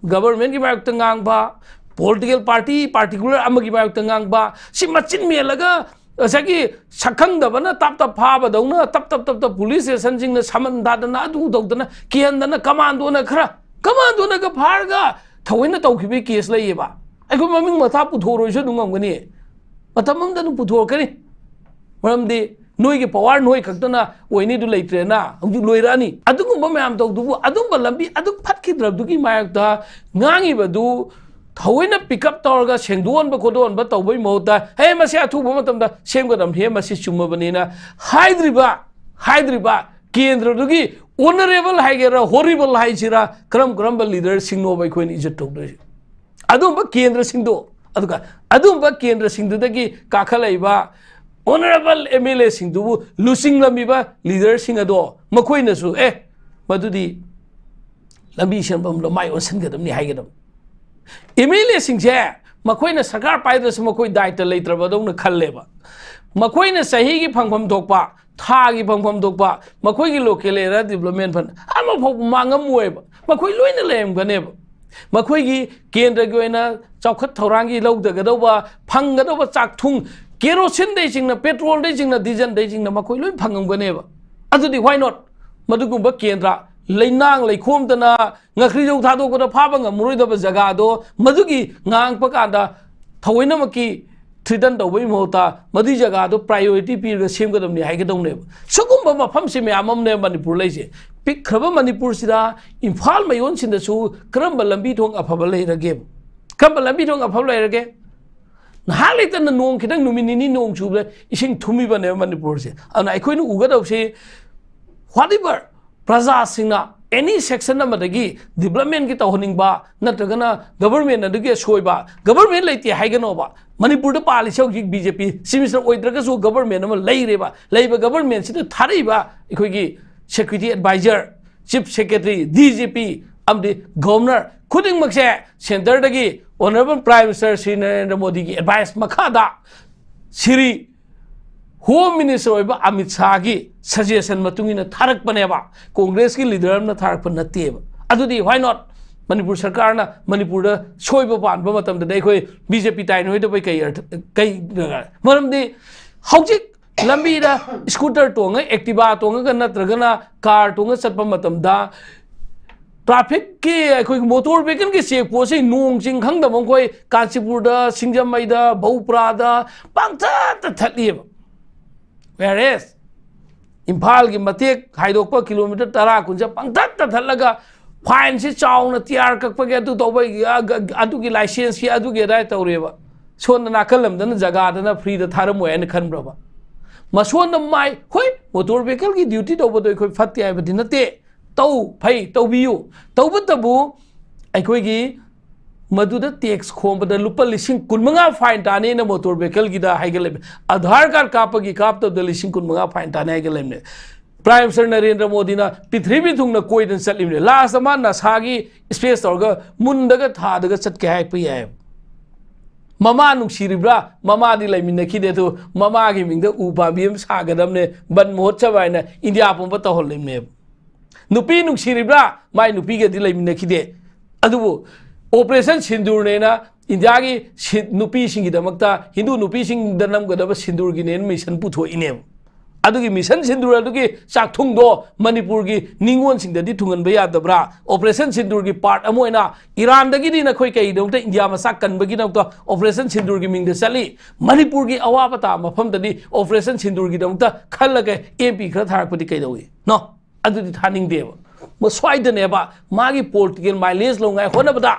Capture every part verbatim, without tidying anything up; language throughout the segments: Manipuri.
ꯒꯕꯔꯃꯦꯟꯒꯤ ꯃꯥꯌꯣꯛꯇ ꯉꯥꯡꯕ, ꯄꯣꯂꯤꯇꯤꯀꯦꯜ ꯄꯥꯔꯇꯤ ꯄꯥꯔꯇꯤꯀꯨꯂꯔ ꯑꯃꯒꯤ ꯃꯥꯌꯣꯛꯇ ꯉꯥꯡꯕ, ꯁꯤ ꯃꯆꯤꯟ ꯃꯦꯜꯂꯒ ꯉꯁꯥꯏꯒꯤ ꯁꯛꯈꯪꯗꯕꯅ ꯇꯞ ꯇꯞ ꯐꯥꯕꯗꯧꯅ ꯇꯞ ꯇꯞ ꯇꯞ ꯇꯞ ꯄꯨꯂꯤꯁ ꯁ꯭ꯇꯦꯁꯟꯁꯤꯡꯅ ꯁꯃꯟ ꯊꯥꯗꯅ ꯑꯗꯨ ꯇꯧꯗꯅ ꯀꯤꯍꯟꯗꯅ ꯀꯃꯥꯟꯗꯣꯅ ꯈꯔ, ꯀꯃꯥꯟꯗꯣꯅꯒ ꯐꯥꯔꯒ ꯊꯑꯣꯏꯅ ꯇꯧꯈꯤꯕꯒꯤ ꯀꯦꯁ ꯂꯩꯌꯦꯕ꯫ ꯑꯩꯈꯣꯏ ꯃꯃꯤꯡ ꯃꯊꯥ ꯄꯨꯊꯣꯛꯑꯔꯣꯏꯁꯨ ꯑꯗꯨꯝ ꯉꯝꯒꯅꯤ꯫ ꯃꯇꯝ ꯑꯃꯗ ꯑꯗꯨꯝ ꯄꯨꯊꯣꯔꯛꯀꯅꯤ꯫ ꯃꯔꯝꯗꯤ ꯅꯣꯏꯒꯤ ꯄꯋꯥꯔ ꯅꯣꯏ ꯈꯛꯇꯅ ꯑꯣꯏꯅꯤꯗꯨ ꯂꯩꯇ꯭ꯔꯦꯅ, ꯍꯧꯖꯤꯛ ꯂꯣꯏꯔꯛꯑꯅꯤ꯫ ꯑꯗꯨꯒꯨꯝꯕ ꯃꯌꯥꯝ ꯇꯧꯗꯨꯕꯨ ꯑꯗꯨꯝꯕ ꯂꯝꯕꯤ ꯑꯗꯨꯝ ꯐꯠꯈꯤꯗ꯭ꯔꯕꯗꯨꯒꯤ ꯃꯥꯌꯣꯛꯇ ꯉꯥꯡꯉꯤꯕꯗꯨ ꯊꯑꯣꯏꯅ ꯄꯤꯛ ꯑꯞ ꯇꯧꯔꯒ ꯁꯦꯡꯗꯣꯛꯍꯟꯕ ꯈꯣꯠꯇꯣꯛꯍꯟꯕ ꯇꯧꯕꯩ ꯃꯍꯨꯠꯇ, "ꯍꯦ, ꯃꯁꯤ ꯑꯊꯨꯕ ꯃꯇꯝꯗ ꯁꯦꯝꯒꯗꯕꯅꯤ, ꯍꯦ, ꯃꯁꯤ ꯆꯨꯝꯃꯕꯅꯤꯅ" ꯍꯥꯏꯗ꯭ꯔꯤꯕ, ꯍꯥꯏꯗ꯭ꯔꯤꯕ ꯀꯦꯟꯗ꯭ꯔꯗꯨꯒꯤ ꯑꯣꯅꯔꯦꯕꯜ ꯍꯥꯏꯒꯦꯔꯥ, ꯍꯣꯔꯤꯕꯜ ꯍꯥꯏꯁꯤꯔꯥ, ꯀꯔꯝ ꯀꯔꯝꯕ ꯂꯤꯗꯔꯁꯤꯡꯅꯣꯕ ꯑꯩꯈꯣꯏꯅ ꯏꯖꯠ ꯇꯧꯗꯣꯏꯁꯦ? ꯑꯗꯨꯝꯕ ꯀꯦꯟꯗ꯭ꯔꯁꯤꯡꯗꯣ, ꯑꯗꯨꯒ ꯑꯗꯨꯝꯕ ꯀꯦꯟꯗ꯭ꯔꯁꯤꯡꯗꯨꯗꯒꯤ ꯀꯥꯈꯠꯂꯛꯏꯕ ꯑꯣꯅꯔꯦꯕꯜ ꯑꯦꯝ ꯑꯦꯜ ꯑꯦꯁꯤꯡꯗꯨꯕꯨ ꯂꯨꯆꯤꯡꯂꯝꯃꯤꯕ ꯂꯤꯗꯔꯁꯤꯡ ꯑꯗꯣ ꯃꯈꯣꯏꯅꯁꯨ, "ꯑꯦ, ꯃꯗꯨꯗꯤ ꯂꯝꯕꯤ ꯁꯦꯝꯐꯝꯗ ꯃꯥꯏ ꯑꯣꯟꯁꯤꯟꯒꯗꯕꯅꯤ" ꯍꯥꯏꯒꯗꯕꯅꯤ꯫ ꯑꯦꯝ ꯑꯦꯜ ꯑꯦꯁꯤꯡꯁꯦ ꯃꯈꯣꯏꯅ ꯁꯔꯀꯥꯔ ꯄꯥꯏꯗ꯭ꯔꯁꯨ ꯃꯈꯣꯏ ꯗꯥꯏꯇ ꯂꯩꯇ꯭ꯔꯕꯗꯧꯅ ꯈꯜꯂꯦꯕ꯫ ꯃꯈꯣꯏꯅ ꯆꯍꯤꯒꯤ ꯐꯪꯐꯝ ꯊꯣꯛꯄ, ꯊꯥꯒꯤ ꯐꯪꯐꯝ ꯊꯣꯛꯄ, ꯃꯈꯣꯏꯒꯤ ꯂꯣꯀꯦꯜ ꯑꯦꯔꯤꯌꯥ ꯗꯤꯕꯂꯞꯃꯦꯟ ꯐꯟ ꯑꯃꯐꯥꯎ ꯃꯥꯡꯉꯝꯃꯣꯏꯕ꯫ ꯃꯈꯣꯏ ꯂꯣꯏꯅ ꯂꯩꯔꯝꯒꯅꯦꯕ꯫ ꯃꯈꯣꯏꯒꯤ ꯀꯦꯟꯗ꯭ꯔꯒꯤ ꯑꯣꯏꯅ ꯆꯥꯎꯈꯠ ꯊꯧꯔꯥꯡꯒꯤ ꯂꯧꯗꯒꯗꯧꯕ, ꯐꯪꯒꯗꯧꯕ ꯆꯥꯛꯊꯨꯡ, ꯀꯦꯔꯣꯁꯤꯟꯗꯩ ꯆꯤꯡꯅ, ꯄꯦꯇ꯭ꯔꯣꯜꯗꯩ ꯆꯤꯡꯅ, ꯗꯤꯖꯜꯗꯩ ꯆꯤꯡꯅ ꯃꯈꯣꯏ ꯂꯣꯏ ꯐꯪꯉꯝꯒꯅꯦꯕ꯫ ꯑꯗꯨꯗꯤ why not? ꯃꯗꯨꯒꯨꯝꯕ ꯀꯦꯟꯗ꯭ꯔ, ꯂꯩꯅꯥꯡ ꯂꯩꯈꯣꯝꯗꯅ ꯉꯥꯀ꯭ꯔꯤꯖꯧ ꯊꯥꯗꯣꯛꯄꯗ ꯐꯥꯕ ꯉꯝꯃꯔꯣꯏꯗꯕ ꯖꯒꯥꯗꯣ ꯃꯗꯨꯒꯤ ꯉꯥꯡꯉꯛꯄ ꯀꯥꯟꯗ ꯊꯑꯣꯏꯅꯃꯛꯀꯤ ꯊ꯭ꯔꯤꯇꯟ ꯇꯧꯕꯒꯤ ꯃꯍꯨꯠꯇ ꯃꯗꯨꯒꯤ ꯖꯒꯥꯗꯣ ꯄ꯭ꯔꯥꯏꯌꯣꯔꯤꯇꯤ ꯄꯤꯔꯒ ꯁꯦꯝꯒꯗꯕꯅꯤ ꯍꯥꯏꯒꯗꯧꯅꯦꯕ꯫ ꯁꯤꯒꯨꯝꯕ ꯃꯐꯝꯁꯤ ꯃꯌꯥꯝ ꯑꯃꯅꯦ ꯃꯅꯤꯄꯨꯔ ꯂꯩꯁꯦ꯫ ꯄꯤꯛꯈ꯭ꯔꯕ ꯃꯅꯤꯄꯨꯔꯁꯤꯗ ꯏꯝꯐꯥꯜ ꯃꯌꯣꯟꯁꯤꯡꯗꯁꯨ ꯀꯔꯝꯕ ꯂꯝꯕꯤ ꯊꯣꯡ ꯑꯐꯕ ꯂꯩꯔꯒꯦ? ꯀꯔꯝꯕ ꯂꯝꯕꯤ ꯊꯣꯡ ꯑꯐꯕ ꯂꯩꯔꯒꯦ? ꯉꯥꯏꯍꯥꯛ ꯂꯩꯇꯅ ꯅꯣꯡ ꯈꯤꯇꯪ, ꯅꯨꯃꯤꯠ ꯅꯤꯅꯤ ꯅꯣꯡ ꯆꯨꯕꯗ ꯏꯁꯤꯡ ꯊꯨꯝꯃꯤꯕꯅꯦꯕ ꯃꯅꯤꯄꯨꯔꯁꯦ꯫ ꯑꯗꯨꯅ ꯑꯩꯈꯣꯏꯅ ꯎꯒꯗꯧꯁꯤ, whatever, ꯄ꯭ꯔꯖꯥꯁꯤꯡꯅ ꯑꯦꯅꯤ ꯁꯦꯛꯁꯟ ꯑꯃꯗꯒꯤ ꯗꯤꯕꯂꯞꯃꯦꯟꯒꯤ ꯇꯧꯍꯟꯅꯤꯡꯕ ꯅꯠꯇ꯭ꯔꯒꯅ ꯒꯕꯔꯃꯦꯟ ꯑꯗꯨꯒꯤ ꯑꯁꯣꯏꯕ, ꯒꯕꯔꯃꯦꯟ ꯂꯩꯇꯦ ꯍꯥꯏꯒꯅꯣꯕ꯫ ꯃꯅꯤꯄꯨꯔꯗ ꯄꯥꯜꯂꯤꯁꯦ ꯍꯧꯖꯤꯛ B J P, chief minister ꯑꯣꯏꯗ꯭ꯔꯒꯁꯨ ꯒꯕꯔꯃꯦꯟ ꯑꯃ ꯂꯩꯔꯦꯕ꯫ ꯂꯩꯕ ꯒꯕꯔꯃꯦꯟꯁꯤꯗ ꯊꯥꯔꯛꯏꯕ ꯑꯩꯈꯣꯏꯒꯤ security adviser, chief secretary, D G P ꯑꯃꯗꯤ ꯒꯕꯔꯅꯔ ꯈꯨꯗꯤꯡꯃꯛꯁꯦ ꯁꯦꯟꯇꯔꯗꯒꯤ honourable prime minister Shri Narendra ꯃꯣꯗꯤꯒꯤ ꯑꯦꯗꯚꯥꯏꯁ ꯃꯈꯥꯗ ꯁ꯭ꯔꯤ ꯍꯣꯝ ꯃꯤꯅꯤꯁꯇꯔ ꯑꯣꯏꯕ ꯑꯃꯤꯠ ꯁꯥꯍꯒꯤ ꯁꯖꯦꯁꯟ ꯃꯇꯨꯡ ꯏꯟꯅ ꯊꯥꯔꯛꯄꯅꯦꯕ, ꯀꯣꯡꯒ꯭ꯔꯦꯁꯀꯤ ꯂꯤꯗꯔ ꯑꯃꯅ ꯊꯥꯔꯛꯄ ꯅꯠꯇꯦꯕ꯫ ꯑꯗꯨꯗꯤ why not? ꯃꯅꯤꯄꯨꯔ ꯁꯔꯀꯥꯔꯅ ꯃꯅꯤꯄꯨꯔꯗ ꯁꯣꯏꯕ ꯄꯥꯟꯕ ꯃꯇꯝꯗꯗꯤ ꯑꯩꯈꯣꯏ ꯕꯤ ꯖꯦ ꯄꯤ ꯇꯥꯏꯅꯣꯏꯗꯕꯩ ꯀꯩ ꯑꯔꯊ-, ꯀꯩ ꯗꯔꯀꯥꯔ? ꯃꯔꯝꯗꯤ ꯍꯧꯖꯤꯛ ꯂꯝꯕꯤꯗ scooter ꯇꯣꯡꯉ, Activa ꯇꯣꯡꯉꯒ ꯅꯠꯇ꯭ꯔꯒꯅ car ꯇꯣꯡꯉ ꯆꯠꯄ ꯃꯇꯝꯗ traffic ꯀꯤ, ꯑꯩꯈꯣꯏꯒꯤ motor vehicle ꯒꯤ check post ꯁꯤ ꯅꯣꯡ ꯆꯤꯡ ꯈꯪꯗꯕ ꯃꯈꯣꯏ ꯀꯥꯟꯆꯤꯄꯨꯔꯗ, ꯁꯤꯡꯖꯃꯩꯗ, ꯕꯧꯄ꯭ꯔꯥꯗ ꯄꯪꯊꯠꯇ ꯊꯠꯂꯤꯑꯕ꯫ Whereas ꯏꯝꯐꯥꯜꯒꯤ ꯃꯇꯦꯛ ꯍꯥꯏꯗꯣꯛꯄ ꯀꯤꯂꯣꯃꯤꯇꯔ ꯇꯔꯥ ꯀꯨꯟꯁꯦ ꯄꯪꯊꯠꯇ ꯊꯠꯂꯒ fine ꯁꯤ ꯆꯥꯎꯅ ꯇꯤꯌꯥꯔ ꯀꯛꯄꯒꯤ ꯑꯗꯨ ꯇꯧꯕꯒꯤ, ꯑ, ꯒ-, ꯑꯗꯨꯒꯤ license ꯀꯤ ꯑꯗꯨꯒꯤ ꯑꯗꯥꯏ ꯇꯧꯔꯦꯕ꯫ ꯁꯣꯝꯗ ꯅꯥꯀꯜ ꯑꯃꯗꯅ ꯖꯒꯥꯗꯅ free ꯗ ꯊꯥꯔꯝꯃꯣꯏ ꯍꯥꯏꯅ ꯈꯟꯕ꯭ꯔꯕ? ꯃꯁꯣꯟꯗ ꯃꯥꯏ, ꯍꯣꯏ, motor vehicle ꯒꯤ duty ꯇꯧꯕꯗꯣ ꯑꯩꯈꯣꯏ ꯐꯠꯇꯦ ꯍꯥꯏꯕꯗꯤ ꯅꯠꯇꯦ꯫ ꯇꯧ, ꯐꯩ, ꯇꯧꯕꯤꯌꯨ꯫ ꯇꯧꯕꯇꯕꯨ ꯑꯩꯈꯣꯏꯒꯤ ꯃꯗꯨꯗ tax ꯈꯣꯝꯕꯗ ꯂꯨꯄꯥ ꯂꯤꯁꯤꯡ ꯀꯨꯟꯃꯉꯥ fine ꯇꯥꯅꯦꯅ motor vehicle ꯒꯤꯗ ꯍꯥꯏꯒꯠꯂꯦ꯫ Aadhaar card ꯀꯥꯞꯄꯒꯤ ꯀꯥꯞꯇꯕꯗ ꯂꯤꯁꯤꯡ ꯀꯨꯟꯃꯉꯥ fine ꯇꯥꯅꯤ ꯍꯥꯏꯒꯠꯂꯦ꯫ Prime Minister ꯅꯔꯦꯟꯗ꯭ꯔ ꯃꯣꯗꯤꯅ ꯄ꯭ꯔꯤꯊꯤꯕꯤ ꯊꯨꯡꯅ ꯀꯣꯏꯗꯅ ꯆꯠꯂꯤꯕꯅꯦ꯫ Last ꯃꯥ ꯅꯁꯥꯒꯤ space ꯇꯧꯔꯒ ꯃꯨꯟꯗꯒ ꯊꯥꯗꯒ ꯆꯠꯀꯦ ꯍꯥꯏꯔꯛꯄ ꯌꯥꯏ꯫ ꯃꯃꯥ ꯅꯨꯡꯁꯤꯔꯤꯕ꯭ꯔꯥ? ꯃꯃꯥꯗꯤ ꯂꯩꯃꯤꯟꯅꯈꯤꯗꯦ꯫ ꯑꯗꯨ ꯃꯃꯥꯒꯤ ꯃꯤꯡꯗ ꯎ ꯄꯥꯝꯕꯤ ꯑꯃ ꯁꯥꯒꯗꯕꯅꯦ, ꯕꯟ ꯃꯍꯣꯠꯁꯕ ꯍꯥꯏꯅ ꯏꯟꯗꯤꯌꯥ ꯄꯨꯝꯕ ꯇꯧꯍꯜꯂꯤꯕꯅꯦꯕ꯫ ꯅꯨꯄꯤ ꯅꯨꯡꯁꯤꯔꯤꯕ꯭ꯔꯥ? ꯃꯥꯏ ꯅꯨꯄꯤꯒꯗꯤ ꯂꯩꯃꯤꯟꯅꯈꯤꯗꯦ꯫ ꯑꯗꯨꯕꯨ Operation ꯁꯤꯟꯗꯨꯔꯅꯦꯅ ꯏꯟꯗꯤꯌꯥꯒꯤ ꯁꯤ-, ꯅꯨꯄꯤꯁꯤꯡꯒꯤꯗꯃꯛꯇ, ꯍꯤꯟꯗꯨ ꯅꯨꯄꯤꯁꯤꯡꯗ ꯅꯝꯒꯗꯕ ꯁꯤꯟꯗꯨꯔꯒꯤꯅꯦꯅ mission ꯄꯨꯊꯣꯛꯏꯅꯦꯕ꯫ ꯑꯗꯨꯒꯤ mission ꯁꯤꯟꯗꯨꯔ ꯑꯗꯨꯒꯤ ꯆꯥꯛꯊꯨꯡꯗꯣ ꯃꯅꯤꯄꯨꯔꯒꯤ ꯅꯤꯉꯣꯜꯁꯤꯡꯗꯗꯤ ꯊꯨꯡꯍꯟꯕ ꯌꯥꯗꯕ꯭ꯔꯥ? Operation ꯁꯤꯟꯗꯨꯔꯒꯤ part ꯑꯃ ꯑꯣꯏꯅ ꯏꯔꯥꯟꯗꯒꯤꯗꯤ ꯅꯈꯣꯏ ꯀꯩꯒꯤꯗꯃꯛꯇ ꯏꯟꯗꯤꯌꯥ ꯃꯆꯥ ꯀꯟꯕꯒꯤꯗꯃꯛꯇ Operation ꯁꯤꯟꯗꯨꯔꯒꯤ ꯃꯤꯡꯗ ꯆꯠꯂꯤ? ꯃꯅꯤꯄꯨꯔꯒꯤ ꯑꯋꯥꯕ ꯇꯥꯕ ꯃꯐꯝꯗꯗꯤ Operation ꯁꯤꯟꯗꯨꯔꯒꯤꯗꯃꯛꯇ ꯈꯜꯂꯒ M P ꯈꯔ ꯊꯥꯔꯛꯄꯗꯤ ꯀꯩꯗꯧꯏ? No꯫ ꯑꯗꯨꯗꯤ ꯊꯥꯅꯤꯡꯗꯦꯕ꯫ ꯃꯁ꯭ꯋꯥꯏꯗꯅꯦꯕ ꯃꯥꯒꯤ political mileage ꯂꯧꯉꯥꯏ ꯍꯣꯠꯅꯕꯗ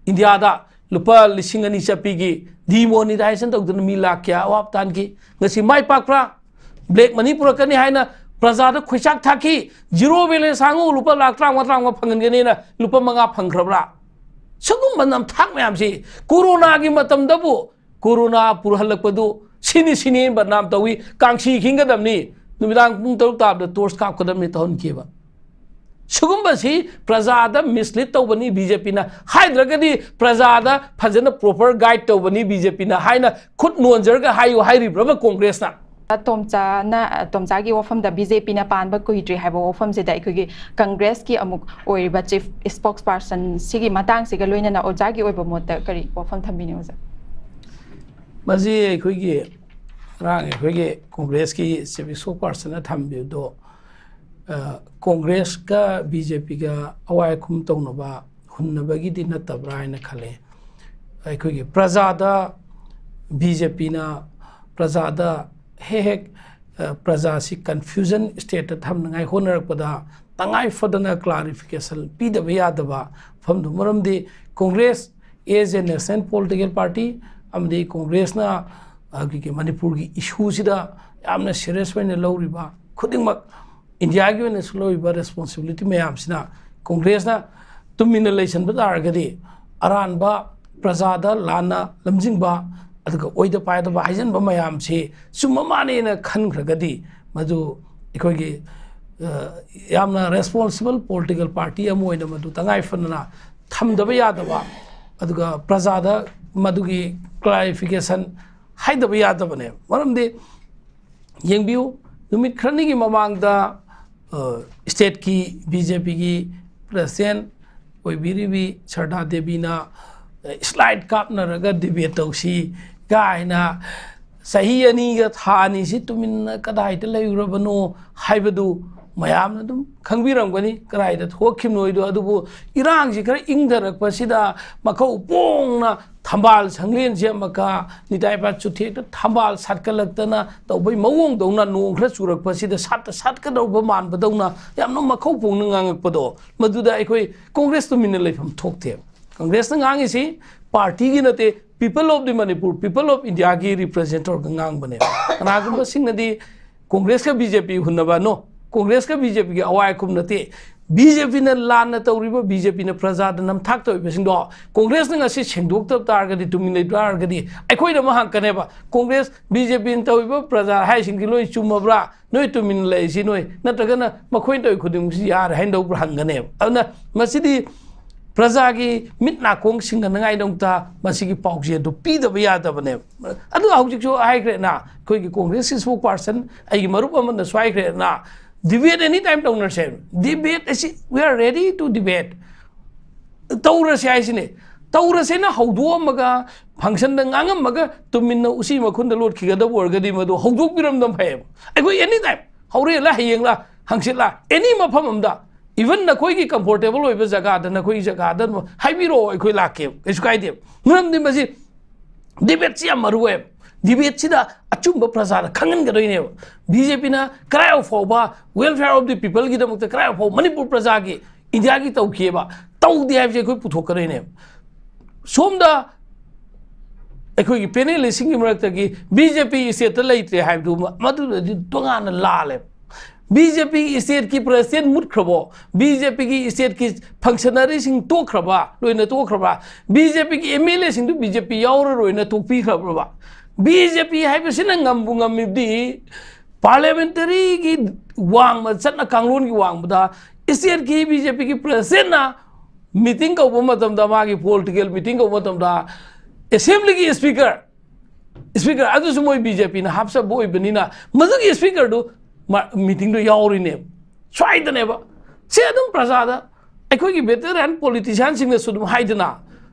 ꯏꯟꯗꯤꯌꯥꯗ ꯂꯨꯄꯥ ꯂꯤꯁꯤꯡ ꯑꯅꯤ ꯆꯠꯄꯤꯒꯤ demonetization ꯇꯧꯗꯅ ꯃꯤ ꯂꯥꯛ ꯀꯌꯥ ꯑꯋꯥꯕ ꯇꯥꯟꯈꯤ꯫ ꯉꯁꯤ ꯃꯥꯏ ꯄꯥꯛꯄ꯭ꯔꯥ? Black money ꯄꯨꯔꯛꯀꯅꯤ ꯍꯥꯏꯅ ꯄ꯭ꯔꯖꯥꯗ ꯈꯣꯏꯆꯥꯛ ꯊꯥꯛꯈꯤ꯫ Zero balance ꯍꯥꯡꯉꯨ, ꯂꯨꯄꯥ ꯂꯥꯛ ꯇꯔꯥꯃꯉꯥ, ꯇꯔꯥꯃꯉꯥ ꯐꯪꯍꯟꯒꯅꯤꯅ ꯂꯨꯄꯥ ꯃꯉꯥ ꯐꯪꯈ꯭ꯔꯕ꯭ꯔꯥ? ꯁꯤꯒꯨꯝꯕ ꯅꯝꯊꯥꯛ ꯃꯌꯥꯝꯁꯤ ꯀꯣꯔꯣꯅꯥꯒꯤ ꯃꯇꯝꯗꯕꯨ ꯀꯣꯔꯣꯅꯥ ꯄꯨꯔꯍꯜꯂꯛꯄꯗꯨ ꯁꯤꯅꯤ ꯁꯤꯅꯤ ꯕꯗꯅꯥꯝ ꯇꯧꯏ, ꯀꯥꯡꯁꯤ ꯈꯤꯡꯒꯗꯕꯅꯤ, ꯅꯨꯃꯤꯗꯥꯡ ꯄꯨꯡ ꯇꯔꯨꯛ ꯇꯥꯕꯗ torch ꯀꯥꯞꯀꯗꯕꯅꯤ ꯇꯧꯍꯟꯈꯤꯕ꯫ ꯁꯤꯒꯨꯝꯕꯁꯤ ꯄ꯭ꯔꯖꯥꯗ mislead ꯇꯧꯕꯅꯤ ꯕꯤ ꯖꯦ ꯄꯤꯅ, ꯍꯥꯏꯗ꯭ꯔꯒꯗꯤ ꯄ꯭ꯔꯖꯥꯗ ꯐꯖꯅ proper guide ꯇꯧꯕꯅꯤ ꯕꯤ ꯖꯦ ꯄꯤꯅ ꯍꯥꯏꯅ ꯈꯨꯠ ꯅꯣꯟꯖꯔꯒ ꯍꯥꯏꯌꯨ ꯍꯥꯏꯔꯤꯕ꯭ꯔꯕ ꯀꯣꯡꯒ꯭ꯔꯦꯁꯅ? ꯇꯣꯝꯆꯥꯅ, ꯇꯣꯝꯆꯥꯒꯤ ꯋꯥꯐꯝꯗ ꯕꯤ ꯖꯦ ꯄꯤꯅ ꯄꯥꯟꯕ ꯀꯨꯏꯗ꯭ꯔꯤ ꯍꯥꯏꯕ ꯋꯥꯐꯝꯁꯤꯗ ꯑꯩꯈꯣꯏꯒꯤ ꯀꯪꯒ꯭ꯔꯦꯁꯀꯤ ꯑꯃꯨꯛ ꯑꯣꯏꯔꯤꯕ ꯆꯤꯐ ꯏꯁꯄꯣꯛꯁ ꯄꯥꯔꯁꯟ ꯁꯤꯒꯤ ꯃꯇꯥꯡꯁꯤꯒ ꯂꯣꯏꯅꯅ ꯑꯣꯖꯥꯒꯤ ꯑꯣꯏꯕ ꯃꯣꯠꯇ ꯀꯔꯤ ꯋꯥꯐꯝ ꯊꯝꯕꯤꯅꯤ ꯑꯣꯖꯥ? ꯃꯁꯤ ꯑꯩꯈꯣꯏꯒꯤ ꯉꯔꯥꯡ ꯑꯩꯈꯣꯏꯒꯤ ꯀꯣꯡꯒ꯭ꯔꯦꯁꯀꯤ ꯆꯤꯐ ꯏꯁꯄꯣꯛꯁ ꯄꯥꯔꯁꯟꯅ ꯊꯝꯕꯤꯕꯗꯣ, ꯑ, ꯀꯣꯡꯒ꯭ꯔꯦꯁꯀ ꯕꯤ ꯖꯦ ꯄꯤꯒ ꯑꯋꯥꯏ ꯑꯈꯨꯝ ꯇꯧꯅꯕ ꯍꯨꯟꯅꯕꯒꯤꯗꯤ ꯅꯠꯇꯕ꯭ꯔꯥ ꯍꯥꯏꯅ ꯈꯜꯂꯦ꯫ ꯑꯩꯈꯣꯏꯒꯤ ꯄ꯭ꯔꯖꯥꯗ ꯕꯤ ꯖꯦ ꯄꯤꯅ ꯄ꯭ꯔꯖꯥꯗ ꯍꯦꯛ ꯍꯦꯛ, ꯑ, ꯄ꯭ꯔꯖꯥꯁꯤ ꯀꯟꯐ꯭ꯌꯨꯖꯟ ꯁ꯭ꯇꯦꯠꯇ ꯊꯝꯅꯉꯥꯏ ꯍꯣꯠꯅꯔꯛꯄꯗ ꯇꯉꯥꯏ ꯐꯗꯅ ꯀ꯭ꯂꯥꯔꯤꯐꯤꯀꯦꯁꯟ ꯄꯤꯗꯕ ꯌꯥꯗꯕ ꯃꯐꯝꯗꯨ, ꯃꯔꯝꯗꯤ Congress as a national political party ꯑꯃꯗꯤ ꯀꯣꯡꯒ꯭ꯔꯦꯁꯅ ꯑꯩꯈꯣꯏꯒꯤ ꯃꯅꯤꯄꯨꯔꯒꯤ ꯏꯁꯨꯁꯤꯗ ꯌꯥꯝꯅ ꯁꯤꯔꯤꯌꯁ ꯑꯣꯏꯅ ꯂꯧꯔꯤꯕ ꯈꯨꯗꯤꯡꯃꯛ, ꯏꯟꯗꯤꯌꯥꯒꯤ ꯑꯣꯏꯅꯁꯨ ꯂꯧꯔꯤꯕ ꯔꯦꯁꯄꯣꯟꯁꯤꯕꯤꯂꯤꯇꯤ ꯃꯌꯥꯝꯁꯤꯅ ꯀꯣꯡꯒ꯭ꯔꯦꯁꯅ ꯇꯨꯃꯤꯟꯅ ꯂꯩꯁꯟꯕ ꯇꯥꯔꯒꯗꯤ ꯑꯔꯥꯟꯕ ꯄ꯭ꯔꯖꯥꯗ ꯂꯥꯟꯅ ꯂꯝꯖꯤꯡꯕ ꯑꯗꯨꯒ ꯑꯣꯏꯗ ꯄꯥꯏꯗꯕ ꯍꯥꯏꯖꯤꯟꯕ ꯃꯌꯥꯝꯁꯤ ꯆꯨꯝꯕ ꯃꯥꯟꯅꯦꯅ ꯈꯟꯈ꯭ꯔꯒꯗꯤ ꯃꯗꯨ ꯑꯩꯈꯣꯏꯒꯤ, ꯑ, ꯌꯥꯝꯅ ꯔꯦꯁꯄꯣꯟꯁꯤꯕꯜ ꯄꯣꯂꯤꯇꯤꯀꯦꯜ ꯄꯥꯔꯇꯤ ꯑꯃ ꯑꯣꯏꯅ ꯃꯗꯨ ꯇꯉꯥꯏ ꯐꯗꯅ ꯊꯝꯗꯕ ꯌꯥꯗꯕ, ꯑꯗꯨꯒ ꯄ꯭ꯔꯖꯥꯗ ꯃꯗꯨꯒꯤ ꯀ꯭ꯂꯥꯔꯤꯐꯤꯀꯦꯁꯟ ꯍꯥꯏꯗꯕ ꯌꯥꯗꯕꯅꯦꯕ꯫ ꯃꯔꯝꯗꯤ ꯌꯦꯡꯕꯤꯌꯨ, ꯅꯨꯃꯤꯠ ꯈꯔꯅꯤꯒꯤ ꯃꯃꯥꯡꯗ, ꯑ, ꯁ꯭ꯇꯦꯠꯀꯤ ꯕꯤ ꯖꯦ ꯄꯤꯒꯤ ꯄ꯭ꯔꯦꯁꯤꯗꯦꯟ ꯑꯣꯏꯕꯤꯔꯤꯕꯤ ꯁꯔꯗꯥ ꯗꯦꯕꯤꯅ, ꯑ, ꯁ꯭ꯂꯥꯏꯗ ꯀꯥꯞꯅꯔꯒ ꯗꯤꯕꯦꯠ ꯇꯧꯁꯤ ꯀꯥꯏꯅ ꯆꯍꯤ ꯑꯅꯤꯒ ꯊꯥ ꯑꯅꯤꯁꯤ ꯇꯨꯃꯤꯟꯅ ꯀꯗꯥꯏꯗ ꯂꯩꯔꯨꯔꯕꯅꯣ ꯍꯥꯏꯕꯗꯨ ꯃꯌꯥꯝꯅ ꯑꯗꯨꯝ ꯈꯪꯕꯤꯔꯝꯒꯅꯤ, ꯀꯗꯥꯏꯗ ꯊꯣꯛꯈꯤꯕꯅꯣ ꯍꯥꯏꯗꯣ꯫ ꯑꯗꯨꯕꯨ ꯏꯔꯥꯡꯁꯤ ꯈꯔ ꯏꯪꯊꯔꯛꯄꯁꯤꯗ ꯃꯈꯧ ꯄꯣꯡꯅ ꯊꯝꯕꯥꯜ ꯁꯪꯂꯦꯟꯁꯦ ꯑꯃꯨꯛꯀ ꯅꯤꯇꯥꯏ ꯄꯥ ꯆꯨꯊꯦꯛꯇ ꯊꯝꯕꯥꯜ ꯁꯥꯠꯀꯠꯂꯛꯇꯅ ꯇꯧꯕꯩ ꯃꯑꯣꯡꯗꯧꯅ, ꯅꯣꯡ ꯈꯔ ꯆꯨꯔꯛꯄꯁꯤꯗ ꯁꯥꯠꯇ ꯁꯥꯠꯀꯗꯧꯕ ꯃꯥꯟꯕꯗꯧꯅ ꯌꯥꯝꯅ ꯃꯈꯧ ꯄꯣꯡꯅ ꯉꯥꯡꯉꯛꯄꯗꯣ, ꯃꯗꯨꯗ ꯑꯩꯈꯣꯏ ꯀꯣꯡꯒ꯭ꯔꯦꯁ ꯇꯨꯃꯤꯟꯅ ꯂꯩꯐꯝ ꯊꯣꯛꯇꯦꯕ꯫ ꯀꯣꯡꯒ꯭ꯔꯦꯁꯅ ꯉꯥꯡꯉꯤꯁꯤ ꯄꯥꯔꯇꯤꯒꯤ ꯅꯠꯇꯦ, People of the Manipur, People of Indiaꯒꯤ ꯔꯤꯄ꯭ꯔꯖꯦꯟ ꯇꯧꯔꯒ ꯉꯥꯡꯕꯅꯦꯕ꯫ ꯀꯅꯥꯒꯨꯝꯕꯁꯤꯡꯅꯗꯤ ꯀꯣꯡꯒ꯭ꯔꯦꯁꯀ ꯕꯤ ꯖꯦ ꯄꯤ ꯍꯨꯟꯅꯕ, ꯅꯣ, ꯀꯣꯡꯒ꯭ꯔꯦꯁꯀ ꯕꯤ ꯖꯦ ꯄꯤꯒꯤ ꯑꯋꯥꯏ ꯑꯈꯨꯝ ꯅꯠꯇꯦ꯫ ꯕꯤ ꯖꯦ ꯄꯤꯅ ꯂꯥꯟꯅ ꯇꯧꯔꯤꯕ, ꯕꯤ ꯖꯦ ꯄꯤꯅ ꯄ꯭ꯔꯖꯥꯗ ꯅꯝꯊꯥꯛ ꯇꯧꯔꯤꯕꯁꯤꯡꯗꯣ ꯀꯣꯡꯒ꯭ꯔꯦꯁꯅ ꯉꯁꯤ ꯁꯦꯡꯗꯣꯛꯇꯕ ꯇꯥꯔꯒꯗꯤ, ꯇꯨꯃꯤꯟ ꯂꯩꯕ ꯇꯥꯔꯒꯗꯤ ꯑꯩꯈꯣꯏꯅ ꯑꯃꯨꯛ ꯍꯪꯉꯛꯀꯅꯦꯕ, ꯀꯣꯡꯒ꯭ꯔꯦꯁ, ꯕꯤ ꯖꯦ ꯄꯤꯅ ꯇꯧꯔꯤꯕ ꯄ꯭ꯔꯖꯥ ꯍꯥꯏꯁꯤꯡꯗꯤ ꯂꯣꯏ ꯆꯨꯝꯃꯕ꯭ꯔꯥ? ꯅꯣꯏ ꯇꯨꯃꯤꯟ ꯂꯩꯔꯤꯁꯤ ꯅꯣꯏ, ꯅꯠꯇ꯭ꯔꯒꯅ ꯃꯈꯣꯏꯅ ꯇꯧꯔꯤ ꯈꯨꯗꯤꯡꯃꯛꯁꯤ ꯌꯥꯔꯦ ꯍꯥꯏꯅ ꯇꯧꯕ꯭ꯔꯥ ꯍꯪꯒꯅꯦꯕ꯫ ꯑꯗꯨꯅ ꯃꯁꯤꯗꯤ ꯄ꯭ꯔꯖꯥꯒꯤ ꯃꯤꯠ ꯅꯥꯀꯣꯡ ꯁꯤꯡꯅꯅꯉꯥꯏꯗꯃꯛꯇ ꯃꯁꯤꯒꯤ ꯄꯥꯎꯖꯦꯜꯗꯨ ꯄꯤꯗꯕ ꯌꯥꯗꯕꯅꯦꯕ꯫ ꯑꯗꯨꯒ ꯍꯧꯖꯤꯛꯁꯨ ꯍꯥꯏꯈ꯭ꯔꯦꯅ, ꯑꯩꯈꯣꯏꯒꯤ ꯀꯣꯡꯒ꯭ꯔꯦꯁꯀꯤ spokesperson ꯑꯩꯒꯤ ꯃꯔꯨꯞ ꯑꯃꯅꯁꯨ ꯍꯥꯏꯈ꯭ꯔꯦꯅ, debate any time ꯇꯧꯅꯔꯁꯦ꯫ Debate ꯑꯁꯤ, we are ready to debate꯫ ꯇꯧꯔꯁꯦ ꯍꯥꯏꯁꯤꯅꯦ꯫ ꯇꯧꯔꯁꯦꯅ ꯍꯧꯗꯣꯛꯑꯝꯃꯒ, functionꯗ ꯉꯥꯡꯉꯝꯃꯒ ꯇꯨꯃꯤꯟꯅ ꯎꯆꯤ ꯃꯈꯨꯟꯗ ꯂꯣꯠꯈꯤꯒꯗꯕ ꯑꯣꯏꯔꯒꯗꯤ ꯃꯗꯨ ꯍꯧꯗꯣꯛꯄꯤꯔꯝꯗꯅ ꯐꯩꯌꯦꯕ꯫ ꯑꯩꯈꯣꯏ any time, ꯍꯣꯔꯦꯟꯂ ꯍꯌꯦꯡꯂ ꯍꯪꯆꯤꯠꯂ, any ꯃꯐꯝ ꯑꯃꯗ, even ꯅꯈꯣꯏꯒꯤ comfortable ꯑꯣꯏꯕ ꯖꯒꯥꯗ, ꯅꯈꯣꯏꯒꯤ ꯖꯒꯥꯗ ꯑꯗꯨꯝ ꯍꯥꯏꯕꯤꯔꯛꯑꯣ, ꯑꯩꯈꯣꯏ ꯂꯥꯛꯀꯦꯕ, ꯀꯩꯁꯨ ꯀꯥꯏꯗꯦꯕ꯫ ꯃꯔꯝꯗꯤ ꯃꯁꯤ debateꯁꯤ ꯌꯥꯝ ꯃꯔꯨ ꯑꯣꯏꯌꯦꯕ꯫ Debateꯁꯤꯗ ꯑꯆꯨꯝꯕ ꯄ꯭ꯔꯖꯥꯗ ꯈꯪꯍꯟꯒꯗꯣꯏꯅꯦꯕ꯫ BJPꯅ ꯀꯗꯥꯏ ꯐꯥꯎꯕ welfare of the peopleꯒꯤꯗꯃꯛꯇ, ꯀꯗꯥꯏ ꯐꯥꯎꯕ ꯃꯅꯤꯄꯨꯔ ꯄ꯭ꯔꯖꯥꯒꯤ, ꯏꯟꯗꯤꯌꯥꯒꯤ ꯇꯧꯈꯤꯑꯕ, ꯇꯧꯗꯦ ꯍꯥꯏꯕꯁꯦ ꯑꯩꯈꯣꯏ ꯄꯨꯊꯣꯛꯀꯗꯣꯏꯅꯦꯕ꯫ ꯁꯣꯝꯗ ꯑꯩꯈꯣꯏꯒꯤ panelistꯁꯤꯡꯒꯤ ꯃꯔꯛꯇꯒꯤ BJP stateꯇ ꯂꯩꯇ꯭ꯔꯦ ꯍꯥꯏꯕꯗꯨ, ꯃ-, ꯃꯗꯨꯗꯗꯤ ꯇꯣꯉꯥꯟꯅ ꯂꯥꯜꯂꯦꯕ꯫ BJP stateꯀꯤ president ꯃꯨꯠꯈ꯭ꯔꯕꯣ? BJPꯒꯤ stateꯀꯤ functionaryꯁꯤꯡ ꯇꯣꯛꯈ꯭ꯔꯕ, ꯂꯣꯏꯅ ꯇꯣꯛꯈ꯭ꯔꯕ? BJPꯒꯤ MLAꯁꯤꯡꯗꯨ BJP ꯌꯥꯎꯔꯔꯣꯏꯅ ꯇꯣꯛꯄꯤꯈ꯭ꯔꯕ꯭ꯔꯕ? BJP ꯍꯥꯏꯕꯁꯤꯅ ꯉꯝꯕꯨ ꯉꯝꯃꯤꯕꯗꯤ, parliamentaryꯒꯤ ꯋꯥꯡꯃ, ꯆꯠꯅ ꯀꯥꯡꯂꯣꯟꯒꯤ ꯋꯥꯡꯃꯗ stateꯀꯤ BJPꯒꯤ presidentꯅ meeting ꯀꯧꯕ ꯃꯇꯝꯗ, ꯃꯥꯒꯤ political meeting ꯀꯧꯕ ꯃꯇꯝꯗ, assemblyꯒꯤ speaker, speaker ꯑꯗꯨꯁꯨ ꯃꯣꯏ BJPꯅ ꯍꯥꯞꯆꯕ ꯑꯣꯏꯕꯅꯤꯅ, ꯃꯗꯨꯒꯤ speakerꯗꯨ ꯃꯥ meetingꯗꯨ ꯌꯥꯎꯔꯤꯅꯦꯕ, ꯁ꯭ꯋꯥꯏꯗꯅꯦꯕ꯫ ꯁꯤ ꯑꯗꯨꯝ ꯄ꯭ꯔꯖꯥꯗ, ꯑꯩꯈꯣꯏꯒꯤ veteran politicianꯁꯤꯡꯅꯁꯨ ꯑꯗꯨꯝ ꯍꯥꯏꯗꯅ,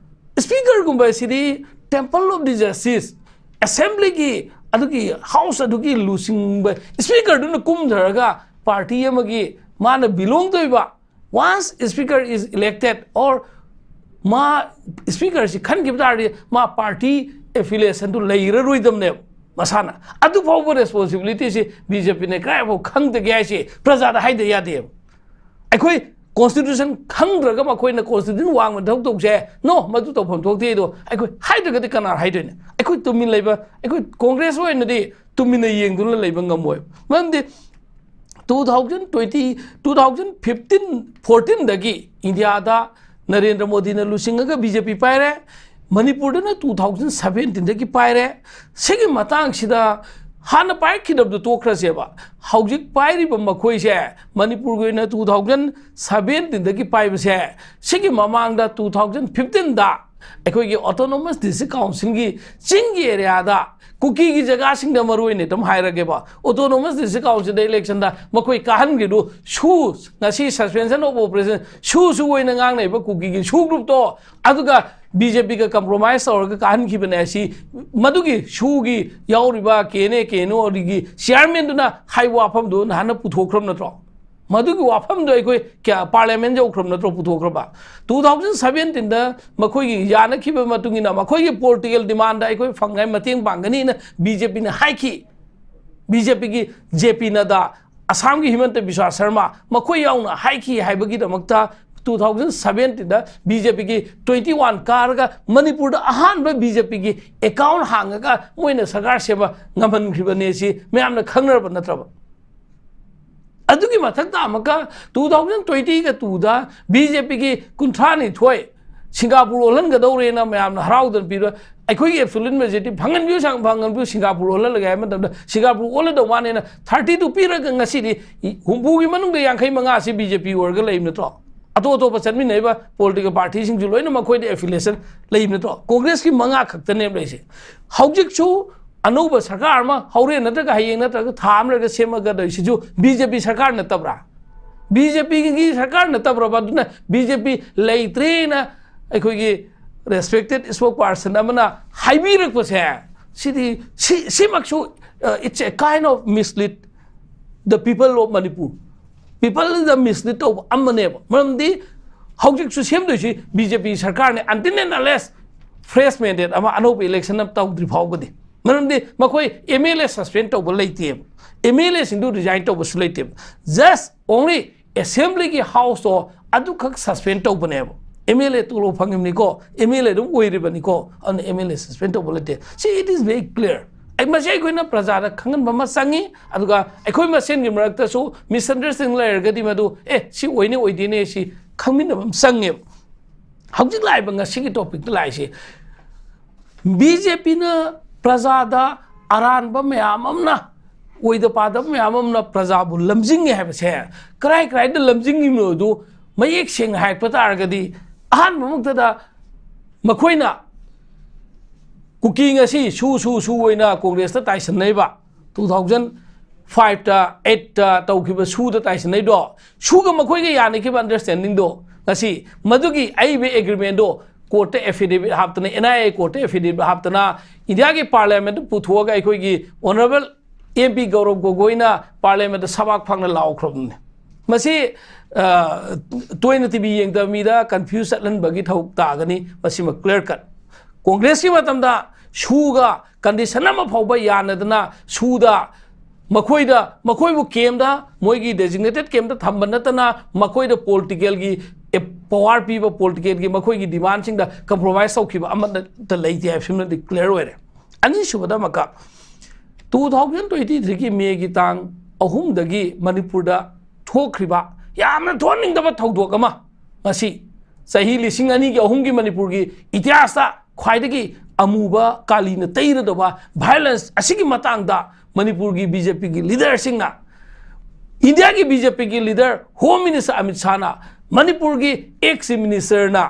speakerꯒꯨꯝꯕ ꯑꯁꯤꯗꯤ temple of the justice, assemblyꯒꯤ ꯑꯗꯨꯒꯤ house ꯑꯗꯨꯒꯤ ꯂꯨꯆꯤꯡꯕ speakerꯗꯨꯅ ꯀꯨꯝꯊꯔꯒ party ꯑꯃꯒꯤ ꯃꯥꯅ belong ꯇꯧꯔꯤꯕ, once speaker is elected or ꯃꯥ speakerꯁꯤ ꯈꯟꯈꯤꯕ ꯇꯥꯔꯗꯤ ꯃꯥ party affiliationꯗꯨ ꯂꯩꯔꯔꯣꯏꯗꯕꯅꯦꯕ ꯃꯁꯥꯅ꯫ ꯑꯗꯨ ꯐꯥꯎꯕ responsibilityꯁꯤ BJPꯅ ꯀꯗꯥꯏꯐꯥꯎ ꯈꯪꯗꯒꯦ ꯍꯥꯏꯁꯤ ꯄ꯭ꯔꯖꯥꯗ ꯍꯥꯏꯗ ꯌꯥꯗꯦꯕ꯫ ꯑꯩꯈꯣꯏ constitution ꯈꯪꯗ꯭ꯔꯒ ꯃꯈꯣꯏꯅ constitution ꯋꯥꯡꯃ ꯊꯕꯛ ꯇꯧꯁꯦ, no, ꯃꯗꯨ ꯇꯧꯐꯝ ꯊꯣꯛꯇꯦ ꯑꯗꯣ ꯑꯩꯈꯣꯏ ꯍꯥꯏꯗ꯭ꯔꯒꯗꯤ ꯀꯅꯥꯅ ꯍꯥꯏꯗꯣꯏꯅꯣ? ꯑꯩꯈꯣꯏ ꯇꯨꯃꯤꯟ ꯂꯩꯕ, ꯑꯩꯈꯣꯏ ꯀꯣꯡꯒ꯭ꯔꯦꯁ ꯑꯣꯏꯅꯗꯤ ꯇꯨꯃꯤꯟꯅ ꯌꯦꯡꯗꯨꯅ ꯂꯩꯕ ꯉꯝꯃꯣꯏ꯫ ꯃꯔꯝꯗꯤ two thousand twenty, two thousand fifteen fourteenꯗꯒꯤ ꯏꯟꯗꯤꯌꯥꯗ ꯅꯔꯦꯟꯗ꯭ꯔ ꯃꯣꯗꯤꯅ ꯂꯨꯆꯤꯡꯉꯒ BJP ꯄꯥꯏꯔꯦ, ꯃꯅꯤꯄꯨꯔꯗꯅ two thousand seventeenꯗꯒꯤ ꯄꯥꯏꯔꯦ꯫ ꯁꯤꯒꯤ ꯃꯇꯥꯡꯁꯤꯗ ꯍꯥꯟꯅ ꯄꯥꯏꯔꯛꯈꯤꯗꯕꯗꯨ ꯇꯣꯛꯈ꯭ꯔꯁꯦꯕ꯫ ꯍꯧꯖꯤꯛ ꯄꯥꯏꯔꯤꯕ ꯃꯈꯣꯏꯁꯦ, ꯃꯅꯤꯄꯨꯔꯒꯤ ꯑꯣꯏꯅ two thousand seventeenꯗꯒꯤ ꯄꯥꯏꯕꯁꯦ, ꯁꯤꯒꯤ ꯃꯃꯥꯡꯗ two thousand fifteenꯗ ꯑꯩꯈꯣꯏꯒꯤ Autonomous District Councilꯒꯤ ꯆꯤꯡꯒꯤ areaꯗ, ꯀꯨꯀꯤꯒꯤ ꯖꯒꯥꯁꯤꯡꯗ ꯃꯔꯨ ꯑꯣꯏꯅ ꯑꯗꯨꯝ ꯍꯥꯏꯔꯒꯦꯕ, Autonomous District Councilꯗ electionꯗ ꯃꯈꯣꯏ ꯀꯥꯍꯟꯈ꯭ꯔꯤꯗꯨ ꯁꯨ, ꯉꯁꯤ suspension of operation, ꯁꯨ ꯁꯨ ꯑꯣꯏꯅ ꯉꯥꯡꯅꯔꯤꯕ ꯀꯨꯀꯤꯒꯤ ꯁꯨ groupꯇꯣ, ꯑꯗꯨꯒ BJPꯒ compromise ꯇꯧꯔꯒ ꯀꯥꯍꯟꯈꯤꯕꯅꯦ꯫ ꯑꯁꯤ ꯃꯗꯨꯒꯤ ꯁꯨꯒꯤ ꯌꯥꯎꯔꯤꯕ KNA, KNOꯒꯤ chairmanꯗꯨꯅ ꯍꯥꯏꯕ ꯋꯥꯐꯝꯗꯨ ꯅꯍꯥꯟꯅ ꯄꯨꯊꯣꯛꯈ꯭ꯔꯕ ꯅꯠꯇ꯭ꯔꯣ? ꯃꯗꯨꯒꯤ ꯋꯥꯐꯝꯗꯣ ꯑꯩꯈꯣꯏ ꯀꯌꯥ parliament ꯌꯧꯈ꯭ꯔꯕ ꯅꯠꯇ꯭ꯔꯣ ꯄꯨꯊꯣꯛꯈ꯭ꯔꯕ? Two thousand seventeenꯗ ꯃꯈꯣꯏꯒꯤ ꯌꯥꯅꯈꯤꯕ ꯃꯇꯨꯡ ꯏꯟꯅ ꯃꯈꯣꯏꯒꯤ political demandꯗ ꯑꯩꯈꯣꯏ ꯐꯪꯉꯥꯏ ꯃꯇꯦꯡ ꯄꯥꯡꯒꯅꯤꯅ BJPꯅ ꯍꯥꯏꯈꯤ꯫ BJPꯒꯤ JP Nadda, ꯑꯁꯥꯝꯒꯤ ꯍꯤꯃꯟꯇ ꯕꯤꯁ꯭ꯋꯥ ꯁꯔꯃ, ꯃꯈꯣꯏ ꯌꯥꯎꯅ ꯍꯥꯏꯈꯤ ꯍꯥꯏꯕꯒꯤꯗꯃꯛꯇ two thousand seventeenꯗ BJPꯒꯤ twenty one ꯀꯥꯔꯒ ꯃꯅꯤꯄꯨꯔꯗ ꯑꯍꯥꯟꯕ BJPꯒꯤ account ꯍꯥꯡꯉꯒ ꯃꯣꯏꯅ ꯁꯔꯀꯥꯔ ꯁꯦꯝꯕ ꯉꯝꯍꯟꯈ꯭ꯔꯤꯕꯅꯦ, ꯁꯤ ꯃꯌꯥꯝꯅ ꯈꯪꯅꯔꯕ ꯅꯠꯇ꯭ꯔꯕ? ꯑꯗꯨꯒꯤ ꯃꯊꯛꯇ ꯑꯃꯨꯛꯀ two thousand twenty-twoꯗ BJPꯒꯤ ꯀꯨꯟꯊ꯭ꯔꯥ ꯅꯤꯊꯣꯏ ꯁꯤꯡꯒꯥꯄꯨꯔ ꯑꯣꯜꯍꯟꯒꯗꯧꯔꯦꯅ ꯃꯌꯥꯝꯅ ꯍꯔꯥꯎꯗꯅ ꯄꯤꯕ, ꯑꯩꯈꯣꯏꯒꯤ absolute majority ꯐꯪꯍꯟꯕꯤꯌꯨ, ꯁꯥꯡ ꯐꯪꯍꯟꯕꯤꯌꯨ, ꯁꯤꯡꯒꯥꯄꯨꯔ ꯑꯣꯜꯍꯜꯂꯒꯦ ꯍꯥꯏꯕ ꯃꯇꯝꯗ ꯁꯤꯡꯒꯥꯄꯨꯔ ꯑꯣꯜꯂꯗꯧ ꯃꯥꯅꯦꯅ thirty two ꯄꯤꯔꯒ ꯉꯁꯤꯗꯤ ꯍꯨꯝꯐꯨꯒꯤ ꯃꯅꯨꯡꯗ ꯌꯥꯡꯈꯩ ꯃꯉꯥꯁꯤ BJP ꯑꯣꯏꯔꯒ ꯂꯩꯕ ꯅꯠꯇ꯭ꯔꯣ? ꯑꯇꯣꯞ ꯑꯇꯣꯞꯄ ꯆꯠꯃꯤꯟꯅꯔꯤꯕ political partyꯁꯤꯡꯁꯨ ꯂꯣꯏꯅ ꯃꯈꯣꯏꯗ affiliation ꯂꯩꯕ ꯅꯠꯇ꯭ꯔꯣ? Congressꯀꯤ ꯃꯉꯥ ꯈꯛꯇꯅꯦꯕ ꯂꯩꯁꯦ꯫ ꯍꯧꯖꯤꯛꯁꯨ ꯑꯅꯧꯕ ꯁꯔꯀꯥꯔ ꯑꯃ ꯍꯧꯔꯦꯟ ꯅꯠꯇ꯭ꯔꯒ ꯍꯌꯦꯡ ꯅꯠꯇ꯭ꯔꯒ ꯊꯥ ꯑꯃ ꯂꯩꯔꯒ ꯁꯦꯝꯃꯒꯗꯧꯔꯤꯁꯤꯁꯨ BJP ꯁꯔꯀꯥꯔ ꯅꯠꯇꯕ꯭ꯔꯥ? BJPꯒꯤ ꯁꯔꯀꯥꯔ ꯅꯠꯇꯕ꯭ꯔꯕ? ꯑꯗꯨꯅ BJP ꯂꯩꯇ꯭ꯔꯦꯅ ꯑꯩꯈꯣꯏꯒꯤ respected spokesperson ꯑꯃꯅ ꯍꯥꯏꯕꯤꯔꯛꯄꯁꯦ, ꯁꯤꯗꯤ, ꯁꯤ, ꯁꯤꯃꯛꯁꯨ, uh, it's a kind of mislead the people of Manipur. People the mislead ꯇꯧꯕ ꯑꯃꯅꯦꯕ꯫ ꯃꯔꯝꯗꯤ ꯍꯧꯖꯤꯛꯁꯨ ꯁꯦꯝꯗꯣꯏꯁꯤ BJP ꯁꯔꯀꯥꯔꯅꯦ, until and unless fresh mandate ꯑꯃ, ꯑꯅꯧꯕ election ꯑꯃ ꯇꯧꯗ꯭ꯔꯤ ꯐꯥꯎꯕꯗꯤ꯫ ꯃꯔꯝꯗꯤ ꯃꯈꯣꯏ MLA suspend ꯇꯧꯕ ꯂꯩꯇꯦꯕ, MLAꯁꯤꯡꯗꯨ resign ꯇꯧꯕꯁꯨ ꯂꯩꯇꯦꯕ꯫ Just only assemblyꯒꯤ houseꯇꯣ ꯑꯗꯨꯈꯛ suspend ꯇꯧꯕꯅꯦꯕ꯫ MLA ꯇꯣꯂꯣꯞ ꯐꯪꯉꯤꯕꯅꯤꯀꯣ, MLA ꯑꯗꯨꯝ ꯑꯣꯏꯔꯤꯕꯅꯤꯀꯣ, ꯑꯗꯨꯅ MLA suspend ꯇꯧꯕ ꯂꯩꯇꯦ꯫ ꯁꯤ, it is very clear꯫ ꯑꯩ, ꯃꯁꯤ ꯑꯩꯈꯣꯏꯅ ꯄ꯭ꯔꯖꯥꯗ ꯈꯪꯍꯟꯕ ꯑꯃ ꯆꯪꯉꯤ, ꯑꯗꯨꯒ ꯑꯩꯈꯣꯏ ꯃꯁꯦꯟꯒꯤ ꯃꯔꯛꯇꯁꯨ misunderstanding ꯂꯩꯔꯒꯗꯤ ꯃꯗꯨ, "ꯑꯦ, ꯁꯤ ꯑꯣꯏꯅꯤ ꯑꯣꯏꯗꯦꯅꯦ" ꯁꯤ ꯈꯪꯃꯤꯟꯅꯕ ꯑꯃ ꯆꯪꯉꯦꯕ꯫ ꯍꯧꯖꯤꯛ ꯂꯥꯛꯏꯕ ꯉꯁꯤꯒꯤ topicꯇ ꯂꯥꯛꯏꯁꯤ, BJPꯅ ꯄ꯭ꯔꯖꯥꯗ ꯑꯔꯥꯟꯕ ꯃꯌꯥꯝ ꯑꯃꯅ, ꯑꯣꯏꯗ ꯄꯥꯗꯕ ꯃꯌꯥꯝ ꯑꯃꯅ ꯄ꯭ꯔꯖꯥꯕꯨ ꯂꯝꯖꯤꯡꯉꯦ ꯍꯥꯏꯕꯁꯦ ꯀꯔꯥꯏ ꯀꯔꯥꯏꯗ ꯂꯝꯖꯤꯡꯉꯤꯕꯅꯣ ꯑꯗꯨ ꯃꯌꯦꯛ ꯁꯦꯡꯅ ꯍꯥꯏꯔꯛꯄ ꯇꯥꯔꯒꯗꯤ, ꯑꯍꯥꯟꯕꯃꯛꯇꯗ ꯃꯈꯣꯏꯅ ꯀꯨꯀꯤ ꯉꯁꯤ ꯁꯨ ꯁꯨ ꯁꯨ ꯑꯣꯏꯅ ꯀꯣꯡꯒ꯭ꯔꯦꯁꯇ ꯇꯥꯏꯁꯟꯅꯩꯕ, ꯇꯨ ꯊꯥꯎꯖꯟ ꯐꯥꯏꯚꯇ ꯑꯩꯠꯇ ꯇꯧꯈꯤꯕ ꯁꯨꯗ ꯇꯥꯏꯁꯟꯅꯩꯗꯣ, ꯁꯨꯒ ꯃꯈꯣꯏꯒ ꯌꯥꯅꯈꯤꯕ ꯑꯟꯗꯔꯁ꯭ꯇꯦꯟꯗꯤꯡꯗꯣ, ꯉꯁꯤ ꯃꯗꯨꯒꯤ ꯑꯏꯕ ꯑꯦꯒ꯭ꯔꯤꯃꯦꯟꯗꯣ ꯀꯣꯔꯠꯇ ꯑꯦꯐꯤꯗꯦꯚꯤꯠ ꯍꯥꯞꯇꯅ, ꯑꯦꯟ ꯑꯥꯏ ꯑꯦ ꯀꯣꯔꯠꯇ ꯑꯦꯐꯤꯗꯦꯚꯤꯠ ꯍꯥꯞꯇꯅ, ꯏꯟꯗꯤꯌꯥꯒꯤ ꯄꯥꯔꯂꯤꯌꯥꯃꯦꯟꯠꯇ ꯄꯨꯊꯣꯛꯑꯒ ꯑꯩꯈꯣꯏꯒꯤ ꯑꯣꯅꯔꯦꯕꯜ ꯑꯦꯝ ꯄꯤ ꯒꯧꯔꯕ ꯒꯣꯒꯣꯏꯅ ꯄꯥꯔꯂꯤꯌꯥꯃꯦꯟꯠꯇ ꯁꯕꯥꯛ ꯐꯪꯅ ꯂꯥꯎꯈ꯭ꯔꯕꯅꯤ꯫ ꯃꯁꯤ, ꯑ, ꯇꯣꯏꯅ ꯇꯤ ꯚꯤ ꯌꯦꯡꯗꯕ ꯃꯤꯗ ꯀꯟꯐ꯭ꯌꯨꯁ ꯆꯠꯍꯟꯕꯒꯤ ꯊꯕꯛ ꯇꯥꯒꯅꯤ꯫ ꯃꯁꯤꯃ ꯀ꯭ꯂꯤꯌꯔ ꯀꯠ꯫ ꯀꯣꯡꯒ꯭ꯔꯦꯁꯀꯤ ꯃꯇꯝꯗ ꯁꯨꯒ ꯀꯟꯗꯤꯁꯟ ꯑꯃ ꯐꯥꯎꯕ ꯌꯥꯅꯗꯅ ꯁꯨꯗ ꯃꯈꯣꯏꯗ, ꯃꯈꯣꯏꯕꯨ ꯀꯦꯝꯗ, ꯃꯣꯏꯒꯤ ꯗꯦꯖꯤꯒꯅꯦꯇꯦꯗ ꯀꯦꯝꯗ ꯊꯝꯕ ꯅꯠꯇꯅ ꯃꯈꯣꯏꯗ ꯄꯣꯂꯤꯇꯤꯀꯦꯜꯒꯤ ꯄꯋꯥꯔ ꯄꯤꯕ, ꯄꯣꯂꯤꯇꯤꯀꯦꯜꯒꯤ ꯃꯈꯣꯏꯒꯤ ꯗꯤꯃꯥꯟꯁꯤꯡꯗ ꯀꯝꯄ꯭ꯔꯣꯃꯥꯏꯁ ꯇꯧꯈꯤꯕ ꯑꯃꯠꯇ ꯂꯩꯇꯦ ꯍꯥꯏꯕꯁꯤꯃꯗꯤ ꯀ꯭ꯂꯤꯌꯔ ꯑꯣꯏꯔꯦ꯫ ꯑꯅꯤꯁꯨꯕꯗ ꯑꯃꯨꯛꯀ ꯇꯨ ꯊꯥꯎꯖꯟ ꯇ꯭ꯋꯦꯟꯇꯤ ꯊ꯭ꯔꯤꯒꯤ ꯃꯦꯒꯤ ꯇꯥꯡ ꯑꯍꯨꯝꯗꯒꯤ ꯃꯅꯤꯄꯨꯔꯗ ꯊꯣꯛꯈ꯭ꯔꯤꯕ ꯌꯥꯝꯅ ꯊꯣꯛꯍꯟꯅꯤꯡꯗꯕ ꯊꯧꯗꯣꯛ ꯑꯃ, ꯉꯁꯤ ꯆꯍꯤ ꯂꯤꯁꯤꯡ ꯑꯅꯤꯒꯤ ꯑꯍꯨꯝꯒꯤ ꯃꯅꯤꯄꯨꯔꯒꯤ ꯏꯇꯤꯍꯥꯁꯇ ꯈ꯭ꯋꯥꯏꯗꯒꯤ ꯑꯃꯨꯕ ꯀꯥꯂꯤꯅ ꯇꯩꯔꯗꯧꯕ ꯚꯥꯏꯑꯣꯂꯦꯟꯁ ꯑꯁꯤꯒꯤ ꯃꯇꯥꯡꯗ ꯃꯅꯤꯄꯨꯔꯒꯤ ꯕꯤ ꯖꯦ ꯄꯤꯒꯤ ꯂꯤꯗꯔꯁꯤꯡꯅ, ꯏꯟꯗꯤꯌꯥꯒꯤ ꯕꯤ ꯖꯦ ꯄꯤꯒꯤ ꯂꯤꯗꯔ ꯍꯣꯝ ꯃꯤꯅꯤꯁꯇꯔ ꯑꯃꯤꯠ ꯁꯥꯍꯅ ꯃꯅꯤꯄꯨꯔꯒꯤ ꯑꯦꯛꯁ ꯆꯤꯐ ꯃꯤꯅꯤꯁꯇꯔꯅ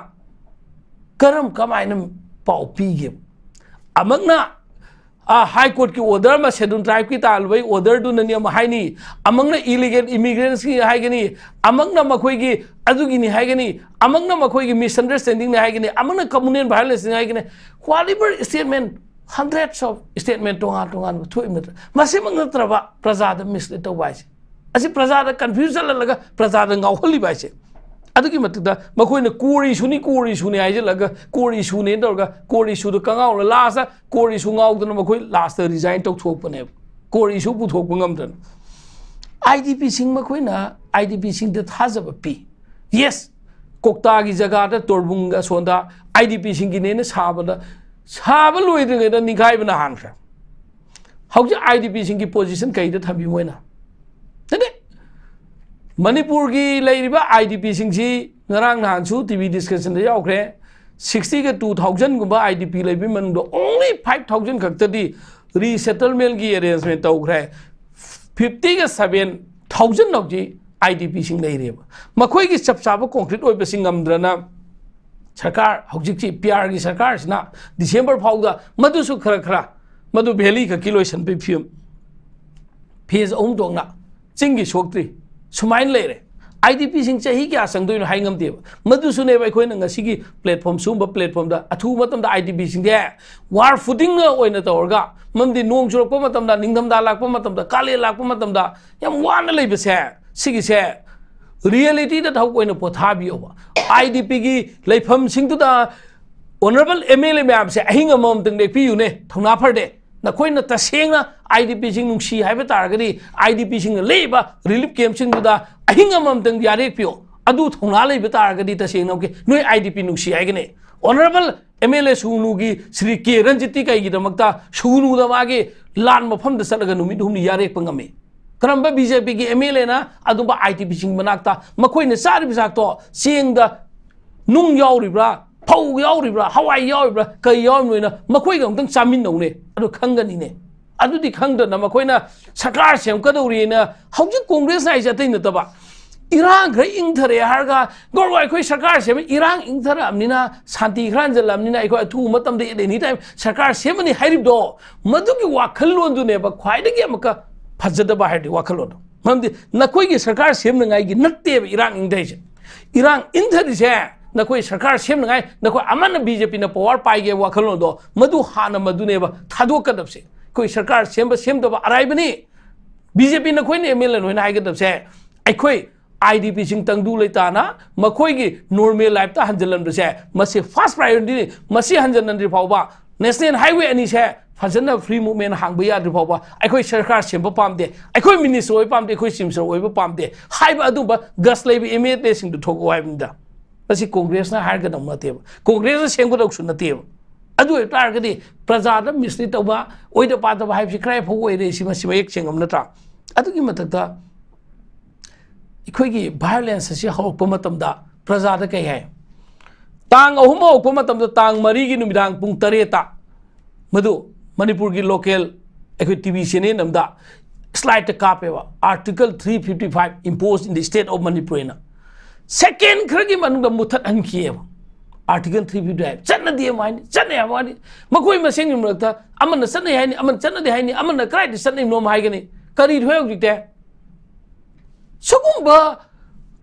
ꯀꯔꯝ ꯀꯃꯥꯏꯅ ꯄꯥꯎ ꯄꯤꯒꯦ? ꯑꯃꯛꯅ, ꯑ, ꯍꯥꯏ ꯀꯣꯔꯠꯀꯤ ꯑꯣꯔꯗꯔ ꯑꯃ ꯁꯦꯗꯨꯜ ꯇ꯭ꯔꯥꯏꯕꯀꯤ ꯇꯥꯜꯂꯨꯕꯒꯤ ꯑꯣꯔꯗꯔꯗꯨꯅꯅꯤ ꯑꯃ ꯍꯥꯏꯅꯤ, ꯑꯃꯛꯅ ꯏꯂꯤꯒꯦꯜ ꯏꯃꯤꯒ꯭ꯔꯦꯟꯁꯀꯤ ꯍꯥꯏꯒꯅꯤ, ꯑꯃꯛꯅ ꯃꯈꯣꯏꯒꯤ ꯑꯗꯨꯒꯤꯅꯤ ꯍꯥꯏꯒꯅꯤ, ꯑꯃꯛꯅ ꯃꯈꯣꯏꯒꯤ ꯃꯤꯁꯑꯟꯗꯔꯁ꯭ꯇꯦꯟꯗꯤꯡꯅꯤ ꯍꯥꯏꯒꯅꯤ, ꯑꯃꯛꯅ ꯀꯝꯃꯨꯅꯦꯜ ꯚꯥꯏꯑꯣꯂꯦꯟꯁꯅꯤ ꯍꯥꯏꯒꯅꯤ꯫ Whatever statement, hundreds of statement ꯇꯣꯉꯥꯟ ꯇꯣꯉꯥꯟꯕ ꯊꯣꯛꯏ ꯅꯠꯇ꯭ꯔꯥ? ꯃꯁꯤꯃꯛ ꯅꯠꯇ꯭ꯔꯕ ꯄ꯭ꯔꯖꯥꯗ ꯃꯤꯁꯂꯤꯗ ꯇꯧꯕ ꯍꯥꯏꯁꯦ꯫ ꯑꯁꯤ ꯄ꯭ꯔꯖꯥꯗ ꯀꯟꯐ꯭ꯌꯨꯁ ꯆꯠꯍꯜꯂꯒ ꯄ꯭ꯔꯖꯥꯗ ꯉꯥꯎꯍꯜꯂꯤꯕ ꯍꯥꯏꯁꯦ꯫ ꯑꯗꯨꯒꯤ ꯃꯇꯤꯛꯇ ꯃꯈꯣꯏꯅ core issue ꯅꯤ, core issue ꯅꯤ ꯍꯥꯏꯖꯤꯜꯂꯒ core issue ꯅꯦꯅ ꯇꯧꯔꯒ core issue ꯗꯨ ꯀꯪꯉꯥꯎꯅ ꯂꯥꯁꯇ core issue ꯉꯥꯎꯗꯅ ꯃꯈꯣꯏ ꯂꯥꯁꯇ ꯔꯤꯖꯥꯏꯟ ꯇꯧꯊꯣꯛꯄꯅꯦꯕ, core issue ꯄꯨꯊꯣꯛꯄ ꯉꯝꯗꯅ꯫ ꯑꯥꯏ ꯗꯤ ꯄꯤꯁꯤꯡ, ꯃꯈꯣꯏꯅ ꯑꯥꯏ ꯗꯤ ꯄꯤꯁꯤꯡꯗ ꯊꯥꯖꯕ ꯄꯤ꯫ ꯌꯦꯁ, ꯀꯣꯛꯇꯥꯒꯤ ꯖꯒꯥꯗ ꯇꯣꯔꯕꯨꯡꯒ ꯑꯁꯣꯟꯗ ꯑꯥꯏ ꯗꯤ ꯄꯤꯁꯤꯡꯒꯤꯅꯦꯅ ꯁꯥꯕꯗ, ꯁꯥꯕ ꯂꯣꯏꯗ꯭ꯔꯤꯉꯩꯗ ꯅꯤꯡꯈꯥꯏꯕꯅ ꯍꯥꯟꯈ꯭ꯔꯦ꯫ ꯍꯧꯖꯤꯛ ꯑꯥꯏ ꯗꯤ ꯄꯤꯁꯤꯡꯒꯤ ꯄꯣꯖꯤꯁꯟ ꯀꯩꯗ ꯊꯝꯃꯤ ꯃꯣꯏꯅ? ꯅꯠꯇꯦ, ꯃꯅꯤꯄꯨꯔꯒꯤ ꯂꯩꯔꯤꯕ ꯑꯥꯏ ꯗꯤ ꯄꯤꯁꯤꯡꯁꯤ ꯉꯔꯥꯡ ꯅꯍꯥꯟꯁꯨ ꯇꯤ ꯚꯤ ꯗꯤꯁꯀꯁꯟꯗ ꯌꯥꯎꯈ꯭ꯔꯦ꯫ ꯁꯤꯛꯁꯇꯤꯒ ꯇꯨ ꯊꯥꯎꯖꯟꯒꯨꯝꯕ ꯑꯥꯏ ꯗꯤ ꯄꯤ ꯂꯩꯕꯒꯤ ꯃꯅꯨꯡꯗ only five thousand ꯈꯛꯇꯗꯤ ꯔꯤꯁꯦꯇꯜꯃꯦꯟꯒꯤ ꯑꯦꯔꯦꯟꯖꯃꯦꯟ ꯇꯧꯈ꯭ꯔꯦ꯫ ꯐꯤꯐꯇꯤꯒ ꯁꯚꯦꯟ ꯊꯥꯎꯖꯟ ꯍꯧꯖꯤꯛ ꯑꯥꯏ ꯗꯤ ꯄꯤꯁꯤꯡ ꯂꯩꯔꯦꯕ꯫ ꯃꯈꯣꯏꯒꯤ ꯆꯞ ꯆꯥꯕ ꯀꯣꯡꯀ꯭ꯔꯤꯠ ꯑꯣꯏꯕꯁꯤ ꯉꯝꯗ꯭ꯔꯅ ꯁꯔꯀꯥꯔ, ꯍꯧꯖꯤꯛꯁꯤ ꯄꯤ ꯑꯥꯔꯒꯤ ꯁꯔꯀꯥꯔꯁꯤꯅ ꯗꯤꯁꯦꯝꯕꯔ ꯐꯥꯎꯗ ꯃꯗꯨꯁꯨ ꯈꯔ ꯈꯔ ꯃꯗꯨ ꯚꯦꯂꯤ ꯈꯛꯀꯤ ꯂꯣꯏꯁꯤꯟꯕꯒꯤ ꯐꯤꯕꯝ, ꯐꯦꯖ ꯑꯍꯨꯝ ꯊꯣꯛꯅ ꯆꯤꯡꯒꯤ ꯁꯣꯛꯇ꯭ꯔꯤ꯫ ꯁꯨꯃꯥꯏꯅ ꯂꯩꯔꯦ꯫ ꯑꯥꯏ ꯗꯤ ꯄꯤꯁꯤꯡ ꯆꯍꯤ ꯀꯌꯥ ꯆꯪꯗꯣꯏꯅꯣ ꯍꯥꯏ ꯉꯝꯗꯦꯕ꯫ ꯃꯗꯨꯁꯨꯅꯦꯕ ꯑꯩꯈꯣꯏꯅ ꯉꯁꯤꯒꯤ ꯄ꯭ꯂꯦꯠꯐꯣꯝ, ꯁꯤꯒꯨꯝꯕ ꯄ꯭ꯂꯦꯠꯐꯣꯝꯗ ꯑꯊꯨꯕ ꯃꯇꯝꯗ ꯑꯥꯏ ꯗꯤ ꯄꯤꯁꯤꯡꯁꯦ ꯋꯥꯔ ꯐꯨꯇꯤꯡ ꯑꯣꯏꯅ ꯇꯧꯔꯒ, ꯃꯔꯝꯗꯤ ꯅꯣꯡ ꯆꯨꯔꯛꯄ ꯃꯇꯝꯗ, ꯅꯤꯡꯊꯝꯊꯥ ꯂꯥꯛꯄ ꯃꯇꯝꯗ, ꯀꯥꯂꯦꯟ ꯂꯥꯛꯄ ꯃꯇꯝꯗ ꯌꯥꯝ ꯋꯥꯅ ꯂꯩꯕꯁꯦ, ꯁꯤꯒꯤꯁꯦ ꯔꯤꯌꯦꯂꯤꯇꯤꯗ ꯊꯕꯛ ꯑꯣꯏꯅ ꯄꯣꯊꯥꯕꯤꯌꯣꯕ꯫ ꯑꯥꯏ ꯗꯤ ꯄꯤꯒꯤ ꯂꯩꯐꯝꯁꯤꯡꯗꯨꯗ ꯑꯣꯅꯔꯦꯕꯜ ꯑꯦꯝ ꯑꯦꯜ ꯑꯦ ꯃꯌꯥꯝꯁꯦ ꯑꯍꯤꯡ ꯑꯃꯃꯝꯇꯪ ꯂꯦꯛꯄꯤꯌꯨꯅꯦ, ꯊꯧꯅꯥ ꯐꯔꯗꯦ꯫ ꯅꯈꯣꯏꯅ ꯇꯁꯦꯡꯅ ꯑꯥꯏ ꯗꯤ ꯄꯤꯁꯤꯡ ꯅꯨꯡꯁꯤ ꯍꯥꯏꯕ ꯇꯥꯔꯒꯗꯤ, ꯑꯥꯏ ꯗꯤ ꯄꯤꯁꯤꯡꯅ ꯂꯩꯔꯤꯕ ꯔꯤꯂꯤꯐ ꯀꯦꯝꯞꯁꯤꯡꯗꯨꯗ ꯑꯍꯤꯡ ꯑꯃꯃꯝꯇꯪ ꯌꯥꯔꯦꯛꯄꯤꯌꯣ꯫ ꯑꯗꯨ ꯊꯧꯅꯥ ꯂꯩꯕ ꯇꯥꯔꯒꯗꯤ ꯇꯁꯦꯡꯅ ꯅꯣꯏ ꯑꯥꯏ ꯗꯤ ꯄꯤ ꯅꯨꯡꯁꯤ ꯍꯥꯏꯒꯅꯤ꯫ ꯑꯣꯅꯔꯦꯕꯜ ꯑꯦꯝ ꯑꯦꯜ ꯑꯦ ꯁꯨꯒꯅꯨꯒꯤ ꯁ꯭ꯔꯤ ꯀꯦ ꯔꯟꯖꯤꯠꯇꯤ ꯀꯩꯒꯤꯗꯃꯛꯇ ꯁꯨꯒꯅꯨꯗ ꯃꯥꯒꯤ ꯂꯥꯟ ꯃꯐꯝꯗ ꯆꯠꯂꯒ ꯅꯨꯃꯤꯠ ꯍꯨꯝꯅꯤ ꯌꯥꯔꯦꯛꯄ ꯉꯝꯃꯤ? ꯀꯔꯝꯕ ꯕꯤ ꯖꯦ ꯄꯤꯒꯤ ꯑꯦꯝ ꯑꯦꯜ ꯑꯦꯅ ꯑꯗꯨꯝꯕ ꯑꯥꯏ ꯗꯤ ꯄꯤꯁꯤꯡ ꯃꯅꯥꯛꯇ ꯃꯈꯣꯏꯅ ꯆꯥꯔꯤꯕ ꯆꯥꯛꯇꯣ ꯆꯦꯡꯗ ꯅꯨꯡ ꯌꯥꯎꯔꯤꯕ꯭ꯔꯥ, ꯐꯧ ꯌꯥꯎꯔꯤꯕ꯭ꯔꯥ, ꯍꯋꯥꯏ ꯌꯥꯎꯔꯤꯕ꯭ꯔꯥ, ꯀꯔꯤ ꯌꯥꯎꯔꯤꯕꯅꯣꯅ ꯃꯈꯣꯏꯒ ꯑꯃꯨꯛꯇꯪ ꯆꯥꯃꯤꯟꯅꯧꯅꯦ, ꯑꯗꯨ ꯈꯪꯒꯅꯤꯅꯦ꯫ ꯑꯗꯨꯗꯤ ꯈꯪꯗꯅ ꯃꯈꯣꯏꯅ ꯁꯔꯀꯥꯔ ꯁꯦꯝꯒꯗꯧꯔꯤꯅ ꯍꯧꯖꯤꯛ ꯀꯣꯡꯒ꯭ꯔꯦꯁꯅ ꯍꯥꯏꯁꯦ ꯑꯇꯩ ꯅꯠꯇꯕ, ꯏꯔꯥꯡ ꯈꯔ ꯏꯪꯊꯔꯛꯑꯦ ꯍꯥꯏꯔꯒ, "ꯒꯧꯔ, ꯑꯩꯈꯣꯏ ꯁꯔꯀꯥꯔ ꯁꯦꯝꯃꯦ, ꯏꯔꯥꯡ ꯏꯪꯊꯔꯛꯑꯕꯅꯤꯅ, ꯁꯥꯟꯇꯤ ꯈꯔ ꯍꯟꯖꯜꯂꯛꯑꯕꯅꯤꯅ ꯑꯩꯈꯣꯏ ꯑꯊꯨꯕ ꯃꯇꯝꯗ at any time ꯁꯔꯀꯥꯔ ꯁꯦꯝꯃꯅꯤ" ꯍꯥꯏꯔꯤꯕꯗꯣ, ꯃꯗꯨꯒꯤ ꯋꯥꯈꯜꯂꯣꯟꯗꯨꯅꯦꯕ ꯈ꯭ꯋꯥꯏꯗꯒꯤ ꯑꯃꯨꯛꯀ ꯐꯖꯗꯕ ꯍꯥꯏꯔꯗꯤ ꯋꯥꯈꯜꯂꯣꯟꯗꯣ꯫ ꯃꯔꯝꯗꯤ ꯅꯈꯣꯏꯒꯤ ꯁꯔꯀꯥꯔ ꯁꯦꯝꯅꯉꯥꯏꯒꯤ ꯅꯠꯇꯦꯕ ꯏꯔꯥꯡ ꯏꯪꯊꯔꯤꯁꯦ꯫ ꯏꯔꯥꯡ ꯏꯪꯊꯔꯤꯁꯦ ꯅꯈꯣꯏ ꯁꯔꯀꯥꯔ ꯁꯦꯝꯅꯉꯥꯏ, ꯅꯈꯣꯏ ꯑꯃꯅ ꯕꯤ ꯖꯦ ꯄꯤꯅ ꯄꯋꯥꯔ ꯄꯥꯏꯒꯦ ꯋꯥꯈꯜꯂꯣꯟꯗꯣ, ꯃꯗꯨ ꯍꯥꯟꯅ ꯃꯗꯨꯅꯦꯕ ꯊꯥꯗꯣꯛꯀꯗꯕꯁꯦ꯫ ꯑꯩꯈꯣꯏ ꯁꯔꯀꯥꯔ ꯁꯦꯝꯕ ꯁꯦꯝꯗꯕ ꯑꯔꯥꯏꯕꯅꯤ꯫ ꯕꯤ ꯖꯦ ꯄꯤ ꯅꯈꯣꯏꯅ ꯑꯦꯝ ꯑꯦꯜ ꯑꯦ ꯅꯣꯏꯅ ꯍꯥꯏꯒꯗꯕꯁꯦ, ꯑꯩꯈꯣꯏ ꯑꯥꯏ ꯗꯤ ꯄꯤꯁꯤꯡ ꯇꯪꯗꯨ ꯂꯩꯇꯥꯅ ꯃꯈꯣꯏꯒꯤ ꯅꯣꯔꯃꯦꯜ ꯂꯥꯏꯐꯇ ꯍꯟꯖꯤꯜꯍꯟꯕꯁꯦ, ꯃꯁꯤ ꯐꯥꯔꯁ ꯄ꯭ꯔꯥꯏꯌꯣꯔꯤꯇꯤꯅꯤ꯫ ꯃꯁꯤ ꯍꯟꯖꯤꯟꯍꯟꯗ꯭ꯔꯤ ꯐꯥꯎꯕ ꯅꯦꯁꯅꯦꯜ ꯍꯥꯏꯋꯦ ꯑꯅꯤꯁꯦ ꯐꯖꯅ ꯐ꯭ꯔꯤ ꯃꯨꯚꯃꯦꯟ ꯍꯥꯡꯕ ꯌꯥꯗ꯭ꯔꯤ ꯐꯥꯎꯕ ꯑꯩꯈꯣꯏ ꯁꯔꯀꯥꯔ ꯁꯦꯝꯕ ꯄꯥꯝꯗꯦ, ꯑꯩꯈꯣꯏ ꯃꯤꯅꯤꯁꯇꯔ ꯑꯣꯏꯕ ꯄꯥꯝꯗꯦ, ꯑꯩꯈꯣꯏ ꯆꯤꯐ ꯃꯤꯅꯤꯁꯇꯔ ꯑꯣꯏꯕ ꯄꯥꯝꯗꯦ ꯍꯥꯏꯕ ꯑꯗꯨꯝꯕ ꯒꯠꯁ ꯂꯩꯕ ꯑꯦꯝ ꯑꯦꯜ ꯑꯦꯁꯤꯡꯗꯨ ꯊꯣꯛꯂꯛꯑꯣ ꯍꯥꯏꯕꯅꯤꯗ꯫ ꯃꯁꯤ ꯀꯣꯡꯒ꯭ꯔꯦꯁꯅ ꯍꯥꯏꯔꯒꯗꯕ ꯅꯠꯇꯦꯕ, ꯀꯣꯡꯒ꯭ꯔꯦꯁꯅ ꯁꯦꯝꯒꯗꯧꯁꯨ ꯅꯠꯇꯦꯕ꯫ ꯑꯗꯨ ꯑꯣꯏꯕ ꯇꯥꯔꯒꯗꯤ ꯄ꯭ꯔꯖꯥꯗ ꯃꯤꯁꯂꯤꯠ ꯇꯧꯕ, ꯑꯣꯏꯗ ꯄꯥꯗꯕ ꯍꯥꯏꯕꯁꯤ ꯀꯗꯥꯏ ꯐꯥꯎꯕ ꯑꯣꯏꯔꯦ? ꯁꯤ ꯃꯁꯤ ꯃꯌꯦꯛ ꯁꯦꯡꯉꯕ ꯅꯠꯇ꯭ꯔꯥ? ꯑꯗꯨꯒꯤ ꯃꯊꯛꯇ ꯑꯩꯈꯣꯏꯒꯤ ꯚꯥꯏꯑꯣꯂꯦꯟꯁ ꯑꯁꯤ ꯍꯧꯔꯛꯄ ꯃꯇꯝꯗ ꯄ꯭ꯔꯖꯥꯗ ꯀꯩ ꯍꯥꯏ? ꯇꯥꯡ ꯑꯍꯨꯝ ꯍꯧꯔꯛꯄ ꯃꯇꯝꯗ ꯇꯥꯡ ꯃꯔꯤꯒꯤ ꯅꯨꯃꯤꯗꯥꯡ ꯄꯨꯡ ꯇꯔꯦꯠꯇ ꯃꯗꯨ ꯃꯅꯤꯄꯨꯔꯒꯤ ꯂꯣꯀꯦꯜ ꯑꯩꯈꯣꯏ ꯇꯤ ꯚꯤ ꯆꯦꯅꯦꯜ ꯑꯃꯗ ꯁ꯭ꯂꯥꯏꯗꯇ ꯀꯥꯞꯄꯦꯕ, "Article three fifty five imposed in the state of Manipur" ꯍꯥꯏꯅ꯫ ꯁꯦꯀꯦꯟ ꯈꯔꯒꯤ ꯃꯅꯨꯡꯗ ꯃꯨꯊꯠꯍꯟꯈꯤꯑꯕ꯫ "Article three fifty five ꯆꯠꯅꯗꯦ" ꯑꯃ ꯍꯥꯏꯅꯤ, ꯆꯠꯅꯩ ꯑꯃ ꯍꯥꯏꯅꯤ꯫ ꯃꯈꯣꯏ ꯃꯁꯦꯟꯒꯤ ꯃꯔꯛꯇ ꯑꯃꯅ ꯆꯠꯅꯩ ꯍꯥꯏꯅꯤ, ꯑꯃꯅ ꯆꯠꯅꯗꯦ ꯍꯥꯏꯅꯤ, ꯑꯃꯅ ꯀꯗꯥꯏꯗ ꯆꯠꯅꯩꯅꯣ ꯑꯃ ꯍꯥꯏꯒꯅꯤ꯫ ꯀꯔꯤ ꯊꯣꯛꯑꯦ ꯍꯧꯖꯤꯛꯇꯤ? ꯁꯤꯒꯨꯝꯕ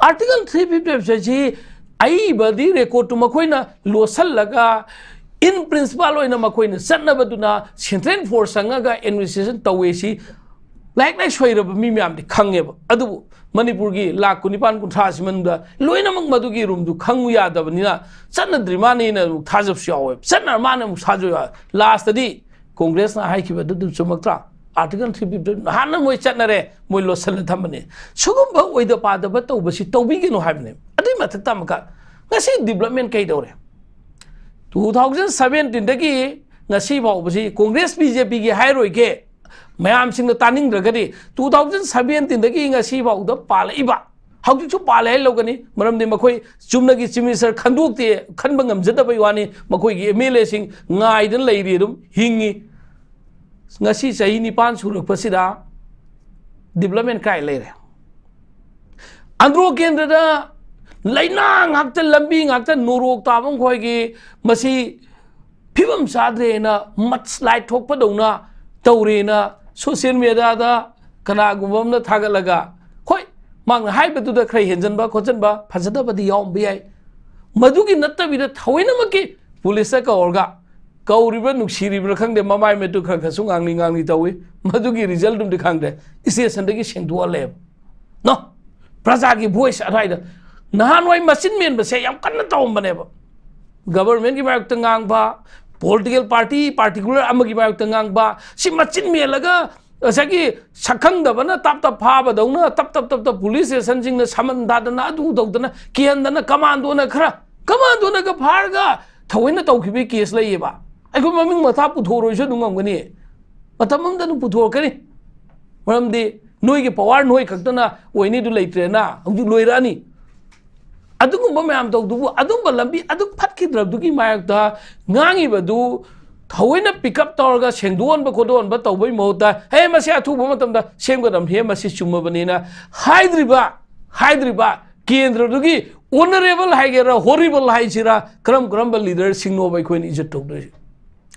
Article three fifty five ꯑꯁꯤ ꯑꯏꯕꯗꯤ ꯔꯦꯀꯣꯔꯠꯇꯨ ꯃꯈꯣꯏꯅ ꯂꯣꯠꯁꯤꯜꯂꯒ, in principle ꯑꯣꯏꯅ ꯃꯈꯣꯏꯅ ꯆꯠꯅꯕꯗꯨꯅ ꯁꯦꯟꯇ꯭ꯔꯦꯜ ꯐꯣꯔꯁ ꯆꯪꯉꯒ ꯑꯦꯗꯃꯤꯅꯤꯁꯇ꯭ꯔꯦꯁꯟ ꯇꯧꯋꯦ꯫ ꯁꯤ ꯂꯥꯏꯔꯤꯛ ꯂꯥꯏꯁꯨ ꯍꯩꯔꯕ ꯃꯤ ꯃꯌꯥꯝꯗꯤ ꯈꯪꯉꯦꯕ꯫ ꯑꯗꯨꯕꯨ ꯃꯅꯤꯄꯨꯔꯒꯤ ꯂꯥꯈ ꯀꯨꯟꯅꯤꯄꯥꯟ ꯀꯨꯟꯊ꯭ꯔꯥꯁꯤ ꯃꯅꯨꯡꯗ ꯂꯣꯏꯅꯃꯛ ꯃꯗꯨꯒꯤ ꯔꯨꯝꯗꯨ ꯈꯪꯉꯨ ꯌꯥꯗꯕꯅꯤꯅ ꯆꯠꯅꯗ꯭ꯔꯤ ꯃꯥꯅꯦꯅ ꯑꯃꯨꯛ ꯊꯥꯖꯕꯁꯨ ꯌꯥꯎꯋꯦꯕ, ꯆꯠꯅꯔ ꯃꯥꯅ ꯑꯃꯨꯛ ꯊꯥꯖꯕ ꯌꯥꯎꯋꯦ꯫ ꯂꯥꯁꯇꯗꯤ ꯀꯣꯡꯒ꯭ꯔꯦꯁꯅ ꯍꯥꯏꯈꯤꯕꯗꯨ ꯑꯗꯨꯝ ꯆꯨꯝꯃꯛꯇ꯭ꯔꯥ? Article three fifty five ꯅꯍꯥꯟꯅ ꯃꯣꯏ ꯆꯠꯅꯔꯦ, ꯃꯣꯏ ꯂꯣꯠꯁꯤꯜꯂ ꯊꯝꯕꯅꯦ꯫ ꯁꯤꯒꯨꯝꯕ ꯑꯣꯏꯗ ꯄꯥꯗꯕ ꯇꯧꯕꯁꯤ ꯇꯧꯕꯤꯒꯅꯨ ꯍꯥꯏꯕꯅꯦ꯫ ꯑꯗꯨꯏ ꯃꯊꯛꯇ ꯑꯃꯨꯛꯀ ꯉꯁꯤ ꯗꯤꯕ꯭ꯂꯞꯃꯦꯟ ꯀꯩꯗꯧꯔꯦ? ꯇꯨ ꯊꯥꯎꯖꯟ ꯁꯕꯦꯟꯇꯤꯟꯗꯒꯤ ꯉꯁꯤ ꯐꯥꯎꯕꯁꯤ ꯀꯣꯡꯒ꯭ꯔꯦꯁ ꯕꯤ ꯖꯦ ꯄꯤꯒꯤ ꯍꯥꯏꯔꯣꯏꯒꯦ, ꯃꯌꯥꯝꯁꯤꯡꯅ ꯇꯥꯅꯤꯡꯗ꯭ꯔꯒꯗꯤ, ꯇꯨ ꯊꯥꯎꯖꯟ ꯁꯕꯦꯟꯇꯤꯟꯗꯒꯤ ꯉꯁꯤ ꯐꯥꯎꯗ ꯄꯥꯜꯂꯛꯏꯕ, ꯍꯧꯖꯤꯛꯁꯨ ꯄꯥꯜꯂꯦ ꯍꯥꯏ ꯂꯧꯒꯅꯤ, ꯃꯔꯝꯗꯤ ꯃꯈꯣꯏ ꯆꯨꯝꯅꯒꯤ ꯆꯤꯐ ꯃꯤꯅꯤꯁꯇꯔ ꯈꯟꯗꯣꯛꯇꯦ, ꯈꯟꯕ ꯉꯝꯖꯗꯕꯩ ꯋꯥꯅꯤ꯫ ꯃꯈꯣꯏꯒꯤ ꯑꯦꯝ ꯑꯦꯜ ꯑꯦꯁꯤꯡ ꯉꯥꯏꯗꯅ ꯂꯩꯔꯤ, ꯑꯗꯨꯝ ꯍꯤꯡꯉꯤ꯫ ꯉꯁꯤ ꯆꯍꯤ ꯅꯤꯄꯥꯟ ꯁꯨꯔꯛꯄꯁꯤꯗ ꯗꯤꯕ꯭ꯂꯞꯃꯦꯟ ꯀꯥꯏ ꯂꯩꯔꯦ? ꯑꯟꯗ꯭ꯔꯣ ꯀꯦꯟꯗ꯭ꯔꯗ ꯂꯩꯅꯥ ꯉꯥꯛꯇ, ꯂꯝꯕꯤ ꯉꯥꯛꯇ, ꯅꯣꯔꯣꯛ ꯇꯥꯕ ꯃꯈꯣꯏꯒꯤ, ꯃꯁꯤ ꯐꯤꯕꯝ ꯆꯥꯗ꯭ꯔꯦꯅ, ꯃꯠꯁꯂꯥꯏꯠ ꯊꯣꯛꯄꯗꯧꯅ ꯇꯧꯔꯦꯅ ꯁꯣꯁꯤꯌꯦꯜ ꯃꯦꯗꯤꯌꯥꯗ ꯀꯅꯥꯒꯨꯝꯕ ꯑꯃꯅ ꯊꯥꯒꯠꯂꯒ, ꯍꯣꯏ, ꯃꯥꯅ ꯍꯥꯏꯕꯗꯨꯗ ꯈꯔ ꯍꯦꯟꯖꯟꯕ ꯈꯣꯠꯆꯟꯕ, ꯐꯖꯗꯕꯗꯤ ꯌꯥꯎꯔꯝꯕ ꯌꯥꯏ꯫ ꯃꯗꯨꯒꯤ ꯅꯠꯇꯕꯤꯗ ꯊꯑꯣꯏꯅꯃꯛꯀꯤ ꯄꯨꯂꯤꯁꯇ ꯀꯧꯔꯒ, ꯀꯧꯔꯤꯕ꯭ꯔꯥ ꯅꯨꯡꯁꯤꯔꯤꯕ꯭ꯔꯥ ꯈꯪꯗꯦ, ꯃꯃꯥꯏ ꯃꯤꯠꯇꯨ ꯈꯔ ꯈꯔꯁꯨ ꯉꯥꯡꯂꯤ ꯉꯥꯡꯂꯤ ꯇꯧꯏ꯫ ꯃꯗꯨꯒꯤ ꯔꯤꯖꯜꯗꯨꯝꯗꯤ ꯈꯪꯗ꯭ꯔꯦ, ꯏꯁꯇꯦꯁꯟꯗꯒꯤ ꯁꯦꯡꯗꯣꯛꯍꯜꯂꯦꯕ꯫ ꯅꯣ, ꯄ꯭ꯔꯖꯥꯒꯤ ꯚꯣꯏꯁ ꯑꯗꯨꯋꯥꯏꯗ ꯅꯍꯥꯟꯋꯥꯏ ꯃꯆꯤꯟ ꯃꯦꯟꯕꯁꯦ ꯌꯥꯝ ꯀꯟꯅ ꯇꯧꯔꯝꯕꯅꯦꯕ꯫ ꯒꯕꯔꯃꯦꯟꯒꯤ ꯃꯥꯌꯣꯛꯇ ꯉꯥꯡꯕ, ꯄꯣꯂꯤꯇꯤꯀꯦꯜ ꯄꯥꯔꯇꯤ ꯄꯥꯔꯇꯤꯀꯨꯂꯔ ꯑꯃꯒꯤ ꯃꯥꯌꯣꯛꯇ ꯉꯥꯡꯕ, ꯁꯤ ꯃꯆꯤꯟ ꯃꯦꯜꯂꯒ ꯉꯁꯥꯏꯒꯤ ꯁꯛꯈꯪꯗꯕꯅ ꯇꯞ ꯇꯞ ꯐꯥꯕꯗꯧꯅ ꯇꯞ ꯇꯞ ꯇꯞ ꯇꯞ ꯄꯨꯂꯤꯁ ꯁ꯭ꯇꯦꯁꯟꯁꯤꯡꯅ ꯁꯃꯟ ꯊꯥꯗꯅ, ꯑꯗꯨ ꯇꯧꯗꯅ, ꯀꯤꯍꯟꯗꯅ, ꯀꯃꯥꯟꯗꯣꯅ ꯈꯔ, ꯀꯃꯥꯟꯗꯣꯅꯒ ꯐꯥꯔꯒ ꯊꯑꯣꯏꯅ ꯇꯧꯈꯤꯕꯒꯤ ꯀꯦꯁ ꯂꯩꯌꯦꯕ꯫ ꯑꯩꯈꯣꯏ ꯃꯃꯤꯡ ꯃꯊꯥ ꯄꯨꯊꯣꯛꯑꯔꯣꯏꯁꯨ ꯑꯗꯨꯝ ꯉꯝꯒꯅꯤ, ꯃꯇꯝ ꯑꯃꯗ ꯑꯗꯨꯝ ꯄꯨꯊꯣꯛꯂꯛꯀꯅꯤ꯫ ꯃꯔꯝꯗꯤ ꯅꯣꯏꯒꯤ ꯄꯋꯥꯔ ꯅꯣꯏ ꯈꯛꯇꯅ ꯑꯣꯏꯅꯤꯗꯨ ꯂꯩꯇ꯭ꯔꯦꯅ, ꯍꯧꯖꯤꯛ ꯂꯣꯏꯔꯛꯑꯅꯤ꯫ ꯑꯗꯨꯒꯨꯝꯕ ꯃꯌꯥꯝ ꯇꯧꯗꯨꯕꯨ, ꯑꯗꯨꯝꯕ ꯂꯝꯕꯤ ꯑꯗꯨꯝ ꯐꯠꯈꯤꯗ꯭ꯔꯕꯗꯨꯒꯤ ꯃꯥꯌꯣꯛꯇ ꯉꯥꯡꯉꯤꯕꯗꯨ ꯊꯑꯣꯏꯅ pick up ꯇꯧꯔꯒ ꯁꯦꯡꯗꯣꯛꯍꯟꯕ ꯈꯣꯠꯇꯣꯛꯍꯟꯕ ꯇꯧꯕꯩ ꯃꯍꯨꯠꯇ, "ꯍꯦ, ꯃꯁꯤ ꯑꯊꯨꯕ ꯃꯇꯝꯗ ꯁꯦꯝꯒꯗꯕꯅꯤ, ꯍꯦ, ꯃꯁꯤ ꯆꯨꯝꯃꯕꯅꯤꯅ" ꯍꯥꯏꯗ꯭ꯔꯤꯕ, ꯍꯥꯏꯗ꯭ꯔꯤꯕ ꯀꯦꯟꯗ꯭ꯔꯗꯨꯒꯤ honourable ꯍꯥꯏꯒꯦꯔꯥ, horrible ꯍꯥꯏꯁꯤꯔꯥ, ꯀꯔꯝ ꯀꯔꯝꯕ leaderꯁꯤꯡꯅꯣꯕ ꯑꯩꯈꯣꯏꯅ ꯏꯖꯠ ꯇꯧꯗꯣꯏꯁꯦ?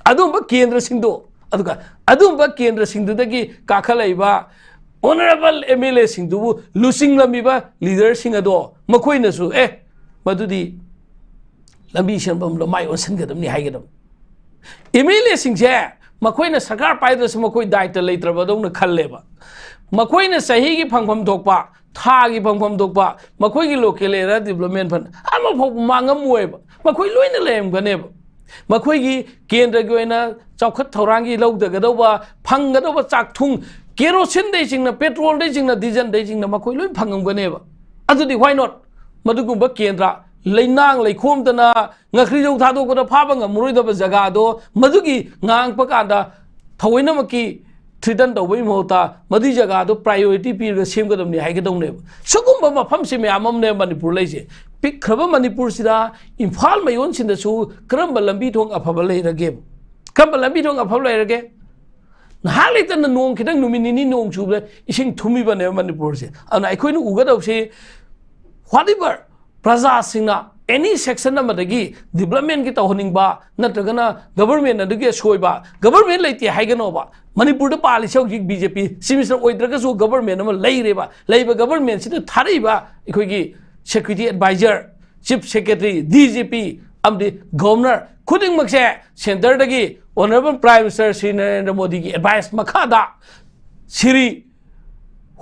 ꯑꯗꯨꯝꯕ ꯀꯦꯟꯗ꯭ꯔꯁꯤꯡꯗꯣ, ꯑꯗꯨꯒ ꯑꯗꯨꯝꯕ ꯀꯦꯟꯗ꯭ꯔꯁꯤꯡꯗꯨꯗꯒꯤ ꯀꯥꯈꯠꯂꯛꯏꯕ honourable MLAꯁꯤꯡꯗꯨꯕꯨ ꯂꯨꯆꯤꯡꯂꯝꯃꯤꯕ leaderꯁꯤꯡ ꯑꯗꯣ, ꯃꯈꯣꯏꯅꯁꯨ, "ꯑꯦ, ꯃꯗꯨꯗꯤ ꯂꯝꯕꯤ ꯁꯦꯝꯕ ꯑꯃ ꯃꯥꯏ ꯑꯣꯟꯁꯤꯟꯒꯗꯕꯅꯤ" ꯍꯥꯏꯒꯗꯕ꯫ MLAꯁꯤꯡꯁꯦ ꯃꯈꯣꯏꯅ ꯁꯔꯀꯥꯔ ꯄꯥꯏꯗ꯭ꯔꯁꯨ ꯃꯈꯣꯏ ꯗꯥꯏꯇ ꯂꯩꯇ꯭ꯔꯕꯗꯧꯅ ꯈꯜꯂꯦꯕ꯫ ꯃꯈꯣꯏꯅ ꯆꯍꯤꯒꯤ ꯐꯪꯐꯝ ꯊꯣꯛꯄ, ꯊꯥꯒꯤ ꯐꯪꯐꯝ ꯊꯣꯛꯄ, ꯃꯈꯣꯏꯒꯤ local area development fund ꯑꯃꯐꯥꯎ ꯃꯥꯡꯉꯝꯃꯣꯏꯕ꯫ ꯃꯈꯣꯏ ꯂꯣꯏꯅ ꯂꯩꯔꯝꯒꯅꯦꯕ꯫ ꯃꯈꯣꯏꯒꯤ ꯀꯦꯟꯗ꯭ꯔꯒꯤ ꯑꯣꯏꯅ ꯆꯥꯎꯈꯠ ꯊꯧꯔꯥꯡꯒꯤ ꯂꯧꯗꯒꯗꯧꯕ, ꯐꯪꯒꯗꯧꯕ ꯆꯥꯛꯊꯨꯡ, ꯀꯦꯔꯣꯁꯤꯟꯗꯩ ꯆꯤꯡꯅ, petrolꯗꯩ ꯆꯤꯡꯅ, ꯗꯤꯖꯟꯗꯩ ꯆꯤꯡꯅ ꯃꯈꯣꯏ ꯂꯣꯏ ꯐꯪꯉꯝꯒꯅꯦꯕ꯫ ꯑꯗꯨꯗꯤ why not? ꯃꯗꯨꯒꯨꯝꯕ ꯀꯦꯟꯗ꯭ꯔ, ꯂꯩꯅꯥꯡ ꯂꯩꯈꯣꯝꯗꯅ ꯉꯥꯀ꯭ꯔꯤꯖꯧ ꯊꯥꯗꯣꯛꯄꯗ ꯐꯥꯕ ꯉꯝꯃꯔꯣꯏꯗꯕ ꯖꯒꯥꯗꯣ, ꯃꯗꯨꯒꯤ ꯉꯥꯡꯄ ꯀꯥꯟꯗ ꯊꯑꯣꯏꯅꯃꯛꯀꯤ threaten ꯇꯧꯕꯒꯤ ꯃꯍꯨꯠꯇ ꯃꯗꯨꯒꯤ ꯖꯒꯥꯗꯣ priority ꯄꯤꯔꯒ ꯁꯦꯝꯒꯗꯕꯅꯤ ꯍꯥꯏꯒꯗꯧꯅꯦꯕ꯫ ꯁꯤꯒꯨꯝꯕ ꯃꯐꯝꯁꯤ ꯃꯌꯥꯝ ꯑꯃꯅꯦ ꯃꯅꯤꯄꯨꯔ ꯂꯩꯁꯦ꯫ ꯄꯤꯛꯈ꯭ꯔꯕ ꯃꯅꯤꯄꯨꯔꯁꯤꯗ ꯏꯝꯐꯥꯜ ꯃꯌꯣꯟꯁꯤꯡꯗꯁꯨ ꯀꯔꯝꯕ ꯂꯝꯕꯤ ꯊꯣꯡ ꯑꯐꯕ ꯂꯩꯔꯒꯦꯕ? ꯀꯔꯝꯕ ꯂꯝꯕꯤ ꯊꯣꯡ ꯑꯐꯕ ꯂꯩꯔꯒꯦ? ꯉꯥꯏꯍꯥꯛ ꯂꯩꯇꯅ ꯅꯣꯡ ꯈꯤꯇꯪ, ꯅꯨꯃꯤꯠ ꯅꯤꯅꯤ ꯅꯣꯡ ꯆꯨꯕꯗ ꯏꯁꯤꯡ ꯊꯨꯝꯃꯤꯕꯅꯦꯕ ꯃꯅꯤꯄꯨꯔꯁꯦ꯫ ꯑꯗꯨꯅ ꯑꯩꯈꯣꯏꯅ ꯎꯒꯗꯧꯁꯤ, whatever ꯄ꯭ꯔꯖꯥꯁꯤꯡꯅ any section ꯑꯃꯗꯒꯤ developmentꯀꯤ ꯇꯧꯍꯟꯅꯤꯡꯕ ꯅꯠꯇ꯭ꯔꯒꯅ government ꯑꯗꯨꯒꯤ ꯑꯁꯣꯏꯕ, government ꯂꯩꯇꯦ ꯍꯥꯏꯒꯅꯣꯕ꯫ ꯃꯅꯤꯄꯨꯔꯗ ꯄꯥꯜꯂꯤꯁꯦ ꯍꯧꯖꯤꯛ BJP, chief minister ꯑꯣꯏꯗ꯭ꯔꯒꯁꯨ government ꯑꯃ ꯂꯩꯔꯦꯕ꯫ ꯂꯩꯕ governmentꯁꯤꯗ ꯊꯥꯔꯛꯏꯕ ꯑꯩꯈꯣꯏꯒꯤ security adviser, chief secretary, DGP ꯑꯃꯗꯤ governor ꯈꯨꯗꯤꯡꯃꯛꯁꯦ centreꯗꯒꯤ honourable prime minister Shri Narendra ꯃꯣꯗꯤꯒꯤ advice ꯃꯈꯥꯗ ꯁ꯭ꯔꯤ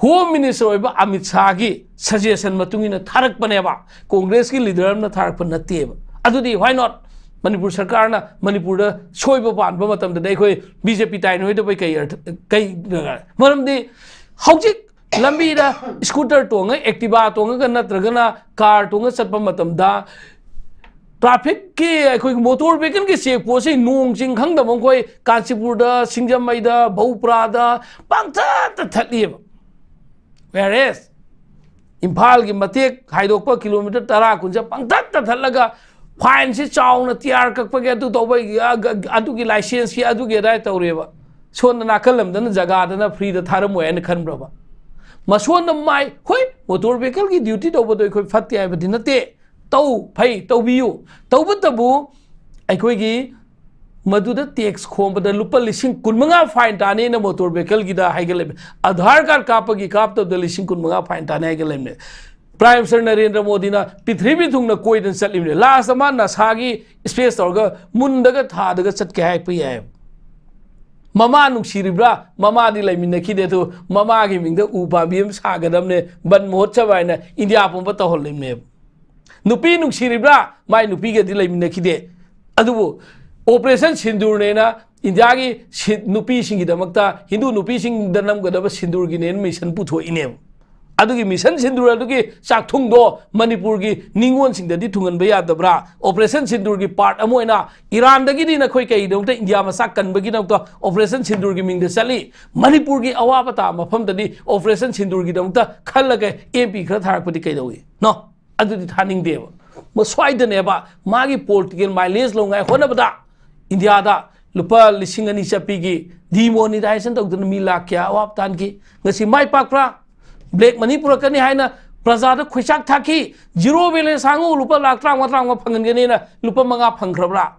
home minister ꯑꯣꯏꯕ ꯑꯃꯤꯠ ꯁꯥꯍꯒꯤ suggestion ꯃꯇꯨꯡ ꯏꯟꯅ ꯊꯥꯔꯛꯄꯅꯦꯕ꯫ ꯀꯣꯡꯒ꯭ꯔꯦꯁꯀꯤ leader ꯑꯃꯅ ꯊꯥꯔꯛꯄ ꯅꯠꯇꯦꯕ꯫ ꯑꯗꯨꯗꯤ why not? ꯃꯅꯤꯄꯨꯔ ꯁꯔꯀꯥꯔꯅ ꯃꯅꯤꯄꯨꯔꯗ ꯁꯣꯏꯕ ꯄꯥꯟꯕ ꯃꯇꯝꯗꯗꯤ ꯑꯩꯈꯣꯏ BJP ꯇꯥꯏꯅꯔꯣꯏꯗꯕꯩ ꯀꯩ ꯑꯔꯊ-, ꯀꯩ ꯗꯔꯀꯥꯔ? ꯃꯔꯝꯗꯤ ꯍꯧꯖꯤꯛ ꯂꯝꯕꯤꯗ scooter ꯇꯣꯡꯉ, Activa ꯇꯣꯡꯉꯒ ꯅꯠꯇ꯭ꯔꯒꯅ car ꯇꯣꯡꯉ ꯆꯠꯄ ꯃꯇꯝꯗ trafficꯀꯤ, ꯑꯩꯈꯣꯏꯒꯤ motor vehicleꯒꯤ check postꯁꯤ ꯅꯣꯡ ꯆꯤꯡ ꯈꯪꯗꯕ ꯃꯈꯣꯏ ꯀꯥꯟꯆꯤꯄꯨꯔꯗ, ꯁꯤꯡꯖꯃꯩꯗ, ꯕꯧꯄ꯭ꯔꯥꯗ ꯄꯪꯊꯠꯇ ꯊꯠꯂꯤꯑꯕ꯫ Whereas ꯏꯝꯐꯥꯜꯒꯤ ꯃꯇꯦꯛ ꯍꯥꯏꯗꯣꯛꯄ kilometre ꯇꯔꯥ ꯀꯨꯟꯁꯦ ꯄꯪꯊꯠꯇ ꯊꯠꯂꯒ Fineꯁꯤ ꯆꯥꯎꯅ, ꯇꯤꯌꯥꯔ ꯀꯛꯄꯒꯤ, ꯑꯗꯨ ꯇꯧꯕꯒꯤ, ꯑ, ꯒ-, ꯑꯗꯨꯒꯤ licenseꯀꯤ, ꯑꯗꯨꯒꯤ ꯑꯗꯥꯏ ꯇꯧꯔꯦꯕ꯫ ꯁꯣꯝꯗ ꯅꯥꯀꯜ ꯑꯃꯗꯅ ꯖꯒꯥꯗꯅ freeꯗ ꯊꯥꯔꯝꯃꯣꯏ ꯍꯥꯏꯅ ꯈꯟꯕ꯭ꯔꯕ? ꯃꯁꯣꯟꯗ ꯃꯥꯏ, ꯍꯣꯏ, motor vehicleꯒꯤ duty ꯇꯧꯕꯗꯣ ꯑꯩꯈꯣꯏ ꯐꯠꯇꯦ ꯍꯥꯏꯕꯗꯤ ꯅꯠꯇꯦ, ꯇꯧ, ꯐꯩ, ꯇꯧꯕꯤꯌꯨ꯫ ꯇꯧꯕꯇꯕꯨ ꯑꯩꯈꯣꯏꯒꯤ ꯃꯗꯨꯗ tax ꯈꯣꯝꯕꯗ ꯂꯨꯄꯥ ꯂꯤꯁꯤꯡ ꯀꯨꯟ ꯃꯉꯥ fine ꯇꯥꯅꯤꯅ motor vehicleꯒꯤꯗ ꯍꯥꯏꯒꯠꯂꯦ꯫ Aadhaar card ꯀꯥꯞꯄꯒꯤ ꯀꯥꯞꯇꯕꯗ ꯂꯤꯁꯤꯡ ꯀꯨꯟ ꯃꯉꯥ fine ꯇꯥꯅꯤ ꯍꯥꯏꯒꯠꯂꯦ꯫ Prime Minister ꯅꯔꯦꯟꯗ꯭ꯔ ꯃꯣꯗꯤꯅ ꯄ꯭ꯔꯤꯊꯤꯕꯤ ꯊꯨꯡꯅ ꯀꯣꯏꯗꯅ ꯆꯠꯂꯤꯕꯅꯦ꯫ Last ꯃꯥ ꯅꯥꯁꯥꯒꯤ space ꯇꯧꯔꯒ ꯃꯨꯟꯗꯒ ꯊꯥꯗꯒ ꯆꯠꯀꯦ ꯍꯥꯏꯔꯛꯄ ꯌꯥꯏ꯫ ꯃꯃꯥ ꯅꯨꯡꯁꯤꯔꯤꯕ꯭ꯔꯥ? ꯃꯃꯥꯗꯤ ꯂꯩꯃꯤꯟꯅꯈꯤꯗꯦ꯫ ꯑꯗꯨ ꯃꯃꯥꯒꯤ ꯃꯤꯡꯗ ꯎ ꯄꯥꯝꯕꯤ ꯑꯃ ꯁꯥꯒꯗꯕꯅꯦ, ꯕꯟ ꯃꯍꯣꯠꯁꯕ ꯍꯥꯏꯅ ꯏꯟꯗꯤꯌꯥ ꯄꯨꯝꯕ ꯇꯧꯍꯜꯂꯤꯕꯅꯦꯕ꯫ ꯅꯨꯄꯤ ꯅꯨꯡꯁꯤꯔꯤꯕ꯭ꯔꯥ? ꯃꯥꯏ ꯅꯨꯄꯤꯒꯗꯤ ꯂꯩꯃꯤꯟꯅꯈꯤꯗꯦ꯫ ꯑꯗꯨꯕꯨ Operation ꯁꯤꯟꯗꯨꯔꯅꯦꯅ ꯏꯟꯗꯤꯌꯥꯒꯤ ꯁꯤ-, ꯅꯨꯄꯤꯁꯤꯡꯒꯤꯗꯃꯛꯇ, ꯍꯤꯟꯗꯨ ꯅꯨꯄꯤꯁꯤꯡꯗ ꯅꯝꯒꯗꯕ ꯁꯤꯟꯗꯨꯔꯒꯤꯅꯦꯅ mission ꯄꯨꯊꯣꯛꯏꯅꯦꯕ꯫ ꯑꯗꯨꯒꯤ mission ꯁꯤꯟꯗꯨꯔ ꯑꯗꯨꯒꯤ ꯆꯥꯛꯊꯨꯡꯗꯣ ꯃꯅꯤꯄꯨꯔꯒꯤ ꯅꯤꯉꯣꯜꯁꯤꯡꯗꯗꯤ ꯊꯨꯡꯍꯟꯕ ꯌꯥꯗꯕ꯭ꯔꯥ? Operation ꯁꯤꯟꯗꯨꯔꯒꯤ part ꯑꯃ ꯑꯣꯏꯅ ꯏꯔꯥꯟꯗꯒꯤꯗꯤ ꯅꯈꯣꯏ ꯀꯩꯒꯤꯗꯃꯛꯇ ꯏꯟꯗꯤꯌꯥ ꯃꯆꯥ ꯀꯟꯕꯒꯤꯗꯃꯛꯇ Operation ꯁꯤꯟꯗꯨꯔꯒꯤ ꯃꯤꯡꯗ ꯆꯠꯂꯤ? ꯃꯅꯤꯄꯨꯔꯒꯤ ꯑꯋꯥꯕ ꯇꯥꯕ ꯃꯐꯝꯗꯗꯤ Operation ꯁꯤꯟꯗꯨꯔꯒꯤꯗꯃꯛꯇ ꯈꯜꯂꯒ M P ꯈꯔ ꯊꯥꯔꯛꯄꯗꯤ ꯀꯩꯗꯧꯏ? No꯫ ꯑꯗꯨꯗꯤ ꯊꯥꯅꯤꯡꯗꯦꯕ꯫ ꯃꯁ꯭ꯋꯥꯏꯗꯅꯦꯕ ꯃꯥꯒꯤ political mileage ꯂꯧꯉꯥꯏ ꯍꯣꯠꯅꯕꯗ ꯏꯟꯗꯤꯌꯥꯗ ꯂꯨꯄꯥ ꯂꯤꯁꯤꯡ ꯑꯅꯤ ꯆꯠꯄꯤꯒꯤ demonetization ꯇꯧꯗꯅ ꯃꯤ ꯂꯥꯛ ꯀꯌꯥ ꯑꯋꯥꯕ ꯇꯥꯟꯈꯤ꯫ ꯉꯁꯤ ꯃꯥꯏ ꯄꯥꯛꯄ꯭ꯔꯥ? Black money ꯄꯨꯔꯛꯀꯅꯤ ꯍꯥꯏꯅ ꯄ꯭ꯔꯖꯥꯗ ꯈꯣꯏꯆꯥꯛ ꯊꯥꯛꯈꯤ꯫ Zero balance ꯍꯥꯡꯉꯨ, ꯂꯨꯄꯥ ꯂꯥꯛ ꯇꯔꯥꯃꯉꯥ, ꯇꯔꯥꯃꯉꯥ ꯐꯪꯍꯟꯒꯅꯤꯅ ꯂꯨꯄꯥ ꯃꯉꯥ ꯐꯪꯈ꯭ꯔꯕ꯭ꯔꯥ?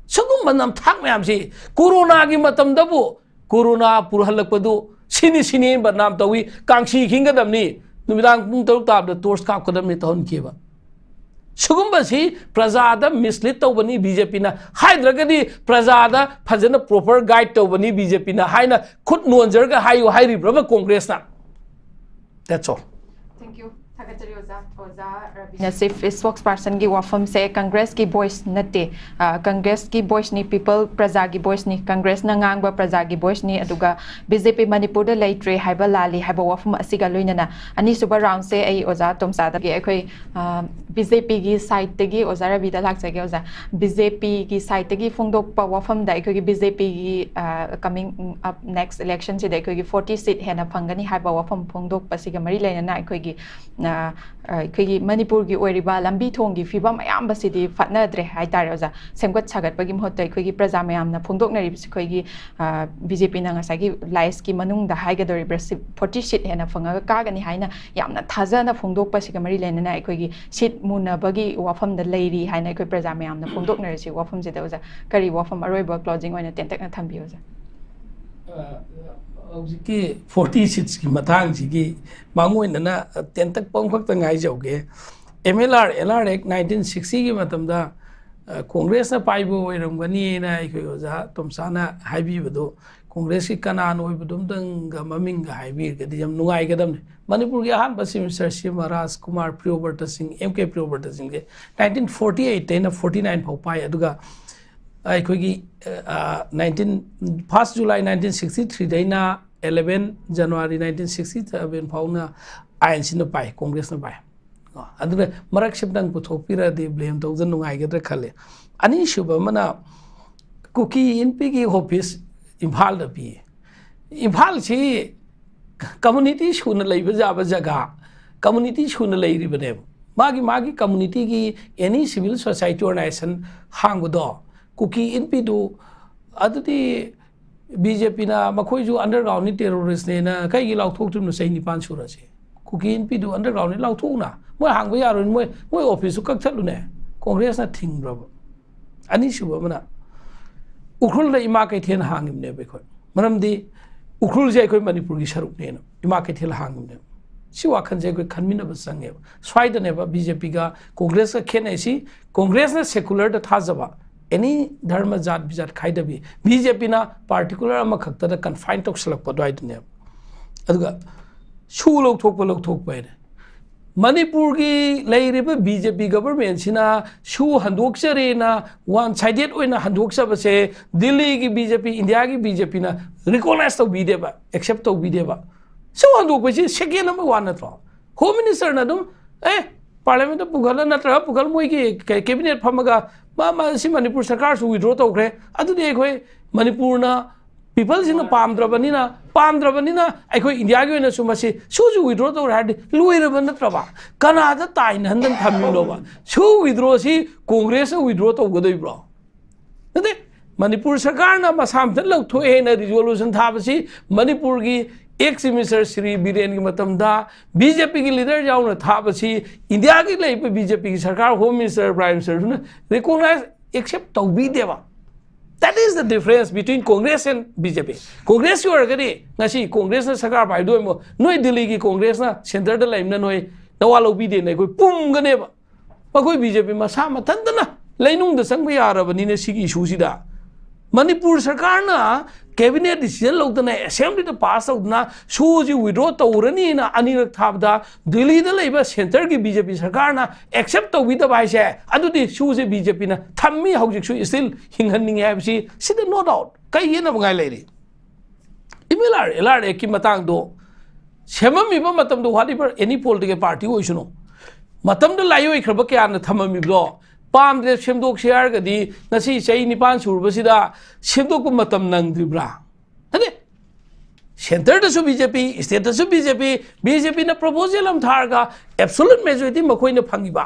ꯁꯤꯒꯨꯝꯕ ꯅꯝꯊꯥꯛ ꯃꯌꯥꯝꯁꯤ ꯀꯣꯔꯣꯅꯥꯒꯤ ꯃꯇꯝꯗꯕꯨ ꯀꯣꯔꯣꯅꯥ ꯄꯨꯔꯍꯜꯂꯛꯄꯗꯨ ꯁꯤꯅꯤ ꯁꯤꯅꯤ ꯕꯗꯅꯥꯝ ꯇꯧꯏ, ꯀꯥꯡꯁꯤ ꯈꯤꯡꯒꯗꯕꯅꯤ, ꯅꯨꯃꯤꯗꯥꯡ ꯄꯨꯡ ꯇꯔꯨꯛ ꯇꯥꯕꯗ torch ꯀꯥꯞꯀꯗꯕꯅꯤ ꯇꯧꯍꯟꯈꯤꯕ꯫ ꯁꯤꯒꯨꯝꯕꯁꯤ ꯄ꯭ꯔꯖꯥꯗ mislead ꯇꯧꯕꯅꯤ BJPꯅ, ꯍꯥꯏꯗ꯭ꯔꯒꯗꯤ ꯄ꯭ꯔꯖꯥꯗ ꯐꯖꯅ proper guide ꯇꯧꯕꯅꯤ BJPꯅ ꯍꯥꯏꯅ ꯈꯨꯠ ꯅꯣꯟꯖꯔꯒ ꯍꯥꯏꯌꯨ ꯍꯥꯏꯔꯤꯕ꯭ꯔꯕ ꯀꯣꯡꯒ꯭ꯔꯦꯁꯅ? That's all. Thank you. ꯊꯥꯒꯠꯆꯔꯤ ꯑꯣꯖꯥ꯫ ꯑꯣꯖꯥ ꯔꯕꯤꯅ, Chief Spokespersonꯒꯤ ꯋꯥꯐꯝꯁꯦ Congressꯀꯤ voice ꯅꯠꯇꯦ, ꯑ, Congressꯀꯤ voiceꯅꯤ, people, ꯄ꯭ꯔꯖꯥꯒꯤ voiceꯅꯤ, Congressꯅ ꯉꯥꯡꯕ ꯄ꯭ꯔꯖꯥꯒꯤ voiceꯅꯤ, ꯑꯗꯨꯒ BJP ꯃꯅꯤꯄꯨꯔꯗ ꯂꯩꯇ꯭ꯔꯦ ꯍꯥꯏꯕ ꯂꯥꯜꯂꯤ ꯍꯥꯏꯕ ꯋꯥꯐꯝ ꯑꯁꯤꯒ ꯂꯣꯏꯅꯅ ꯑꯅꯤꯁꯨꯕ roundꯁꯦ ꯑꯩ ꯑꯣꯖꯥ ꯇꯣꯝꯆꯥꯗꯒꯤ ꯑꯩꯈꯣꯏ, ꯑ, ꯕꯤ ꯖꯦ ꯄꯤꯒꯤ ꯁꯥꯏꯠꯇꯒꯤ ꯑꯣꯖꯥ ꯔꯕꯤꯗ ꯂꯥꯛꯆꯒꯦ ꯑꯣꯖꯥ꯫ ꯕꯤ ꯖꯦ ꯄꯤꯒꯤ ꯁꯥꯏꯠꯇꯒꯤ ꯐꯣꯡꯗꯣꯛꯄ ꯋꯥꯐꯝꯗ ꯑꯩꯈꯣꯏꯒꯤ ꯕꯤ ꯖꯦ ꯄꯤꯒꯤ ꯀꯃꯤꯡ ꯑꯞ ꯅꯦꯛꯁ ꯏꯂꯦꯛꯁꯟꯁꯤꯗ ꯑꯩꯈꯣꯏꯒꯤ ꯐꯣꯔꯇꯤ ꯁꯤꯠ ꯍꯦꯟꯅ ꯐꯪꯒꯅꯤ ꯍꯥꯏꯕ ꯋꯥꯐꯝ ꯐꯣꯡꯗꯣꯛꯄꯁꯤꯒ ꯃꯔꯤ ꯂꯩꯅꯅ ꯑꯩꯈꯣꯏꯒꯤ ꯑ, ꯑ, ꯑꯩꯈꯣꯏꯒꯤ ꯃꯅꯤꯄꯨꯔꯒꯤ ꯑꯣꯏꯔꯤꯕ ꯂꯝꯕꯤ ꯊꯣꯡꯒꯤ ꯐꯤꯕꯝ ꯑꯌꯥꯝꯕꯁꯤꯗꯤ ꯐꯠꯅꯗ꯭ꯔꯦ ꯍꯥꯏꯇꯥꯔꯦ ꯑꯣꯖꯥ꯫ ꯁꯦꯝꯒꯠ ꯁꯥꯒꯠꯄꯒꯤ ꯃꯍꯨꯠꯇ ꯑꯩꯈꯣꯏꯒꯤ ꯄ꯭ꯔꯖꯥ ꯃꯌꯥꯝꯅ ꯐꯣꯡꯗꯣꯛꯅꯔꯤꯕꯁꯤ ꯑꯩꯈꯣꯏꯒꯤ ꯕꯤ ꯖꯦ ꯄꯤꯅ ꯉꯁꯥꯏꯒꯤ ꯂꯥꯏꯁꯀꯤ ꯃꯅꯨꯡꯗ ꯍꯥꯏꯒꯗꯧꯔꯤꯕ꯭ꯔꯥ ꯐꯣꯔꯇꯤ ꯁꯤꯠ ꯍꯦꯟꯅ ꯐꯪꯉꯒ ꯀꯥꯒꯅꯤ ꯍꯥꯏꯅ ꯌꯥꯝꯅ ꯊꯥꯖꯅ ꯐꯣꯡꯗꯣꯛꯄꯁꯤꯒ ꯃꯔꯤ ꯂꯩꯅꯅ ꯑꯩꯈꯣꯏꯒꯤ ꯁꯤꯠ ꯃꯨꯟꯅꯕꯒꯤ ꯋꯥꯐꯝꯗ ꯂꯩꯔꯤ ꯍꯥꯏꯅ ꯑꯩꯈꯣꯏ ꯄ꯭ꯔꯖꯥ ꯃꯌꯥꯝꯅ ꯐꯣꯡꯗꯣꯛꯅꯔꯤꯁꯤ ꯋꯥꯐꯝꯁꯤꯗ ꯑꯣꯖꯥ ꯀꯔꯤ ꯋꯥꯐꯝ ꯑꯔꯣꯏꯕ ꯀ꯭ꯂꯣꯖꯤꯡ ꯑꯣꯏꯅ ꯇꯦꯟꯇꯛꯅ ꯊꯝꯕꯤꯌꯨ ꯑꯣꯖꯥ꯫ ꯑ, ꯍꯧꯖꯤꯛꯀꯤ ꯐꯣꯔꯇꯤ ꯁꯤꯠꯁꯀꯤ ꯃꯇꯥꯡꯁꯤꯒꯤ ꯃꯥꯡꯑꯣꯏꯅꯅ ꯇꯦꯟꯇꯛꯄ ꯑꯃꯈꯛꯇ ꯉꯥꯏꯖꯧꯒꯦ꯫ M L R L R act nineteen ꯁꯤꯛꯁꯇꯤꯒꯤ ꯃꯇꯝꯗ ꯑ, ꯀꯣꯡꯒ꯭ꯔꯦꯁꯅ ꯄꯥꯏꯕ ꯑꯣꯏꯔꯝꯒꯅꯤꯅ ꯑꯩꯈꯣꯏ ꯑꯣꯖꯥ ꯇꯣꯝꯆꯥꯅ ꯍꯥꯏꯕꯤꯕꯗꯣ ꯀꯣꯡꯒ꯭ꯔꯦꯁꯀꯤ ꯀꯅꯥꯅ ꯑꯣꯏꯕꯗꯣ ꯑꯝꯇꯪꯒ ꯃꯃꯤꯡꯒ ꯍꯥꯏꯕꯤꯔꯒꯗꯤ ꯌꯥꯝ ꯅꯨꯡꯉꯥꯏꯒꯗꯕꯅꯤ꯫ ꯃꯅꯤꯄꯨꯔꯒꯤ ꯑꯍꯥꯟꯕ ꯆꯤꯐ ꯃꯤꯅꯤꯁꯇꯔ ꯁꯤ ꯃꯍꯥꯔꯥꯖ ꯀꯨꯃꯥꯔ ꯄ꯭ꯔꯤꯌꯣꯕ꯭ꯔꯇ ꯁꯤꯡ, ꯑꯦꯝ ꯀꯦ ꯄ꯭ꯔꯤꯌꯣꯕ꯭ꯔꯇ ꯁꯤꯡꯁꯦ ꯅꯥꯏꯟꯇꯤꯟ ꯐꯣꯔꯇꯤ ꯑꯩꯠꯇꯩꯅ ꯐꯣꯔꯇꯤ ꯅꯥꯏꯟ ꯐꯥꯎ ꯄꯥꯏ꯫ ꯑꯗꯨꯒ ꯑꯩꯈꯣꯏꯒꯤ ꯅꯥꯏꯟꯇꯤꯟ ꯐꯥꯔꯁ ꯖꯨꯂꯥꯏ ꯅꯥꯏꯟꯇꯤꯟ ꯁꯤꯛꯁꯇꯤ ꯊ꯭ꯔꯤꯗꯩꯅ ꯑꯦꯂꯦꯚꯦꯟ ꯖꯅꯋꯥꯔꯤ ꯅꯥꯏꯟꯇꯤꯟ ꯁꯤꯛꯁꯇꯤ ꯁꯚꯦꯟ ꯐꯥꯎꯅ ꯑꯥꯏ ꯑꯦꯟ ꯁꯤꯅ ꯄꯥꯏ, ꯀꯣꯡꯒ꯭ꯔꯦꯁꯅ ꯄꯥꯏ꯫ ꯀꯣ, ꯑꯗꯨꯅ ꯃꯔꯛꯁꯤꯃꯇꯪ ꯄꯨꯊꯣꯛꯄꯤꯔꯗꯤ ꯕ꯭ꯂꯦꯝ ꯇꯧꯗ ꯅꯨꯡꯉꯥꯏꯒꯗ꯭ꯔꯥ ꯈꯜꯂꯦ꯫ ꯑꯅꯤꯁꯨꯕ ꯑꯃꯅ ꯀꯨꯀꯤ ꯏꯟꯄꯤꯒꯤ ꯑꯣꯐꯤꯁ ꯏꯝꯐꯥꯜꯗ ꯄꯤ꯫ ꯏꯝꯐꯥꯜꯁꯤ ꯀꯝꯃꯨꯅꯤꯇꯤ ꯁꯨꯅ ꯂꯩꯕ ꯌꯥꯕ ꯖꯒꯥ, ꯀꯝꯃꯨꯅꯤꯇꯤ ꯁꯨꯅ ꯂꯩꯔꯤꯕꯅꯦꯕ꯫ ꯃꯥꯒꯤ ꯃꯥꯒꯤ ꯀꯝꯃꯨꯅꯤꯇꯤꯒꯤ ꯑꯦꯅꯤ ꯁꯤꯚꯤꯜ ꯁꯣꯁꯥꯏꯇꯤ ꯑꯣꯔꯒꯅꯥꯏꯖꯦꯁꯟ ꯍꯥꯡꯕꯗꯣ ꯀꯨꯀꯤ ꯏꯟꯄꯤꯗꯨ ꯑꯗꯨꯗꯤ ꯕꯤ ꯖꯦ ꯄꯤꯅ ꯃꯈꯣꯏꯁꯨ ꯑꯟꯗꯔꯒ꯭ꯔꯥꯎꯟꯒꯤ ꯇꯦꯔꯣꯔꯤꯁꯅꯦꯅ ꯀꯩꯒꯤ ꯂꯥꯎꯊꯣꯛꯇ꯭ꯔꯤꯕꯅꯣ ꯆꯍꯤ ꯅꯤꯄꯥꯟ ꯁꯨꯔꯁꯦ? ꯀꯨꯀꯤ ꯏꯟꯄꯤꯗꯨ ꯑꯟꯗꯔꯒ꯭ꯔꯥꯎꯟꯗꯤ ꯂꯥꯎꯊꯣꯛꯎꯅ꯫ ꯃꯣꯏ ꯍꯥꯡꯕ ꯌꯥꯔꯣꯏ, ꯃꯣꯏ ꯃꯣꯏ ꯑꯣꯐꯤꯁꯁꯨ ꯀꯛꯊꯠꯂꯨꯅꯦ꯫ ꯀꯣꯡꯒ꯭ꯔꯦꯁꯅ ꯊꯤꯡꯕ꯭ꯔꯕ? ꯑꯅꯤꯁꯨꯕ ꯑꯃꯅ ꯎꯈ꯭ꯔꯨꯜꯗ ꯏꯃꯥ ꯀꯩꯊꯦꯜ ꯍꯥꯡꯉꯤꯕꯅꯦꯕ ꯑꯩꯈꯣꯏ꯫ ꯃꯔꯝꯗꯤ ꯎꯈ꯭ꯔꯨꯜꯁꯦ ꯑꯩꯈꯣꯏ ꯃꯅꯤꯄꯨꯔꯒꯤ ꯁꯔꯨꯛꯅꯦꯅ ꯏꯃꯥ ꯀꯩꯊꯦꯜ ꯍꯥꯡꯉꯤꯕꯅꯦꯕ꯫ ꯁꯤ ꯋꯥꯈꯜꯁꯦ ꯑꯩꯈꯣꯏ ꯈꯟꯃꯤꯟꯅꯕ ꯆꯪꯉꯦꯕ꯫ ꯁ꯭ꯋꯥꯏꯗꯅꯦꯕ ꯕꯤ ꯖꯦ ꯄꯤꯒ ꯀꯣꯡꯒ꯭ꯔꯦꯁꯀ ꯈꯦꯠꯅꯩꯁꯤ꯫ ꯀꯣꯡꯒ꯭ꯔꯦꯁꯅ ꯁꯦꯀꯨꯂꯔꯗ ꯊꯥꯖꯕ, ꯑꯦꯅꯤ ꯙꯔꯃ ꯖꯥꯠ ꯕꯤꯖꯥꯠ ꯈꯥꯏꯗꯕꯤ꯫ ꯕꯤ ꯖꯦ ꯄꯤꯅ ꯄꯥꯔꯇꯤꯀꯨꯂꯔ ꯑꯃꯈꯛꯇꯗ ꯀꯟꯐꯥꯏꯟ ꯇꯧꯁꯜꯂꯛꯄ ꯑꯗꯨꯋꯥꯏꯗꯨꯅꯦꯕ꯫ ꯑꯗꯨꯒ ꯁꯨ ꯂꯧꯊꯣꯛꯄ ꯂꯧꯊꯣꯛꯄ ꯍꯥꯏꯅ ꯃꯅꯤꯄꯨꯔꯒꯤ ꯂꯩꯔꯤꯕ ꯕꯤ ꯖꯦ ꯄꯤ ꯒꯚꯔꯟꯃꯦꯟꯁꯤꯅ ꯁꯨ ꯍꯟꯗꯣꯛꯆꯔꯦꯅ ꯋꯥꯟ ꯁꯥꯏꯗꯦꯠ ꯑꯣꯏꯅ ꯍꯟꯗꯣꯛꯆꯕꯁꯦ ꯗꯤꯜꯂꯤꯒꯤ ꯕꯤ ꯖꯦ ꯄꯤ, ꯏꯟꯗꯤꯌꯥꯒꯤ ꯕꯤ ꯖꯦ ꯄꯤꯅ ꯔꯤꯀꯣꯛꯅꯥꯏꯖ ꯇꯧꯕꯤꯗꯦꯕ, ꯑꯦꯛꯁꯦꯞ ꯇꯧꯕꯤꯗꯦꯕ꯫ ꯁꯨ ꯍꯟꯗꯣꯛꯄꯁꯤ ꯁꯦꯀꯦꯟ ꯑꯃ ꯋꯥ ꯅꯠꯇ꯭ꯔꯣ? ꯍꯣꯝ ꯃꯤꯅꯤꯁꯇꯔꯅ ꯑꯗꯨꯝ ꯑꯦ ꯄꯥꯔꯂꯤꯌꯥꯃꯦꯟꯗ ꯄꯨꯈꯠꯂ ꯅꯠꯇ꯭ꯔꯒ ꯄꯨꯈꯠꯂ ꯃꯣꯏꯒꯤ ꯀꯦ-, ꯀꯦꯕꯤꯅꯦꯠ ꯐꯝꯃꯒ ꯃꯥ, ꯃꯥ, ꯁꯤ ꯃꯅꯤꯄꯨꯔ ꯁꯔꯀꯥꯔꯁꯨ ꯋꯤꯗ꯭ꯔꯣ ꯇꯧꯈ꯭ꯔꯦ, ꯑꯗꯨꯗꯤ ꯑꯩꯈꯣꯏ ꯃꯅꯤꯄꯨꯔꯅ ꯄꯤꯄꯜꯁꯤꯡꯅ ꯄꯥꯝꯗ꯭ꯔꯕꯅꯤꯅ, ꯄꯥꯝꯗ꯭ꯔꯕꯅꯤꯅ ꯑꯩꯈꯣꯏ ꯏꯟꯗꯤꯌꯥꯒꯤ ꯑꯣꯏꯅꯁꯨ ꯃꯁꯤ ꯁꯨꯁꯨ ꯋꯤꯗ꯭ꯔꯣ ꯇꯧꯔꯦ ꯍꯥꯏꯔꯗꯤ ꯂꯣꯏꯔꯕ ꯅꯠꯇ꯭ꯔꯕ? ꯀꯅꯥꯗ ꯇꯥꯏꯅꯍꯟꯗꯅ ꯊꯝꯃꯤꯅꯣꯕ? ꯁꯨ ꯋꯤꯗ꯭ꯔꯣꯁꯤ ꯀꯣꯡꯒ꯭ꯔꯦꯁꯅ ꯋꯤꯗ꯭ꯔꯣ ꯇꯧꯒꯗꯣꯏꯕ꯭ꯔꯣ? ꯅꯠꯇꯦ, ꯃꯅꯤꯄꯨꯔ ꯁꯔꯀꯥꯔꯅ ꯃꯁꯥ ꯃꯊꯟ ꯂꯧꯊꯣꯛꯑꯦ ꯍꯥꯏꯅ ꯔꯤꯖꯣꯂꯨꯁꯟ ꯊꯥꯕꯁꯤ ꯃꯅꯤꯄꯨꯔꯒꯤ ꯑꯦꯛꯁ ꯃꯤꯅꯤꯁꯇꯔ ꯁ꯭ꯔꯤ ꯕꯤꯔꯦꯟꯒꯤ ꯃꯇꯝꯗ ꯕꯤ ꯖꯦ ꯄꯤꯒꯤ ꯂꯤꯗꯔ ꯌꯥꯎꯅ ꯊꯥꯕꯁꯤ ꯏꯟꯗꯤꯌꯥꯒꯤ ꯂꯩꯔꯤꯕ ꯕꯤ ꯖꯦ ꯄꯤꯒꯤ ꯁꯔꯀꯥꯔ, ꯍꯣꯝ ꯃꯤꯅꯤꯁꯇꯔ, ꯄ꯭ꯔꯥꯏꯝ ꯃꯤꯅꯤꯁꯇꯔꯗꯨꯅ ꯔꯤꯀꯣꯛꯅꯥꯏꯖ, ꯑꯦꯛꯁꯦꯞ ꯇꯧꯕꯤꯗꯦꯕ꯫ That is the difference between Congress and B J P. ꯀꯣꯡꯒ꯭ꯔꯦꯁꯀꯤ ꯑꯣꯏꯔꯒꯗꯤ ꯉꯁꯤ ꯀꯣꯡꯒ꯭ꯔꯦꯁꯅ ꯁꯔꯀꯥꯔ ꯄꯥꯏꯗꯣꯏꯃꯣ, ꯅꯣꯏ ꯗꯤꯜꯂꯤꯒꯤ ꯀꯣꯡꯒ꯭ꯔꯦꯁꯅ ꯁꯦꯟꯇꯔꯗ ꯂꯩꯕꯅ ꯅꯣꯏ ꯅꯋꯥ ꯂꯧꯕꯤꯗꯦꯅ ꯑꯩꯈꯣꯏ ꯄꯨꯝꯒꯅꯦꯕ꯫ ꯃꯈꯣꯏ ꯕꯤ ꯖꯦ ꯄꯤ ꯃꯁꯥ ꯃꯊꯟꯇꯅ ꯂꯩꯅꯨꯡꯗ ꯆꯪꯕ ꯌꯥꯔꯕꯅꯤꯅ ꯁꯤꯒꯤ ꯏꯁꯨꯁꯤꯗ ꯃꯅꯤꯄꯨꯔ ꯁꯔꯀꯥꯔꯅ ꯀꯦꯕꯤꯅꯦꯠ ꯗꯤꯁꯤꯖꯟ ꯂꯧꯗꯅ ꯑꯦꯁꯦꯝꯕ꯭ꯂꯤꯗ ꯄꯥꯁ ꯇꯧꯗꯅ ꯁꯨꯁꯤ ꯋꯤꯗ꯭ꯔꯣ ꯇꯧꯔꯅꯤꯅ ꯑꯅꯤꯔꯛ ꯊꯥꯕꯗ ꯗꯤꯜꯂꯤꯗ ꯂꯩꯕ ꯁꯦꯟꯇꯔꯒꯤ ꯕꯤ ꯖꯦ ꯄꯤ ꯁꯔꯀꯥꯔꯅ ꯑꯦꯛꯁꯦꯞ ꯇꯧꯕꯤꯗꯕ ꯍꯥꯏꯁꯦ, ꯑꯗꯨꯗꯤ ꯁꯨꯁꯦ ꯕꯤ ꯖꯦ ꯄꯤꯅ ꯊꯝꯃꯤ, ꯍꯧꯖꯤꯛꯁꯨ ꯁ꯭ꯇꯤꯜ ꯍꯤꯡꯍꯟꯅꯤꯡꯉꯦ ꯍꯥꯏꯕꯁꯤ ꯁꯤꯗ ꯅꯣ ꯗꯥꯎꯠ꯫ ꯀꯩ ꯌꯦꯠꯅꯕꯉꯥꯏ ꯂꯩꯔꯤ? M L R, L R ꯑꯦꯛꯀꯤ ꯃꯇꯥꯡꯗꯣ ꯁꯦꯝꯃꯝꯃꯤꯕ ꯃꯇꯝꯗꯣ, whatever any political party ꯑꯣꯏꯁꯅꯨ, ꯃꯇꯝꯗ ꯂꯥꯏꯑꯣꯏꯈ꯭ꯔꯕ ꯀꯌꯥꯅ ꯊꯝꯃꯝꯃꯤꯕꯗꯣ ꯄꯥꯝꯗ꯭ꯔꯦ, ꯁꯦꯝꯗꯣꯛꯁꯤ ꯍꯥꯏꯔꯒꯗꯤ ꯉꯁꯤ ꯆꯍꯤ ꯅꯤꯄꯥꯟ ꯁꯨꯔꯕꯁꯤꯗ ꯁꯦꯝꯗꯣꯛꯄ ꯃꯇꯝ ꯅꯪꯗ꯭ꯔꯤꯕ꯭ꯔꯥ? ꯅꯠꯇꯦ, ꯁꯦꯟꯇꯔꯗꯁꯨ ꯕꯤ ꯖꯦ ꯄꯤ, ꯁ꯭ꯇꯦꯠꯇꯁꯨ ꯕꯤ ꯖꯦ ꯄꯤ, ꯕꯤ ꯖꯦ ꯄꯤꯅ ꯄ꯭ꯔꯣꯄꯣꯖꯦꯜ ꯑꯃ ꯊꯥꯔꯒ ꯑꯦꯕꯁꯣꯂꯨꯠ ꯃꯦꯖꯣꯔꯤꯇꯤ ꯃꯈꯣꯏꯅ ꯐꯪꯉꯤꯕ,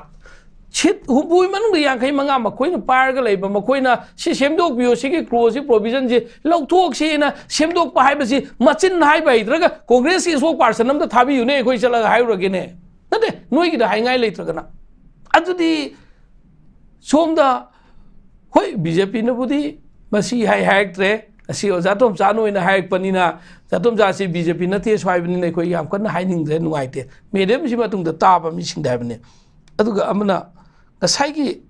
ꯁꯤꯠ ꯍꯨꯝꯐꯨꯒꯤ ꯃꯅꯨꯡꯗ ꯌꯥꯡꯈꯩ ꯃꯉꯥ ꯃꯈꯣꯏꯅ ꯄꯥꯏꯔꯒ ꯂꯩꯕ, ꯃꯈꯣꯏꯅ ꯁꯤ ꯁꯦꯝꯗꯣꯛꯄꯤꯌꯣ, ꯁꯤꯒꯤ ꯀ꯭ꯂꯣꯖꯁꯤ, ꯄ꯭ꯔꯣꯚꯤꯖꯟꯁꯤ ꯂꯧꯊꯣꯛꯁꯦꯅ ꯁꯦꯝꯗꯣꯛꯄ ꯍꯥꯏꯕꯁꯤ ꯃꯆꯤꯟ ꯍꯥꯏꯕ ꯍꯩꯇ꯭ꯔꯒ ꯀꯣꯡꯒ꯭ꯔꯦꯁꯀꯤ ꯏꯁꯄꯣꯛ ꯄꯥꯔꯁꯟ ꯑꯝꯇ ꯊꯥꯕꯤꯌꯨꯅꯦ ꯑꯩꯈꯣꯏ ꯆꯠꯂꯒ ꯍꯥꯏꯔꯨꯔꯒꯦꯅꯦ꯫ ꯅꯠꯇꯦ, ꯅꯣꯏꯒꯤꯗ ꯍꯥꯏꯉꯥꯏ ꯂꯩꯇ꯭ꯔꯒꯅ꯫ ꯑꯗꯨꯗꯤ ꯁꯣꯝꯗ, ꯍꯣꯏ, ꯕꯤ ꯖꯦ ꯄꯤꯅꯕꯨꯗꯤ ꯃꯁꯤ ꯍꯥꯏ ꯍꯥꯏꯔꯛꯇ꯭ꯔꯦ, ꯑꯁꯤ ꯑꯣꯖꯥ ꯇꯣꯝꯆꯥꯅ ꯑꯣꯏꯅ ꯍꯥꯏꯔꯛꯄꯅꯤꯅ, ꯑꯣꯖꯥ ꯇꯣꯝꯆꯥꯁꯤ ꯕꯤ ꯖꯦ ꯄꯤ ꯅꯠꯇꯦꯁꯨ ꯍꯥꯏꯕꯅꯤꯅ ꯑꯩꯈꯣꯏ ꯌꯥꯝ ꯀꯟꯅ ꯍꯥꯏꯅꯤꯡꯗ꯭ꯔꯦ, ꯅꯨꯡꯉꯥꯏꯇꯦ꯫ ꯃꯦꯗꯝꯁꯤ ꯃꯇꯨꯡꯗ ꯇꯥꯕ ꯃꯤꯁꯤꯡꯗ ꯍꯥꯏꯕꯅꯤ꯫ ꯑꯗꯨꯒ ꯑꯃꯅ ꯉꯁꯥꯏꯒꯤ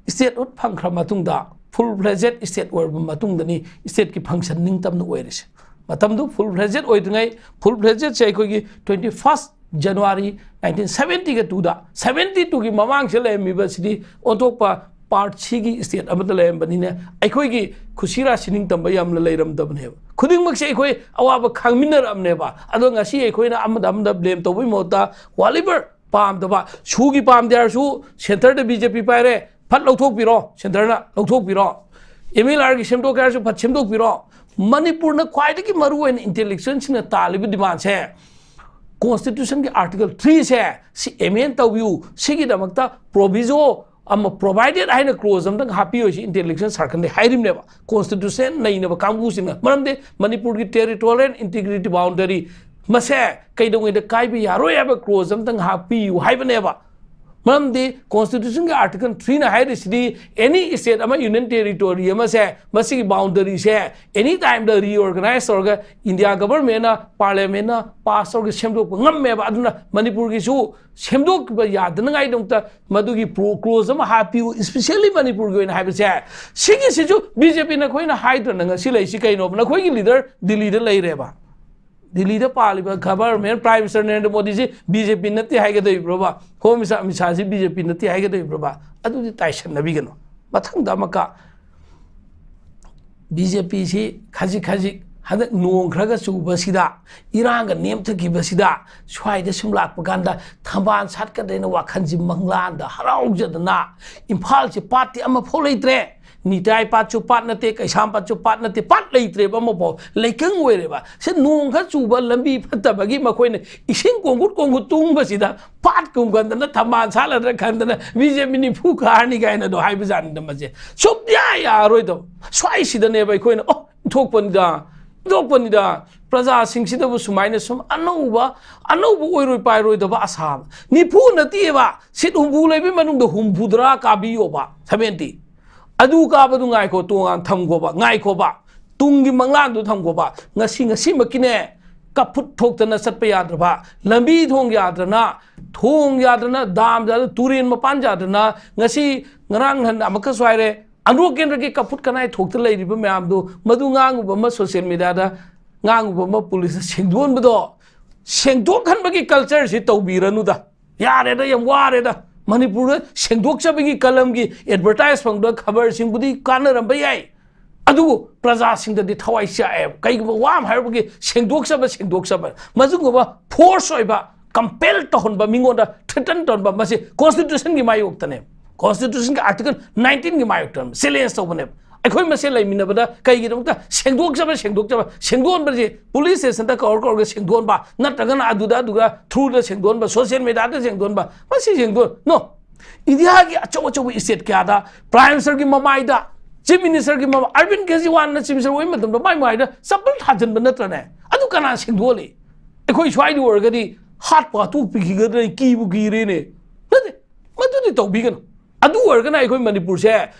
ꯁ꯭ꯇꯦꯠꯍꯨꯗ ꯐꯪꯈ꯭ꯔ ꯃꯇꯨꯡꯗ, ꯐꯨꯜ ꯐ꯭ꯂꯦꯖꯦꯗ ꯁ꯭ꯇꯦꯠ ꯑꯣꯏꯔꯕ ꯃꯇꯨꯡꯗꯅꯤ ꯁ꯭ꯇꯦꯠꯀꯤ ꯐꯪꯁꯟ ꯅꯤꯡꯇꯝꯅ ꯑꯣꯏꯔꯤꯁꯦ꯫ ꯃꯇꯝꯗꯨ ꯐꯨꯜ ꯐ꯭ꯂꯦꯖꯦꯗ ꯑꯣꯏꯗ꯭ꯔꯤꯉꯩ, ꯐꯨꯜ ꯐ꯭ꯂꯦꯖꯦꯗꯁꯦ ꯑꯩꯈꯣꯏꯒꯤ twenty first January nineteen seventy two ꯗ, seventy two ꯒꯤ ꯃꯃꯥꯡꯁꯤꯗ ꯂꯩꯔꯝꯃꯤꯕꯁꯤꯗꯤ ꯑꯣꯟꯊꯣꯛꯄ ꯄꯥꯔꯠ ꯁꯤꯒꯤ ꯁ꯭ꯇꯦꯠ ꯑꯃꯗ ꯂꯩꯔꯝꯕꯅꯤꯅ ꯑꯩꯈꯣꯏꯒꯤ ꯈꯨꯁꯤ ꯔꯥꯁꯤ ꯅꯤꯡꯇꯝꯕ ꯌꯥꯝꯅ ꯂꯩꯔꯝꯗꯕꯅꯦꯕ꯫ ꯈꯨꯗꯤꯡꯃꯛꯁꯦ ꯑꯩꯈꯣꯏ ꯑꯋꯥꯕ ꯈꯥꯡꯃꯤꯟꯅꯔꯛꯑꯕꯅꯦꯕ꯫ ꯑꯗꯣ ꯉꯁꯤ ꯑꯩꯈꯣꯏꯅ ꯑꯃꯗ ꯑꯃꯗ ꯕ꯭ꯂꯦꯝ ꯇꯧꯕꯒꯤ ꯃꯍꯨꯠꯇ, whatever ꯄꯥꯝꯗꯕ, ꯁꯨꯒꯤ ꯄꯥꯝꯗꯦ ꯍꯥꯏꯔꯁꯨ ꯁꯦꯟꯇꯔꯗ ꯕꯤ ꯖꯦ ꯄꯤ ꯄꯥꯏꯔꯦ, ꯐꯠ ꯂꯧꯊꯣꯛꯄꯤꯔꯣ, ꯁꯦꯟꯇꯔꯅ ꯂꯧꯊꯣꯛꯄꯤꯔꯣ꯫ ꯑꯦꯝ ꯑꯦꯜ ꯑꯥꯔꯒꯤ ꯁꯦꯝꯗꯣꯛꯀꯦ ꯍꯥꯏꯔꯁꯨ ꯐꯠ ꯁꯦꯝꯗꯣꯛꯄꯤꯔꯣ꯫ ꯃꯅꯤꯄꯨꯔꯅ ꯈ꯭ꯋꯥꯏꯗꯒꯤ ꯃꯔꯨꯑꯣꯏꯅ ꯏꯟꯇꯦꯂꯦꯛꯆꯨꯋꯦꯜꯁꯤꯡꯅ ꯇꯥꯜꯂꯤꯕ ꯗꯤꯃꯥꯟꯁꯦ, ꯀꯣꯟꯁꯇꯤꯇ꯭ꯌꯨꯁꯟꯒꯤ ꯑꯥꯔꯇꯤꯀꯜ ꯊ꯭ꯔꯤꯁꯦ ꯁꯤ ꯑꯦꯃꯦꯟ ꯇꯧꯕꯤꯌꯨ, ꯁꯤꯒꯤꯗꯃꯛꯇ ꯄ꯭ꯔꯣꯚꯤꯖꯣ ꯑꯃ, ꯄ꯭ꯔꯣꯚꯥꯏꯗꯦꯠ ꯍꯥꯏꯅ ꯀ꯭ꯂꯣꯖ ꯑꯝꯇꯪ ꯍꯥꯞꯄꯤꯌꯨ, ꯁꯤ ꯏꯟꯇꯦꯂꯦꯛꯆꯨꯋꯦꯜ ꯁꯥꯔꯀꯜꯗꯤ ꯍꯥꯏꯔꯤꯕꯅꯦꯕ, ꯀꯣꯟꯁꯇꯤꯇ꯭ꯌꯨꯁꯟ ꯅꯩꯅꯕ ꯀꯥꯡꯕꯨꯁꯤꯡꯅ꯫ ꯃꯔꯝꯗꯤ ꯃꯅꯤꯄꯨꯔꯒꯤ ꯇꯦꯔꯤꯇꯣꯔꯤꯌꯦꯜ ꯏꯟꯇꯤꯒ꯭ꯔꯤꯇꯤ ꯕꯥꯎꯟꯗꯔꯤ ꯃꯁꯦ ꯀꯩꯗꯧꯉꯩꯗ ꯀꯥꯏꯕ ꯌꯥꯔꯣꯏ ꯍꯥꯏꯕ ꯀ꯭ꯂꯣꯖ ꯑꯝꯇꯪ ꯍꯥꯞꯄꯤꯌꯨ ꯍꯥꯏꯕꯅꯦꯕ꯫ ꯃꯔꯝꯗꯤ ꯀꯣꯟꯁꯇꯤꯇ꯭ꯌꯨꯁꯟꯒꯤ ꯑꯥꯔꯇꯤꯀꯜ ꯊ꯭ꯔꯤꯅ ꯍꯥꯏꯔꯤꯁꯤꯗꯤ ꯑꯦꯅꯤ ꯁ꯭ꯇꯦꯠ ꯑꯃ, ꯌꯨꯅꯤꯌꯟ ꯇꯦꯔꯤꯇꯣꯔꯤ ꯑꯃꯁꯦ, ꯃꯁꯤꯒꯤ ꯕꯥꯎꯟꯗꯔꯤꯁꯦ ꯑꯦꯅꯤ ꯇꯥꯏꯝꯗ ꯔꯤꯑꯣꯔꯒꯅꯥꯏꯁ ꯇꯧꯔꯒ ꯏꯟꯗꯤꯌꯥ ꯒꯚꯔꯟꯃꯦꯟꯅ, ꯄꯥꯔꯂꯤꯌꯥꯃꯦꯟꯅ ꯄꯥꯁ ꯇꯧꯔꯒ ꯁꯦꯝꯗꯣꯛꯄ ꯉꯝꯃꯦꯕ꯫ ꯑꯗꯨꯅ ꯃꯅꯤꯄꯨꯔꯒꯤꯁꯨ ꯁꯦꯝꯗꯣꯛꯄ ꯌꯥꯗꯅꯉꯥꯏꯗꯃꯛꯇ ꯃꯗꯨꯒꯤ ꯄ꯭ꯔꯣ-, ꯀ꯭ꯂꯣꯖ ꯑꯃ ꯍꯥꯞꯄꯤꯌꯨ, ꯏꯁꯄꯤꯁꯦꯜꯂꯤ ꯃꯅꯤꯄꯨꯔꯒꯤ ꯑꯣꯏꯅ ꯍꯥꯏꯕꯁꯦ꯫ ꯁꯤꯒꯤꯁꯤꯁꯨ ꯕꯤ ꯖꯦ ꯄꯤꯅ ꯑꯩꯈꯣꯏꯅ ꯍꯥꯏꯗ꯭ꯔꯅ ꯉꯁꯤ ꯂꯩꯁꯤ ꯀꯩꯅꯣꯕ? ꯅꯈꯣꯏꯒꯤ ꯂꯤꯗꯔ ꯗꯤꯜꯂꯤꯗ ꯂꯩꯔꯦꯕ꯫ ꯗꯤꯜꯂꯤꯗ ꯄꯥꯜꯂꯤꯕ ꯒꯚꯔꯟꯃꯦꯟ, ꯄ꯭ꯔꯥꯏꯝ ꯃꯤꯅꯤꯁꯇꯔ ꯅꯔꯦꯟꯗ꯭ꯔ ꯃꯣꯗꯤꯁꯤ ꯕꯤ ꯖꯦ ꯄꯤ ꯅꯠꯇꯦ ꯍꯥꯏꯒꯗꯧꯔꯤꯕ꯭ꯔꯣꯕ? ꯍꯣꯝ ꯃꯤꯅꯤꯁꯇꯔ ꯑꯃꯤꯠ ꯁꯥꯍꯁꯤ ꯕꯤ ꯖꯦ ꯄꯤ ꯅꯠꯇꯦ ꯍꯥꯏꯒꯗꯧꯔꯤꯕ꯭ꯔꯣꯕ? ꯑꯗꯨꯗꯤ ꯇꯥꯏꯁꯟꯅꯕꯤꯒꯅꯨ꯫ ꯃꯊꯪꯗ ꯑꯃꯨꯛꯀ ꯕꯤ ꯖꯦ ꯄꯤꯁꯤ ꯈꯖꯤꯛ ꯈꯖꯤꯛ ꯍꯟꯗꯛ ꯅꯣꯡ ꯈꯔꯒ ꯆꯨꯕꯁꯤꯗ, ꯏꯔꯥꯡꯒ ꯅꯦꯝꯊꯈꯤꯕꯁꯤꯗ, ꯁ꯭ꯋꯥꯏꯗ ꯁꯨꯝ ꯂꯥꯛꯄ ꯀꯥꯟꯗ ꯊꯝꯕꯥꯜ ꯁꯥꯠꯀꯗ꯭ꯔꯦꯅ ꯋꯥꯈꯜꯁꯤ ꯃꯪꯂꯥꯟꯗ ꯍꯔꯥꯎꯖꯗꯅ, ꯏꯝꯐꯥꯜꯁꯤ ꯄꯥꯠꯇꯤ ꯑꯃꯐꯥꯎ ꯂꯩꯇ꯭ꯔꯦ꯫ ꯅꯤꯇꯥꯏ ꯄꯥꯠꯁꯨ ꯄꯥꯠ ꯅꯠꯇꯦ, ꯀꯩꯁꯥꯝꯄꯥꯠꯁꯨ ꯄꯥꯠ ꯅꯠꯇꯦ, ꯄꯥꯠ ꯂꯩꯇ꯭ꯔꯦꯕ ꯑꯃꯐꯥꯎ, ꯂꯩꯀꯪ ꯑꯣꯏꯔꯦꯕ꯫ ꯁꯤ ꯅꯣꯡ ꯈꯔ ꯆꯨꯕ, ꯂꯝꯕꯤ ꯐꯠꯇꯕꯒꯤ ꯃꯈꯣꯏꯅ ꯏꯁꯤꯡ ꯀꯣꯡꯒꯨꯠ ꯀꯣꯡꯒꯨꯠ ꯇꯨꯡꯕꯁꯤꯗ ꯄꯥꯠ ꯀꯨꯝꯒꯟꯗꯅ ꯊꯝꯕꯥꯜ ꯁꯥꯠꯂꯗ꯭ꯔꯥ ꯈꯟꯗꯅ ꯕꯤ ꯖꯦ ꯄꯤ ꯅꯤꯐꯨ ꯀꯥꯔꯅꯤ ꯀꯥꯏꯅꯗꯣ ꯍꯥꯏꯕꯖꯥꯠꯅꯤꯗ꯫ ꯃꯁꯦ ꯁꯨꯡꯌꯥ ꯌꯥꯔꯣꯏꯗꯕ꯫ ꯁ꯭ꯋꯥꯏꯁꯤꯗꯅꯦꯕ ꯑꯩꯈꯣꯏꯅ, "ꯑꯣ, ꯊꯣꯛꯄꯅꯤꯗ, ꯊꯣꯛꯄꯅꯤꯗ, ꯄ꯭ꯔꯖꯥꯁꯤꯡꯁꯤꯗꯕꯨ ꯁꯨꯃꯥꯏꯅ ꯁꯨꯝ ꯑꯅꯧꯕ, ꯑꯅꯧꯕ ꯑꯣꯏꯔꯣꯏ ꯄꯥꯏꯔꯣꯏꯗꯕ ꯑꯁꯥ ꯅꯤꯐꯨ ꯅꯠꯇꯦꯕ, ꯁꯤꯠ ꯍꯨꯝꯐꯨ ꯂꯩꯕꯒꯤ ꯃꯅꯨꯡꯗ ꯍꯨꯝꯐꯨꯇꯔꯥ ꯀꯥꯕꯤꯌꯣꯕ, ꯁꯚꯦꯟꯇꯤ꯫ ꯑꯗꯨ ꯀꯥꯕꯗꯨ ꯉꯥꯏꯈꯣ, ꯇꯣꯉꯥꯟ ꯊꯝꯈꯣꯕ, ꯉꯥꯏꯈꯣꯕ, ꯇꯨꯡꯒꯤ ꯃꯪꯂꯥꯟꯗꯨ ꯊꯝꯈꯣꯕ꯫ ꯉꯁꯤ, ꯉꯁꯤꯃꯛꯀꯤꯅꯦ, ꯀꯐꯨꯠ ꯊꯣꯛꯇꯅ ꯆꯠꯄ ꯌꯥꯗ꯭ꯔꯕ, ꯂꯝꯕꯤ ꯊꯣꯡ ꯌꯥꯗ꯭ꯔꯅ, ꯊꯣꯡ ꯌꯥꯗ꯭ꯔꯅ, ꯗꯥꯝ ꯌꯥꯗ꯭ꯔꯅ, ꯇꯨꯔꯦꯟ ꯃꯄꯥꯟ ꯌꯥꯗ꯭ꯔꯅ, ꯉꯁꯤ ꯉꯔꯥꯡ ꯅꯍꯥꯟ ꯑꯃꯨꯛꯀꯁꯨ ꯍꯥꯏꯔꯦ, ꯑꯟꯗ꯭ꯔꯣ ꯀꯦꯟꯗ꯭ꯔꯒꯤ ꯀꯐꯨꯠ ꯀꯅꯥꯏ ꯊꯣꯛꯇ ꯂꯩꯔꯤꯕ ꯃꯌꯥꯝꯗꯨ, ꯃꯗꯨ ꯉꯥꯡꯉꯨꯕ ꯑꯃ ꯁꯣꯁꯤꯌꯦꯜ ꯃꯦꯗꯤꯌꯥꯗ ꯉꯥꯡꯉꯨꯕ ꯑꯃ ꯄꯨꯂꯤꯁꯇ ꯁꯦꯡꯗꯣꯛꯍꯟꯕꯗꯣ, ꯁꯦꯡꯗꯣꯛꯍꯟꯕꯒꯤ ꯀꯜꯆꯔꯁꯤ ꯇꯧꯕꯤꯔꯅꯨꯗ꯫ ꯌꯥꯔꯦꯗ, ꯌꯥꯝ ꯋꯥꯔꯦꯗ꯫ ꯃꯅꯤꯄꯨꯔꯗ ꯁꯦꯡꯗꯣꯛꯆꯕꯒꯤ ꯀꯂꯝꯒꯤ ꯑꯦꯗꯚꯔꯇꯥꯏꯁ ꯐꯪꯕ ꯈꯕꯔꯁꯤꯡꯕꯨꯗꯤ ꯀꯥꯟꯅꯔꯝꯕ ꯌꯥꯏ, ꯑꯗꯨꯕꯨ ꯄ꯭ꯔꯖꯥꯁꯤꯡꯗꯗꯤ ꯊꯋꯥꯏ ꯆꯥꯛꯑꯦꯕ꯫ ꯀꯩꯒꯨꯝꯕ ꯋꯥ ꯑꯃ ꯍꯥꯏꯔꯨꯕꯒꯤ ꯁꯦꯡꯗꯣꯛꯆꯕ, ꯁꯦꯡꯗꯣꯛꯆꯕ, ꯃꯗꯨꯒꯨꯝꯕ ꯐꯣꯔꯁ ꯑꯣꯏꯕ ꯀꯝꯄꯦꯜ ꯇꯧꯍꯟꯕ, ꯃꯤꯉꯣꯟꯗ ꯊ꯭ꯔꯦꯇꯟ ꯇꯧꯍꯟꯕ, ꯃꯁꯤ ꯀꯣꯟꯁꯇꯤꯇ꯭ꯌꯨꯁꯟꯒꯤ ꯃꯥꯌꯣꯛꯇꯅꯦꯕ꯫ ꯀꯣꯟꯁꯇꯤꯇ꯭ꯌꯨꯁꯟꯒꯤ ꯑꯥꯔꯇꯤꯀꯜ ꯅꯥꯏꯟꯇꯤꯟꯒꯤ ꯃꯥꯌꯣꯛꯇꯅꯦꯕ, ꯆꯦꯂꯦꯟꯖ ꯇꯧꯕꯅꯦꯕ꯫ ꯑꯩꯈꯣꯏ ꯃꯁꯦꯟ ꯂꯩꯃꯤꯟꯅꯕꯗ ꯀꯩꯒꯤꯗꯃꯛꯇ ꯁꯦꯡꯗꯣꯛꯆꯕ, ꯁꯦꯡꯗꯣꯛꯆꯕ, ꯁꯦꯡꯗꯣꯛꯍꯟꯕꯁꯦ ꯄꯨꯂꯤꯁ ꯁ꯭ꯇꯦꯁꯟꯗ ꯀꯧꯔ ꯀꯧꯔꯒ ꯁꯦꯡꯗꯣꯛꯍꯟꯕ, ꯅꯠꯇ꯭ꯔꯒꯅ ꯑꯗꯨꯗ ꯑꯗꯨꯒ ꯊ꯭ꯔꯨꯗ ꯁꯦꯡꯗꯣꯛꯍꯟꯕ, ꯁꯣꯁꯤꯌꯦꯜ ꯃꯦꯗꯤꯌꯥꯗ ꯁꯦꯡꯗꯣꯛꯍꯟꯕ, ꯃꯁꯤ ꯁꯦꯡꯗꯣꯛ ꯅꯣ꯫ ꯏꯟꯗꯤꯌꯥꯒꯤ ꯑꯆꯧ ꯑꯆꯧꯕ ꯏꯁꯇꯦꯠ ꯀꯌꯥꯗ ꯄ꯭ꯔꯥꯏꯝ ꯃꯤꯅꯤꯁꯇꯔꯒꯤ ꯃꯃꯥꯏꯗ, ꯆꯤꯐ ꯃꯤꯅꯤꯁꯇꯔꯒꯤ ꯃꯃꯥꯏ, ꯑꯔꯕꯤꯟ ꯀꯦꯖꯔꯤꯋꯥꯜꯅ ꯆꯤꯐ ꯃꯤꯅꯤꯁꯇꯔ ꯑꯣꯏꯕ ꯃꯇꯝꯗ ꯃꯥꯏ ꯃꯃꯥꯏꯗ ꯆꯄꯜ ꯊꯥꯖꯤꯟꯕ ꯅꯠꯇ꯭ꯔꯅꯦ? ꯑꯗꯨ ꯀꯅꯥ ꯁꯦꯡꯗꯣꯛꯍꯜꯂꯤ? ꯑꯩꯈꯣꯏ ꯁ꯭ꯋꯥꯏꯗ ꯑꯣꯏꯔꯒꯗꯤ ꯍꯥꯠꯄ ꯍꯥꯠꯇꯣꯛꯄꯤꯈꯤꯒꯗ꯭ꯔꯥ ꯀꯤꯕꯨ ꯀꯤꯔꯦꯅꯦ꯫ ꯅꯠꯇꯦ, ꯃꯗꯨꯗꯤ ꯇꯧꯕꯤꯒꯅꯨ꯫ ꯑꯗꯨ ꯑꯣꯏꯔꯒꯅ ꯑꯩꯈꯣꯏ ꯃꯅꯤꯄꯨꯔꯁꯦ,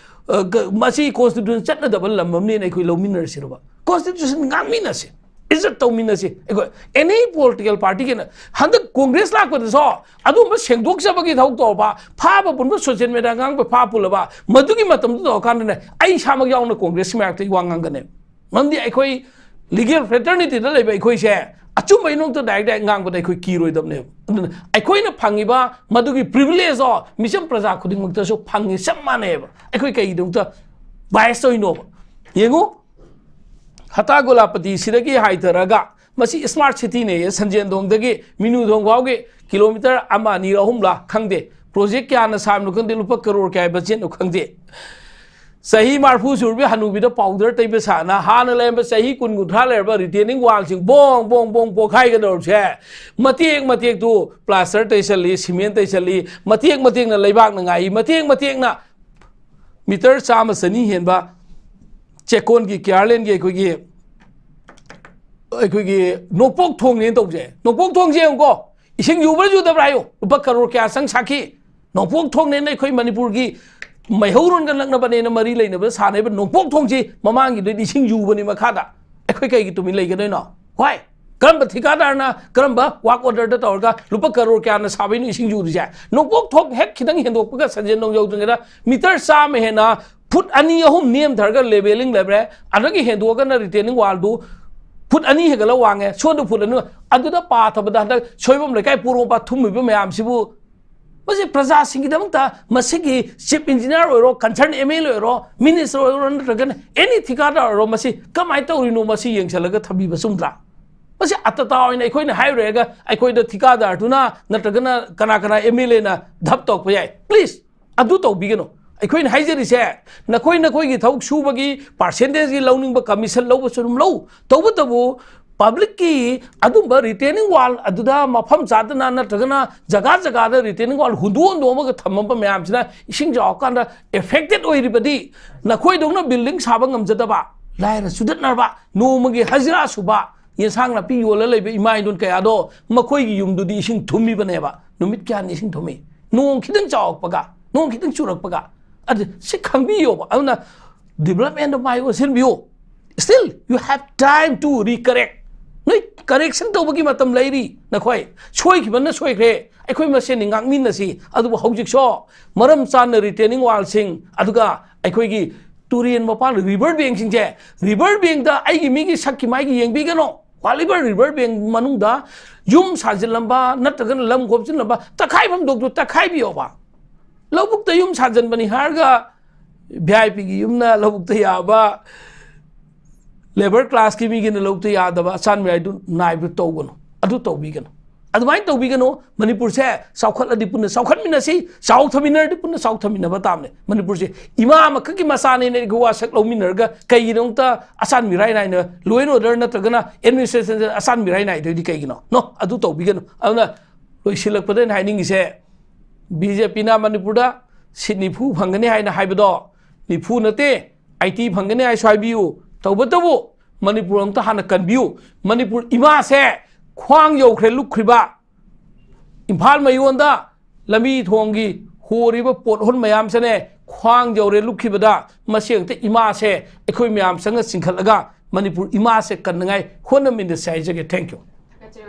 ꯑ, ꯒ-, ꯃꯁꯤ ꯀꯣꯟꯁꯇꯤꯇ꯭ꯌꯨꯁꯟ ꯆꯠꯅꯗꯕ ꯂꯝ ꯑꯃꯅꯦꯅ ꯑꯩꯈꯣꯏ ꯂꯧꯃꯤꯟꯅꯔꯁꯤꯔꯕ? ꯀꯣꯟꯁꯇꯤꯇ꯭ꯌꯨꯁꯟ ꯉꯥꯡꯃꯤꯟꯅꯁꯤ, ꯏꯖꯠ ꯇꯧꯃꯤꯟꯅꯁꯤ꯫ ꯑꯩꯈꯣꯏ ꯑꯦꯅꯤ ꯄꯣꯂꯤꯇꯤꯀꯦꯜ ꯄꯥꯔꯇꯤꯒꯤꯅ ꯍꯟꯗꯛ ꯀꯣꯡꯒ꯭ꯔꯦꯁ ꯂꯥꯛꯄꯗꯁꯨ ꯑꯗꯨꯒꯨꯝꯕ ꯁꯦꯡꯗꯣꯛꯆꯕꯒꯤ ꯊꯕꯛ ꯇꯧꯔꯕ, ꯐꯥꯕ ꯄꯨꯟꯕ ꯁꯣꯁꯤꯌꯦꯜ ꯃꯦꯗꯤꯌꯥ ꯉꯥꯡꯕ ꯐꯥ ꯄꯨꯜꯂꯕ, ꯃꯗꯨꯒꯤ ꯃꯇꯝꯗꯨ ꯇꯧꯔꯀꯥꯟꯗꯅꯦ ꯑꯩ ꯏꯁꯥꯃꯛ ꯌꯥꯎꯅ ꯀꯣꯡꯒ꯭ꯔꯦꯁꯀꯤ ꯃꯥꯌꯣꯛꯇ ꯑꯩ ꯋꯥ ꯉꯥꯡꯒꯅꯦꯕ꯫ ꯃꯔꯝꯗꯤ ꯑꯩꯈꯣꯏ ꯂꯤꯒꯦꯜ ꯐ꯭ꯔꯦꯇꯔꯅꯤꯇꯤꯗ ꯂꯩꯕ ꯑꯩꯈꯣꯏꯁꯦ ꯑꯆꯨꯝꯕ ꯏꯅꯣꯛꯇ ꯗꯥꯏꯔꯦꯛ ꯗꯥꯏꯔꯦꯛ ꯉꯥꯡꯕꯗ ꯑꯩꯈꯣꯏ ꯀꯤꯔꯣꯏꯗꯕꯅꯦꯕ꯫ ꯑꯗꯨꯅ ꯑꯩꯈꯣꯏꯅ ꯐꯪꯉꯤꯕ ꯃꯗꯨꯒꯤ ꯄ꯭ꯔꯤꯚꯤꯂꯦꯖꯇꯣ ꯃꯤꯆꯝ ꯄ꯭ꯔꯖꯥ ꯈꯨꯗꯤꯡꯃꯛꯇꯁꯨ ꯐꯪꯉꯤ, ꯆꯞ ꯃꯥꯟꯅꯩꯑꯕ꯫ ꯑꯩꯈꯣꯏ ꯀꯩꯒꯤꯗꯃꯛꯇ ꯕꯥꯏꯁ ꯇꯧꯔꯤꯅꯣꯕ? ꯌꯦꯡꯉꯨ, ꯍꯇꯥ ꯒꯣꯂꯥꯄꯇꯤ ꯁꯤꯗꯒꯤ ꯍꯥꯏꯊꯔꯒ ꯃꯁꯤ ꯁ꯭ꯃꯥꯔꯠ ꯁꯤꯇꯤꯅꯦ, ꯁꯟꯖꯦꯟꯊꯣꯡꯗꯒꯤ ꯃꯤꯅꯨꯊꯣꯡ ꯐꯥꯎꯒꯤ ꯀꯤꯂꯣꯃꯤꯇꯔ ꯑꯃ, ꯑꯅꯤꯔ, ꯑꯍꯨꯝꯂ ꯈꯪꯗꯦ, ꯄ꯭ꯔꯣꯖꯦꯛ ꯀꯌꯥꯅ ꯁꯥꯕꯅꯣ ꯈꯪꯗꯦ, ꯂꯨꯄꯥ ꯀꯔꯣꯔ ꯀꯌꯥ ꯕꯖꯦꯠꯅꯣ ꯈꯪꯗꯦ꯫ ꯆꯍꯤ ꯃꯔꯤꯐꯨ ꯁꯨꯔꯕꯤ ꯍꯅꯨꯕꯤꯗ ꯄꯥꯎꯗꯔ ꯇꯩꯕ ꯁꯥꯅ ꯍꯥꯟꯅ ꯂꯩꯔꯝꯕ ꯆꯍꯤ ꯀꯨꯟ ꯀꯨꯟꯊ꯭ꯔꯥ ꯂꯩꯔꯕ ꯔꯤꯇꯦꯅꯤꯡ ꯋꯥꯜꯁꯤꯡ ꯕꯣꯡ ꯕꯣꯡ ꯕꯣꯡ ꯄꯣꯛꯈꯥꯏꯒꯗꯧꯔꯕꯁꯦ ꯃꯇꯦꯛ ꯃꯇꯦꯛꯇꯨ ꯄ꯭ꯂꯥꯁꯇꯔ ꯇꯩꯁꯜꯂꯤ, ꯁꯤꯃꯦꯟ ꯇꯩꯁꯜꯂꯤ, ꯃꯇꯦꯛ ꯃꯇꯦꯛꯅ ꯂꯩꯕꯥꯛꯅ ꯉꯥꯛꯏ, ꯃꯇꯦꯛ ꯃꯇꯦꯛꯅ ꯃꯤꯇꯔ ꯆꯥꯝꯃ ꯆꯅꯤ ꯍꯦꯟꯕ ꯆꯦꯛꯀꯣꯟꯒꯤ ꯀꯤꯌꯥꯔꯂꯦꯟꯒꯤ ꯑꯩꯈꯣꯏꯒꯤ, ꯑꯩꯈꯣꯏꯒꯤ ꯅꯣꯡꯄꯣꯛ ꯊꯣꯡꯅꯦꯅ ꯇꯧꯁꯦ꯫ ꯅꯣꯡꯄꯣꯛ ꯊꯣꯡꯁꯦ ꯌꯦꯡꯉꯨꯀꯣ, ꯏꯁꯤꯡ ꯌꯨꯕ꯭ꯔꯥ ꯌꯨꯗꯕ꯭ꯔꯥ ꯍꯥꯏꯌꯨ, ꯂꯨꯄꯥ ꯀꯔꯣꯔ ꯀꯌꯥ ꯆꯪ ꯁꯥꯈꯤ? ꯅꯣꯡꯄꯣꯛ ꯊꯣꯡꯅꯦꯅ ꯑꯩꯈꯣꯏ ꯃꯅꯤꯄꯨꯔꯒꯤ ꯃꯩꯍꯧꯔꯣꯟꯒ ꯅꯛꯅꯕꯅꯦꯅ ꯃꯔꯤ ꯂꯩꯅꯕ ꯁꯥꯟꯅꯔꯤꯕ ꯅꯣꯡꯄꯣꯛ ꯊꯣꯡꯁꯤ ꯃꯃꯥꯡꯒꯤꯗꯨꯗꯤ ꯏꯁꯤꯡ ꯌꯨꯕꯅꯤ ꯃꯈꯥꯗ꯫ ꯑꯩꯈꯣꯏ ꯀꯩꯒꯤ ꯇꯨꯃꯤꯟ ꯂꯩꯒꯗꯣꯏꯅꯣ? ꯍꯣꯏ, ꯀꯔꯝꯕ ꯊꯤꯀꯥꯗꯥꯔꯅ ꯀꯔꯝꯕ ꯋꯥꯛ ꯑꯣꯔꯗꯔꯗ ꯇꯧꯔꯒ ꯂꯨꯄꯥ ꯀꯔꯣꯔ ꯀꯌꯥꯅ ꯁꯥꯕꯩꯅꯣ ꯏꯁꯤꯡ ꯌꯨꯔꯤꯁꯦ? ꯅꯣꯡꯄꯣꯛ ꯊꯣꯡ ꯍꯦꯛ ꯈꯤꯇꯪ ꯍꯦꯟꯗꯣꯛꯄꯒ ꯁꯟꯖꯦꯟꯊꯣꯡ ꯌꯧꯗ꯭ꯔꯤꯉꯩꯗ ꯃꯤꯇꯔ ꯆꯥꯝꯃ ꯍꯦꯟꯅ ꯐꯨꯠ ꯑꯅꯤ ꯑꯍꯨꯝ ꯅꯦꯝꯊꯔꯒ ꯂꯦꯚꯦꯂꯤꯡ ꯂꯩꯕ꯭ꯔꯦ, ꯑꯗꯒꯤ ꯍꯦꯟꯗꯣꯛꯑꯒꯅ ꯔꯤꯇꯦꯅꯤꯡ ꯋꯥꯜꯗꯨ ꯐꯨꯠ ꯑꯅꯤ ꯍꯦꯟꯒꯠꯂ ꯋꯥꯡꯉꯦ, ꯁꯣꯝꯗ ꯐꯨꯠ ꯑꯅꯤ꯫ ꯑꯗꯨꯗ ꯄꯥꯊꯕꯗ ꯍꯟꯗꯛ ꯁꯣꯏꯕꯝ ꯂꯩꯀꯥꯏ ꯄꯣꯔꯣꯝꯄꯥꯠ ꯊꯨꯝꯃꯤꯕ ꯃꯌꯥꯝꯁꯤꯕꯨ ꯃꯁꯤ ꯄ꯭ꯔꯖꯥꯁꯤꯡꯒꯤꯗꯃꯛꯇ ꯃꯁꯤꯒꯤ ꯆꯤꯐ ꯏꯟꯖꯤꯅꯤꯌꯥꯔ ꯑꯣꯏꯔꯣ, ꯀꯟꯁꯔꯟ ꯑꯦꯝ ꯑꯦꯜ ꯑꯦ ꯑꯣꯏꯔꯣ, ꯃꯤꯅꯤꯁꯇꯔ ꯑꯣꯏꯔꯣ, ꯅꯠꯇ꯭ꯔꯒꯅ ꯑꯦꯅꯤ ꯊꯤꯀꯥꯗꯥꯔ ꯑꯣꯏꯔꯣ, ꯃꯁꯤ ꯀꯃꯥꯏꯅ ꯇꯧꯔꯤꯅꯣ, ꯃꯁꯤ ꯌꯦꯡꯁꯤꯜꯂꯒ ꯊꯝꯕꯤꯕ ꯆꯨꯝꯗ꯭ꯔꯥ? ꯃꯁꯤ ꯑꯇꯇꯥ ꯑꯣꯏꯅ ꯑꯩꯈꯣꯏꯅ ꯍꯥꯏꯔꯨꯔꯒ ꯑꯩꯈꯣꯏꯗ ꯊꯤꯀꯥꯗꯥꯔꯗꯨꯅ ꯅꯠꯇ꯭ꯔꯒꯅ ꯀꯅꯥ ꯀꯅꯥ ꯑꯦꯝ ꯑꯦꯜ ꯑꯦꯅ ꯙꯞ ꯇꯧꯔꯛꯄ ꯌꯥꯏ꯫ ꯄ꯭ꯂꯤꯖ, ꯑꯗꯨ ꯇꯧꯕꯤꯒꯅꯨ꯫ ꯑꯩꯈꯣꯏꯅ ꯍꯥꯏꯖꯔꯤꯁꯦ, ꯅꯈꯣꯏ ꯅꯈꯣꯏꯒꯤ ꯊꯕꯛ ꯁꯨꯕꯒꯤ ꯄꯥꯔꯁꯦꯟꯇꯦꯖꯀꯤ ꯂꯧꯅꯤꯡꯕ ꯀꯃꯤꯁꯟ ꯂꯧꯕꯁꯨ ꯑꯗꯨꯝ ꯂꯧ, ꯇꯧꯕꯇꯕꯨ ꯄꯕ꯭ꯂꯤꯛꯀꯤ ꯑꯗꯨꯝꯕ ꯔꯤꯇꯦꯅꯤꯡ ꯋꯥꯜ ꯑꯗꯨꯗ ꯃꯐꯝ ꯆꯥꯗꯅ ꯅꯠꯇ꯭ꯔꯒꯅ ꯖꯒꯥ ꯖꯒꯥꯗ ꯔꯤꯇꯦꯅꯤꯡ ꯋꯥꯜ ꯍꯨꯟꯗꯣꯛ ꯍꯨꯟꯗꯣꯛꯑꯝꯃꯒ ꯊꯝꯃꯝꯕ ꯃꯌꯥꯝꯁꯤꯅ ꯏꯁꯤꯡ ꯆꯥꯎꯔꯀꯥꯟꯗ ꯑꯦꯐꯦꯛꯇꯦꯠ ꯑꯣꯏꯔꯤꯕꯗꯤ ꯅꯈꯣꯏꯗꯧꯅ ꯕꯤꯜꯗꯤꯡ ꯁꯥꯕ ꯉꯝꯖꯗꯕ, ꯂꯥꯏꯔ ꯆꯨꯗꯠꯅꯔꯕ, ꯅꯣꯡꯃꯒꯤ ꯍꯖꯤꯔꯥ ꯁꯨꯕ, ꯌꯦꯟꯁꯥꯡ ꯅꯥꯄꯤ ꯌꯣꯜꯂ ꯂꯩꯕ ꯏꯃꯥ ꯏꯗꯣꯟ ꯀꯌꯥꯗꯣ ꯃꯈꯣꯏꯒꯤ ꯌꯨꯝꯗꯨꯗꯤ ꯏꯁꯤꯡ ꯊꯨꯝꯃꯤꯕꯅꯦꯕ꯫ ꯅꯨꯃꯤꯠ ꯀꯌꯥꯅꯤ ꯏꯁꯤꯡ ꯊꯨꯝꯃꯤ? ꯅꯣꯡ ꯈꯤꯇꯪ ꯆꯥꯎꯔꯛꯄꯒ, ꯅꯣꯡ ꯈꯤꯇꯪ ꯆꯨꯔꯛꯄꯒ꯫ ꯑꯗꯨ ꯁꯤ ꯈꯪꯕꯤꯌꯣꯕ꯫ ꯑꯗꯨꯅ ꯗꯤꯕꯂꯞꯃꯦꯟꯗ ꯃꯥꯏ ꯑꯣꯟꯁꯤꯟꯕꯤꯌꯨ꯫ Still you have time to recorrect. ꯅꯣꯏ ꯀꯔꯦꯛꯁꯟ ꯇꯧꯕꯒꯤ ꯃꯇꯝ ꯂꯩꯔꯤ꯫ ꯅꯈꯣꯏ ꯁꯣꯏꯈꯤꯕꯅ ꯁꯣꯏꯈ꯭ꯔꯦ, ꯑꯩꯈꯣꯏ ꯃꯁꯦꯟꯅꯤ ꯉꯥꯛꯃꯤꯟꯅꯁꯤ꯫ ꯑꯗꯨꯕꯨ ꯍꯧꯖꯤꯛꯁꯨ ꯃꯔꯝ ꯆꯥꯅ ꯔꯤꯇꯦꯅꯤꯡ ꯋꯥꯜꯁꯤꯡ, ꯑꯗꯨꯒ ꯑꯩꯈꯣꯏꯒꯤ ꯇꯨꯔꯦꯟ ꯃꯄꯥꯟ ꯔꯤꯚꯔ ꯕꯦꯡꯁꯤꯡꯁꯦ, ꯔꯤꯚꯔ ꯕꯦꯡꯗ ꯑꯩꯒꯤ ꯃꯤꯒꯤ ꯁꯛꯀꯤ ꯃꯥꯏꯒꯤ ꯌꯦꯡꯕꯤꯒꯅꯣ꯫ ꯋꯥꯠꯂꯤꯕ ꯔꯤꯚꯔ ꯕꯦꯡ ꯃꯅꯨꯡꯗ ꯌꯨꯝ ꯁꯥꯖꯤꯜꯂꯝꯕ ꯅꯠꯇ꯭ꯔꯒꯅ ꯂꯝ ꯈꯣꯞꯆꯤꯜꯂꯝꯕ ꯇꯛꯈꯥꯏꯐꯝ ꯊꯣꯛꯇꯨ ꯇꯛꯈꯥꯏꯕꯤꯌꯣꯕ꯫ ꯂꯧꯕꯨꯛꯇ ꯌꯨꯝ ꯁꯥꯖꯟꯕꯅꯤ ꯍꯥꯏꯔꯒ ꯚꯤ ꯑꯥꯏ ꯄꯤꯒꯤ ꯌꯨꯝꯅ ꯂꯧꯕꯨꯛꯇ ꯌꯥꯕ, ꯂꯦꯕꯔ ꯀ꯭ꯂꯥꯁꯀꯤ ꯃꯤꯒꯤꯅ ꯂꯧꯕꯨꯛꯇ ꯌꯥꯗꯕ ꯑꯆꯥꯟ ꯃꯤꯔꯥꯏꯗꯨ ꯅꯥꯏꯕꯗꯨ ꯇꯧꯒꯅꯨ, ꯑꯗꯨ ꯇꯧꯕꯤꯒꯅꯨ꯫ ꯑꯗꯨꯃꯥꯏꯅ ꯇꯧꯕꯤꯒꯅꯨ꯫ ꯃꯅꯤꯄꯨꯔꯁꯦ ꯆꯥꯎꯈꯠꯂꯗꯤ ꯄꯨꯟꯅ ꯆꯥꯎꯈꯠꯃꯤꯟꯅꯁꯤ, ꯆꯥꯎꯊꯃꯤꯟꯅꯔꯗꯤ ꯄꯨꯟꯅ ꯆꯥꯎꯊꯃꯤꯟꯅꯕ ꯇꯥꯕꯅꯦ꯫ ꯃꯅꯤꯄꯨꯔꯁꯦ ꯏꯃꯥ ꯑꯃꯈꯛꯀꯤ ꯃꯆꯥꯅꯦꯅ ꯑꯩꯒ ꯋꯥꯁꯛ ꯂꯧꯃꯤꯟꯅꯔꯒ ꯀꯩꯒꯤꯅꯣꯝꯇ ꯑꯆꯥꯟ ꯃꯤꯔꯥꯏ ꯅꯥꯏꯅ law and order ꯅꯠꯇ꯭ꯔꯒꯅ administrationꯗ ꯑꯆꯥꯟ ꯃꯤꯔꯥꯏ ꯅꯥꯏꯗꯣꯏꯗꯤ ꯀꯩꯒꯤꯅꯣ? ꯅꯣ, ꯑꯗꯨ ꯇꯧꯕꯤꯒꯅꯨ꯫ ꯑꯗꯨꯅ ꯂꯣꯏꯁꯤꯜꯂꯛꯄꯗ ꯑꯩꯅ ꯍꯥꯏꯅꯤꯡꯉꯤꯁꯦ, ꯕꯤ ꯖꯦ ꯄꯤꯅ ꯃꯅꯤꯄꯨꯔꯗ ꯁꯤꯠ ꯅꯤꯐꯨ ꯐꯪꯒꯅꯤ ꯍꯥꯏꯅ ꯍꯥꯏꯕꯗꯣ ꯅꯤꯐꯨ ꯅꯠꯇꯦ, ꯑꯩꯠꯇꯤ ꯐꯪꯒꯅꯤ ꯍꯥꯏꯁꯨ ꯍꯥꯏꯕꯤꯌꯨ꯫ ꯇꯧꯕꯇꯕꯨ ꯃꯅꯤꯄꯨꯔ ꯑꯝꯇ ꯍꯥꯟꯅ ꯀꯟꯕꯤꯌꯨ꯫ ꯃꯅꯤꯄꯨꯔ ꯏꯃꯥꯁꯦ ꯈ꯭ꯋꯥꯡ ꯌꯧꯈ꯭ꯔꯦ ꯂꯨꯞꯈ꯭ꯔꯤꯕ꯫ ꯏꯝꯐꯥꯜ ꯃꯌꯣꯟꯗ ꯂꯝꯕꯤ ꯊꯣꯡꯒꯤ ꯍꯣꯔꯤꯕ ꯄꯣꯠꯍꯣꯟ ꯃꯌꯥꯝꯁꯤꯅꯦ ꯈ꯭ꯋꯥꯡ ꯌꯧꯔꯦ ꯂꯨꯞꯈꯤꯕꯗ꯫ ꯃꯁꯤ ꯑꯝꯇ ꯏꯃꯥꯁꯦ ꯑꯩꯈꯣꯏ ꯃꯌꯥꯝ ꯆꯪꯉ ꯆꯤꯡꯈꯠꯂꯒ ꯃꯅꯤꯄꯨꯔ ꯏꯃꯥꯁꯦ ꯀꯟꯅꯉꯥꯏ ꯍꯣꯠꯅꯃꯤꯟꯅꯁꯦ ꯍꯥꯏꯖꯒꯦ꯫ Thank you꯫